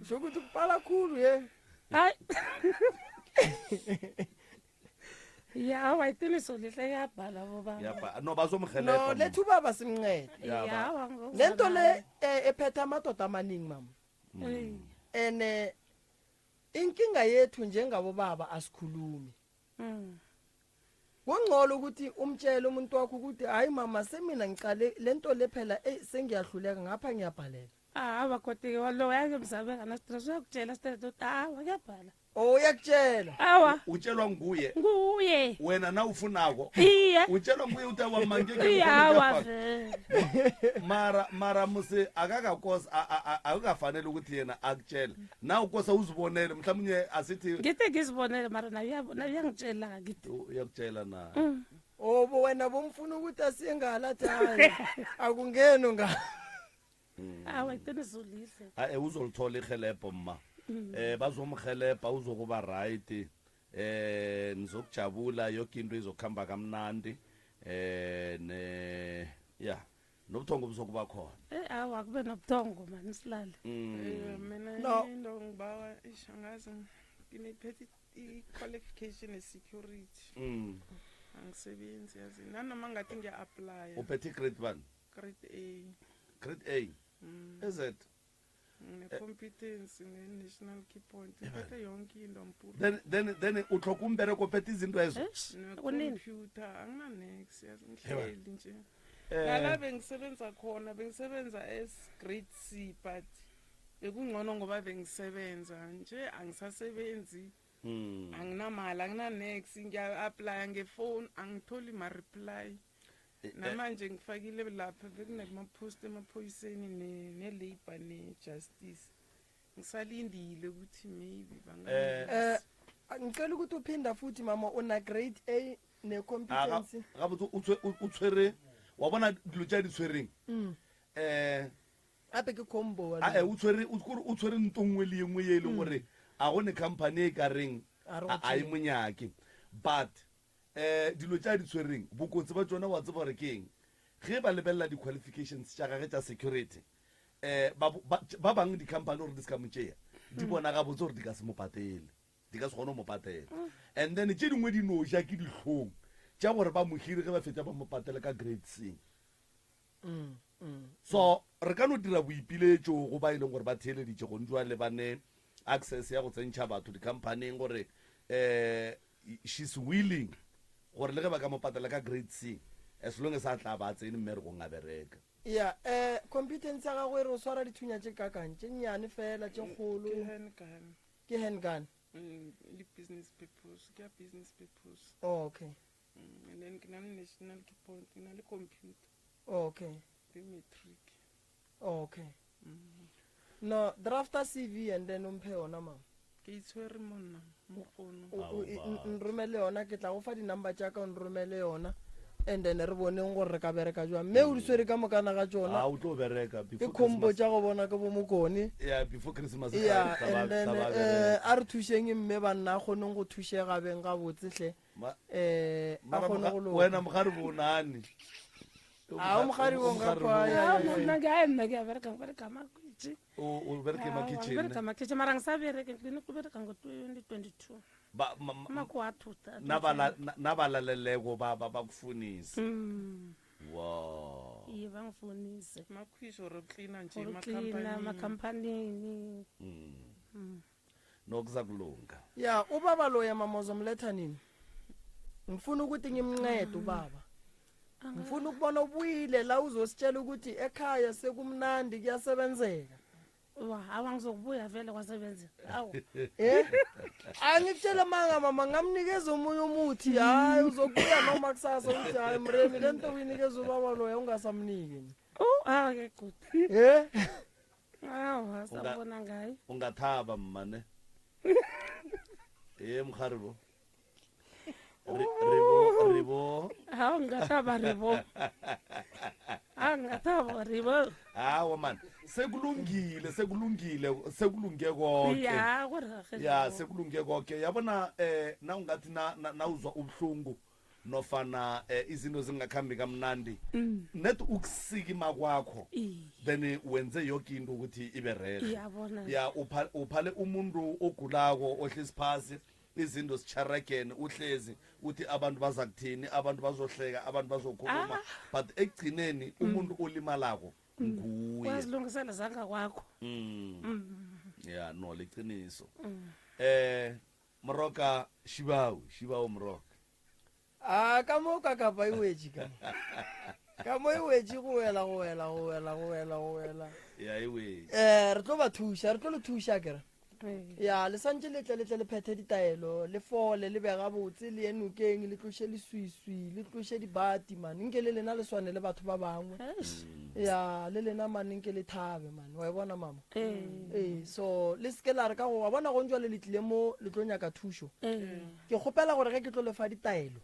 sho ukuthi kubhala khulu ye hayi ya awa iqiniso lihle iyabhala bobaba kuyabhala no bazomhelebha no mma. lethi ubaba simncede Ya, Iye, ba- awa, lento le eh, ephethe amadoda amaningi mama Eh, and eh, inkinga yethu njengabobaba asikhulumi mm. kungcono ukuthi umtshele umuntu wakho ukuthi hayi mama semina ngicale lento le phela eyi sengiyahluleka ngapha ngiyabhalela Ah, awa kodwa-ke lo yake mzabe ngana-stress uyakutshela straight ukuthi awa kuyabhala o uyakutshela awa utshelwa nguye nguye wena na ufunako iye utshelwa nguye uthi awa mma ngeke iye ngikhone awa ukuyabhala. vele mara mara musi akakakosa a- a- a- akukafanele ukuthi yena akutshele na ukosa uzibonele mhlawumnye asithi ngithe ngizibonele mara naye uya- naye uyangitshela ngithi uyakutshela na Mm. obo wena bomfuna ukuthi asiye ngala athi hayi akungeni nga awa iqiniso lihle hayi uzolithola ihelebho mma Mm. eh bazomhelebha uzokuba right eh nizokujabula yoke into izokuhamba kamnandi eh ne ya nobuthongo buzokuba khona Eh, awa kube nobuthongo mani silale Mm. Eh, mina No. into ngibawa eish angazi nginiphethe i-qualification e-security Mm. angisebenzi yazi nanoma ngathi ngiya-aplya uphethe i-grade one grade a grade a Mm. is it ne-competence ne-national key point ngiphethe yonke into mpuru then then then utlhoka umbereko uphethe izinto ezo Eish, kunini necomputer anginanex yazi Ewa. ngihleli nje Eh. nala bengisebenza khona bengisebenza as grade c but bekungcono ngoba bengisebenza nje angisasebenzi Mm. anginamali anginanex ngiya-aplya ngefoni angitholi ma-reply Eh, eh. namanje ngifakile lapha bekunamapost emaphoyiseni ne- ne-labour ne-justice ngisalindile ukuthi maybe Eh. eh ngicela ukuthi uphinda futhi mama una grade A ne-competency gabotse o tshwe- o- o tshwere wa bona dilo tse a di tshwereng Mm. um gape ke combo wa ae o tshwere o kore o tshwere nto nngwe le ye nngwe ye e leng gore a go ne company e ka reng A re go a a e tšee. mo nyake but um dilo tša di tshwereng bokotsi ba tšona wa tseba gore ke eng ge ba lebelela di-qualifications tša gage tša security um ba, ba, ba bangwe di-company gore di se ka mo tšea di bona gabotse gore di ka se mo patele di ka se kgone go mo patela and then tše dingwe di no ja ke dihlong tša gore ba mo hire ge ba fetša ba mo patele ka grade c So re ka no dira boipiletšo go ba e leng gore ba theeleditše gonjwa le ba ne access ya go tsentšha batho dikhamphaning gore um she's willing gore le ge ba ka mo patela ka grade C as long as a tla ba a tsene mmerekong a bereka. Ya, eh, competence ya gagwe e re o swara dithunya tše kakang, tše nnyane fela, tše kgolo. Ke handgun. Ke handgun. Le business purpose, ke ya business purpose. Oh, okay. And then ke na le national, ke ke na le computer. Okay. Le matric. Okay. No, drafta CV and then o mphe yona mama. Ke itshwere monna mo founong. O nromele yona, ke tla go fa di-number tša ka o nromele yona and then re boneng gore re ka bereka jwang. Mme o di swere ka mokana ga tšona. A o tlo bereka Ke before combo Christmas. tša go bona ke bo Mokone. Yeah, before Christmas Yeah, tla ba and then tla ba eh bereka. a re thušeng mme banna a kgoneng go thušega beng gabotse hle. Eh, a Mara kgone moga- go loka. wena mogare bo nane. A o mogare bo nka kwa, ya, ya, ya. Nna ke a nna ke a bereka bereka makitše. O o bereke Aowa, makitchen. bereka makitše mara ngisabereke ngicine ukubereka ngo-2022 Ba ma- ma- makuwathutha na ba la- na- na ba laleleko ba ba ba kufunisa. Mm. Wow. iye bangifunise Makhwishi or cleaner nje Or cleaner emakhampanini. emakhampanini Mm. Nokuzakulunga. Ya, ubaba loya mama uzomletha nini? Ngifuna ukuthi ngimncede ubaba. Ngifuna ukubona ubuyile la uzositshela ukuthi ekhaya sekumnandi kuyasebenzeka. Wa, awa ngizokubuya vele kwasebenza awu Eh? Angikutshela manga mama ngamnikeza omunye umuthi hayi uzokubuya noma kusasa uthi hayi mremi lento uyinikeza ubaba loya ungasamniki. Oh, awa ke good. Eh? Awa, Unga- sawubona ngayo. Ungathaba mmane. Eh mogare bo. Re re bo re bo. Hawu ngingathaba ribo. Hawu ngingathaba ribo. Hawa man, sekulungile, sekulungile, sekulunge konke. Ya, kurerhe Ya, lokho. sekulunge konke. Yabona eh na ungathi na na- nawuzwa ubuhlungu nofana eh, izinto zingakhambi kamnandi. Mm. Net ukusikima kwakho. Iye. Then wenze yonke into ukuthi ibe rehe. Iyabona. Ya upha- uphale umuntu ogulako ohlezi phasi izinto zicharagene uhlezi uthi abantu baza kuthini abantu bazohleka abantu bazokhuluma Ah. but ekugcineni umuntu olimalako nguye Wazilungisela zangakwakho. Mm. Mm. ya no liqiniso Mm. eh moroka shibao shibao moroka A ka mo ka kapa e wetše ka. mo. Ka mo e wetše go wela go wela go wela go wela go wela. ya ewe Eh re tlo ba thuša, re tlo le thuša kere. Ya le santše le tle le tle le phethe ditaelo, le fole le be gabotse le ye nokeng le tloše leswiswi, le tloše dibati man. Nke le lena le swane le batho ba bangwe. Ya le lena man nke le thabe man. Wa e bona mama? Ee. Ee, so le seke la re ka go wa bona go njwale le tlile mo le tlo nyaka thušo. Ee. Ke kgopela gore ge ke tlo le fa ditaelo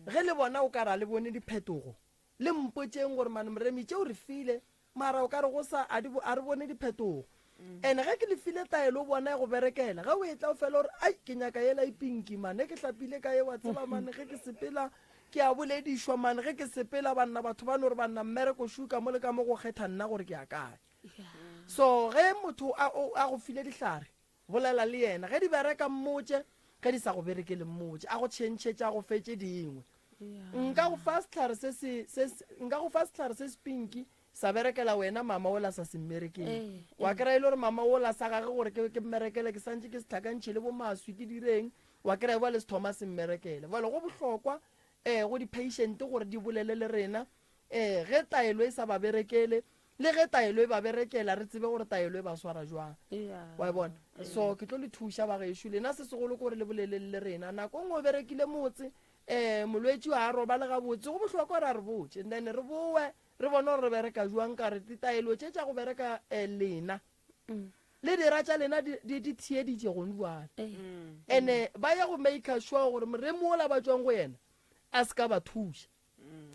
ge le bona o ka ra le bone diphetogo le mpotšeng gore mane moremi tšeo re file mara o ka re go sa a di bo- a re bone diphetogo and ge ke le file taelo o bona e go berekela ge o e tla o fela gore ai ke nyaka yela e pinki mane ke hlapile ka ye wa tseba mane ge ke sepela ke a boledišwa mane ge ke sepela banna batho ba no re banna mmereko šuka mo le ka mo go kgetha nna gore ke ya kae so ge motho a, o- a go file dihlare bolela le yena ge di bereka mmotše ge di sa go berekele mmotše a go tšhentšhetše a go fetše dingwe nka go fa sehlare se se se se- nka go fa sehlare se se pinki sa berekela wena mama ola sa se mmerekele Ee, wa ee. kry-a e le gore mama ola sa gage gore ke ke mmerekele ke santše ke se tlhakantšhe le bomaswi ke direng wa kry-a bjale se thoma se mmerekele bjale go bohlokwa um go di-patient gore di bolele le rena um ge taelo e sa ba berekele le ge taelo e ba berekela re tsebe gore taelo e ba swara jwang Yeah. wa e bona so ke tlo le thuša bagešo lena se segolo ke gore le boleleng le rena nako nngwe o berekile motse um molwetši wa a robale gabotse go bohlokwa gore a re botse and then re boe re bone gore re bereka jwang ka re ditaelo tše tša go bereka um lena le dira tša lena di- di di theeditše gone jwale and-e ba ya go maker sure gore moremi ola ba tswang go yena a se ka ba thuša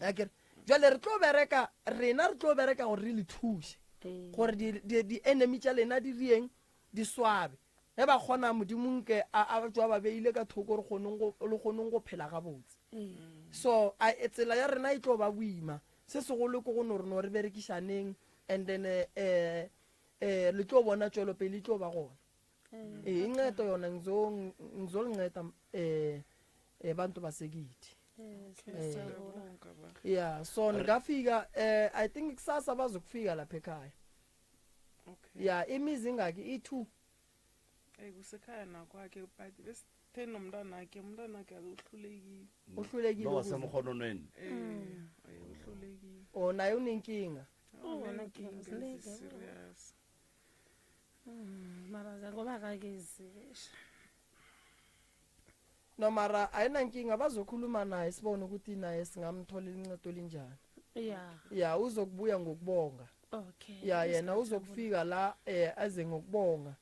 akere jwale re tlo bereka rena re tlo bereka gore re le thuše gore di-enemy tša lena di rieng di swabe. Ge ba kgona, Modimo nke a, a tšwa ba beile ka thoko re kgoneng go, le kgoneng go phela gabotse. So, a, tsela ya rena e tlo ba boima. Se segolo ke go no re no re berekišaneng and then eh, eh, le tlo bona tšwelopele e tlo ba gona. Ee, incedo yona ngizo, ngizolinceda eh, eh, bantu basekithi. Eh, yeah, so ngafika eh, I think kusasa bazokufika lapha ekhaya. Okay. Ya, imizi ingaki i-2. Ey kusekhaya nakwakhe but besithe nomntwanakhe umntwanakhe uhlulekile. Uhlulekile Lo ukuza. wasemrhononweni. Eh, eh, uhlulekile. Oh, naye unenkinga. Oh, Unenkinga, unenkinga sinenkinga. serious. Mara ke ngoba akakezi. No mara ayinankinga bazokhuluma naye sibone ukuthi naye singamtholela incedo elinjani. Yeah. Ya uzokubuya ngokubonga. Okay. Ya yena uzokufika la eh aze ngokubonga.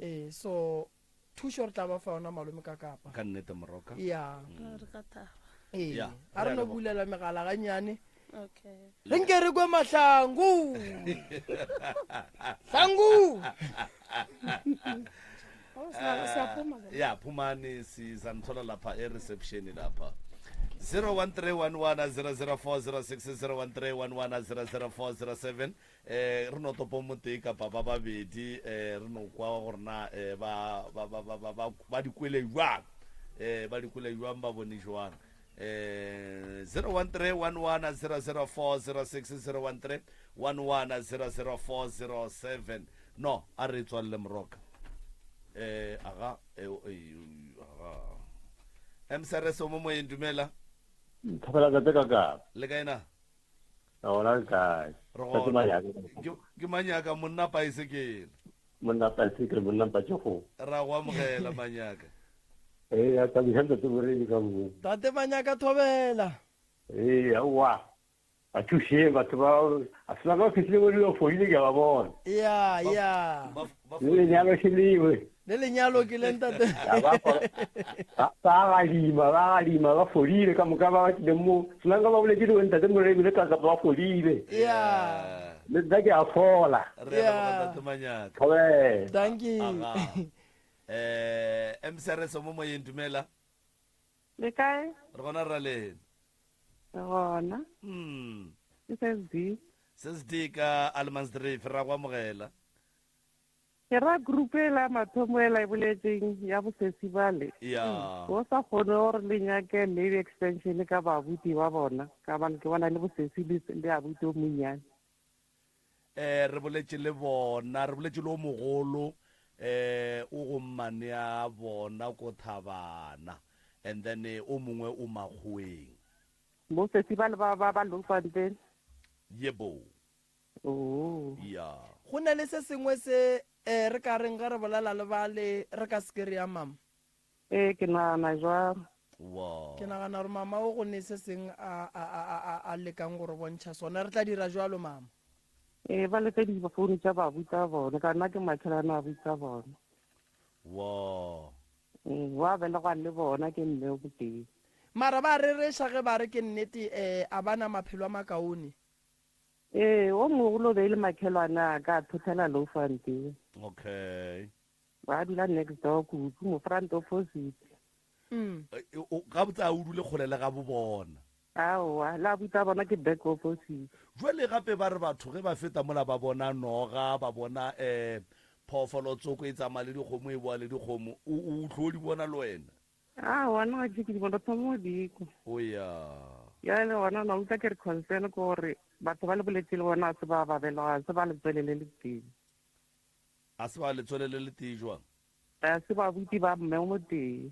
Eh so thušo re tla ba fa yona malome ka kapa. Ka nnete moroka. Ya. Re ka thaba. Ee. Ya, A re re a no leboga. bulela megala ganyane. Okay. Re nke re kwe mahlangu. Hlangu. Oh, siyaphuma ke. Ya phumani sizanithola lapha e-reception lapha. 0131100406 0131100407 eh re no topo motee kapa ba babedi eh re no kwa gore na eh ba ba ba ba ba ba ba di kwele jwang eh ba di kwele jwang ba bone jwang eh 0131100406 0131100407 no a re tswalle moroka eh aga eh, eh, aga msrs o mo moyeng dumela Thobela tate ka kae? Le kae na? Ka gona le kae? Re Tate gona. Manyaka. Ke ke Manyaka monna paesekele. Monna paesekele, monna mpatšego. Ra go amogela Manyaka. Ee, ya thabiša ntate Moremi ka mo. Tate Manyaka thobela. Ee, aowa. Ba thušeng batho ba a se ba fihlile mo ba fodile ke a ba bona. Ya, ya. Le lenyalo še lewe. Le lenyalo ke le ntate. Ba ba gadima, ba gadima, ba fodile ka moka ba ba tlileng mo. Selanka ba boletše le ntate Moremi le kaka ba fodile. Ya. Le nna ke a fola. Re a leboga ntate Manyaka. Thobela. Dankie. Aga. Eh, MCRS o mo moyeng dumela. Le kae? Re gona rra lena. Re gona. Mm. Ke SSD. SSD ka Allemansdrift ra go amogela. Ke ra group e la mathomo e la e boletseng ya bosesi bale. Ya. O sa kgone gore le nyake maybe extension ka babuti ba bona ka bane ke bona le bosesi le le abuti o monnyane. Eh re boletše le bona, re boletše le o mogolo eh o go mmane a bona ko Thabana and then o mongwe o Makgoweng. Bo sesi bale ba ba ba Bloemfontein? Yebo. Oh. Ya. Go na le se sengwe se eh re ka reng ge re bolela le bale re ka se ke re ya mama? Ee, ke nagana jwalo. Wow. Ke nagana gore mama o go ne se seng a, a, a, a, a lekang go re bontšha sona. Re tla dira jwalo, mama. Ee, ba leke difounu tša babu tša bona, ka nna ke makhelwane a tša bona. Wow. Ee, wa belegwa le bona ke mme o motee. Mara ba rereša ge ba re ke nnete, eh, a ba na maphelo a makaone. Ee, o mogolo o be e le makhelwane a ka, a thothela Louwfontein. Okay. Ba dula next door kudu, mo front opposite. Mm. Eh, o- Gabotse a o dule kgole le ga bo bona. Aowa, le abuti a bona ke back opposite. Jwale gape ba re batho ge ba feta mola ba bona noga, ba bona um phoofolo tsoko e tsamaya le dikgomo e boa le dikgomo, o o tlo di bona le wena? Aowa, nna ga ke ke di bona, thoma go di kwa. O ya. Bjale gona na utlwa ke re concern ke gore batho ba le boletse le bona ga se ba ba belega, ga se ba letswele le le tee. A se ba letswele le le tee jwang? A se babuti ba mme o motee.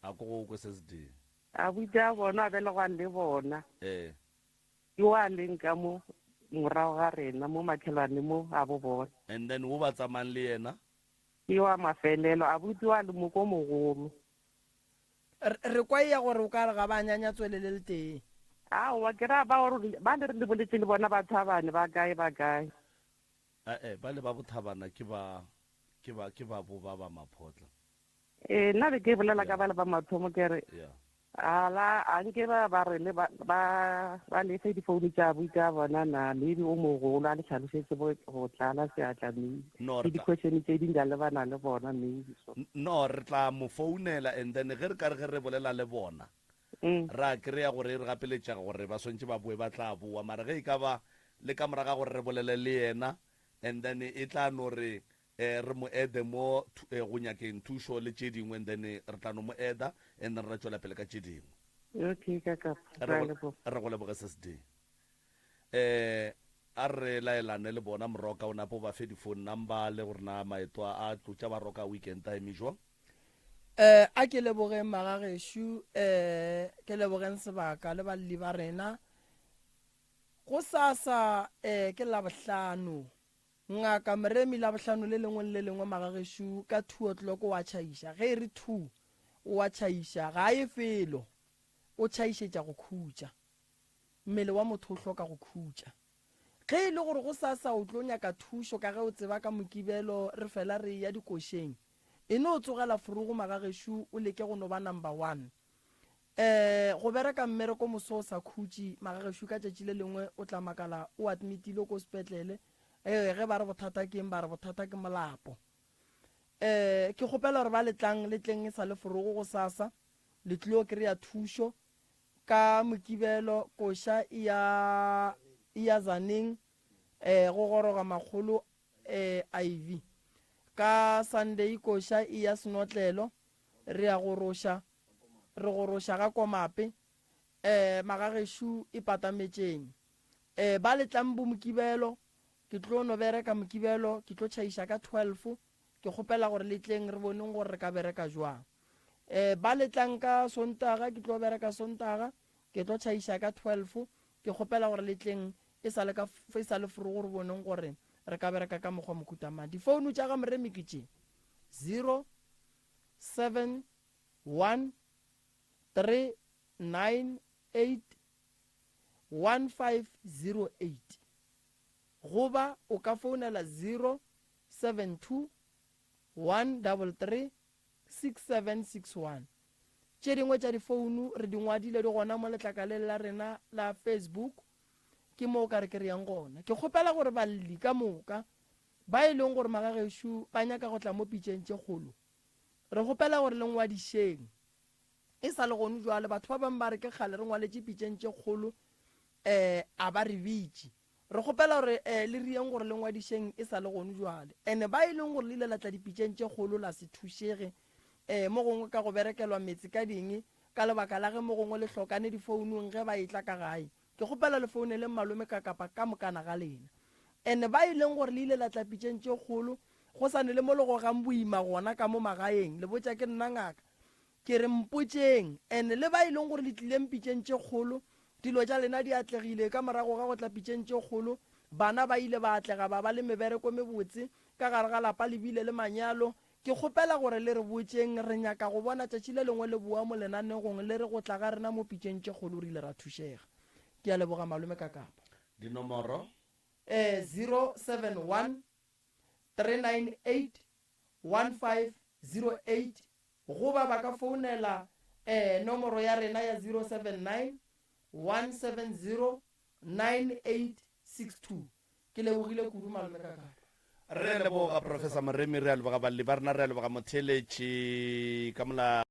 A ko go kwe se se tee. Abuti a bona a belegwang le bona. Ee. Ke wa leng ka mo morago ga rena mo makhelwane mo a bo bona. And then wo ba tsamayang le yena? Ke wa mafelelo, abuti wa le mo ko mogolo. Re, re kwa eya gore o ka re ga ba nyanya tswele le le tee. Aowa, ke ra ba gore ba le re le boletše le bona ba Thabane ba kae ba kae. Ae, ba le ba boThabana ke ba, ke ba, ke ba bo ba ba Maphotla. Ee, nna be ke bolela ka ba le ba mathomo ke re, Yeah. Ala, a nke ba ba re le ba ba ba lefe difounu tša abuti a bona na maybe o mogolo a le hlalošetse bo go tlala seatla maybe No, le re tla di-question tše ding ka lebana le bona maybe so. No, re tla mo founela and then ge re ka re ge re bolela le bona ra kry-a gore e re gapeletšega gore ba swantše ba boe ba tla boa mara ge e ka ba le ka moraga gore re bolele le yena and then e tla no re Eh, re mo ede mo eh, go nyakeng thušo le tše dingwe, and then re tla no mo eda and then ra tšwela pele ka tše dingwe. Okay, ka kapa. Re Re a go, leboga. re go leboge SSD. Eh, a re laelane le bona Moroka o nape o ba fe di-phone number le gore na maeto a a tlotša ba roka weekend a eme jwang. Eh, a ke lebogeng magagešo, eh, ke lebogeng sebaka le balli ba rena. Gosasa, eh, ke Labohlano. Ngaka Moremi, Labohlano le lengwe le le lengwe magagešo ka two o'clock o a tšhaiša. Ge e re two o a tšhaiša, ga a ye felo, o tšhaišetša go khutša. Mmele wa motho o hloka go khutša. Ge e le gore gosasa o tlo nyaka thušo ka ge o tseba ka Mokibelo re fela re eya dikošeng, e no tsogela forogo magagešo o leke go no ba number one. Eh, go bereka mmereko moso o sa khutše, magagešo ka tšatši le lengwe o tla makala o admitilwe ko sepetlele. Eh, ge ba re bothata ke eng, ba re bothata ke molapo. Eh, ke kgopela gore ba le tlang le tleng e sa le forogo gosasa, le tlilo kry-a thušo. Ka Mokibelo koša e ya, e ya Zaneng, eh, go goroga makgolo, eh, Ivy. Ka Sunday koša e ya Senotlelo, re ya goroša, re goroša ga Komape, eh, magagešo e patametšeng. Eh, ba le tlang bo Mokibelo, ke tlo no bereka Mokibelo, ke tlo tšhaiša ka 12, ke kgopela gore le tleng re boneng gore re ka bereka jwang. Eh, ba le tlang ka Sontaga, ke tlo bereka Sontaga, ke tlo tšhaiša ka 12, ke kgopela gore le tleng e sa le ka, e sa le forogo re boneng gore re ka bereka ka mokgwa mohuta mang. Difounu tša ga Moremi ke tše, 0 7 1 3 9 8 1 5 0 8 goba o ka founela 0 7 2 1 3 3 6 7 6 1. Tše dingwe tša difounu re di ngwadile di gona mo letlakaleng la rena la Facebook, ke mo o ka re kry-ang gona. Ke kgopela gore balli ka moka ba e leng gore magagešo ba nyaka go tla mo pitšeng tše kgolo, re kgopela gore le ngwadišeng e sa le gonu jwale. Batho ba bangwe ba re ke kgale re ngwaletše pitšeng tše kgolo, um a ba re bitše. Re kgopela gore um le rieng gore le ngwadišeng e sa le gonu jwale. Ene ba e leng gore le ile la tla dipitšeng tše kgolo la se thušege um mo gongwe ka go berekelwa metse ka ding ka lebaka la ge mo gongwe le hlokane difounung ge ba etla ka gae, Ke kgopela le founeleng malome ka kapa ka mokana ga lena. And ba e leng gore le ile la tla pitšeng tše kgolo, go sa ne le mo le gogang boima gona ka mo magaeng, le botša ke nna ngaka. Ke re mpotšeng. And le ba e leng gore le tlileng pitšeng tše kgolo, dilo tša lena di atlegile ka morago ga go tla pitšeng tše kgolo, bana ba ile ba atlega ba ba le mebereko mebotse, ka gare ga lapa le bile le manyalo, Ke kgopela gore le re botšeng, re nyaka go bona tšatši le lengwe le boa mo lenanegong le re go tla ga rena mo pitšeng tše kgolo re ile ra thušega. Ke a leboga malome ka kapa. Dinomoro. Eh, 071 398 1508 goba ba ka founela eh nomoro ya rena ya 079 170 9862. Ke lebogile kudu malome Kakapa. Re a leboga Professor Moremi, re a leboga balli ba rena, re a leboga motheeletši ka mola.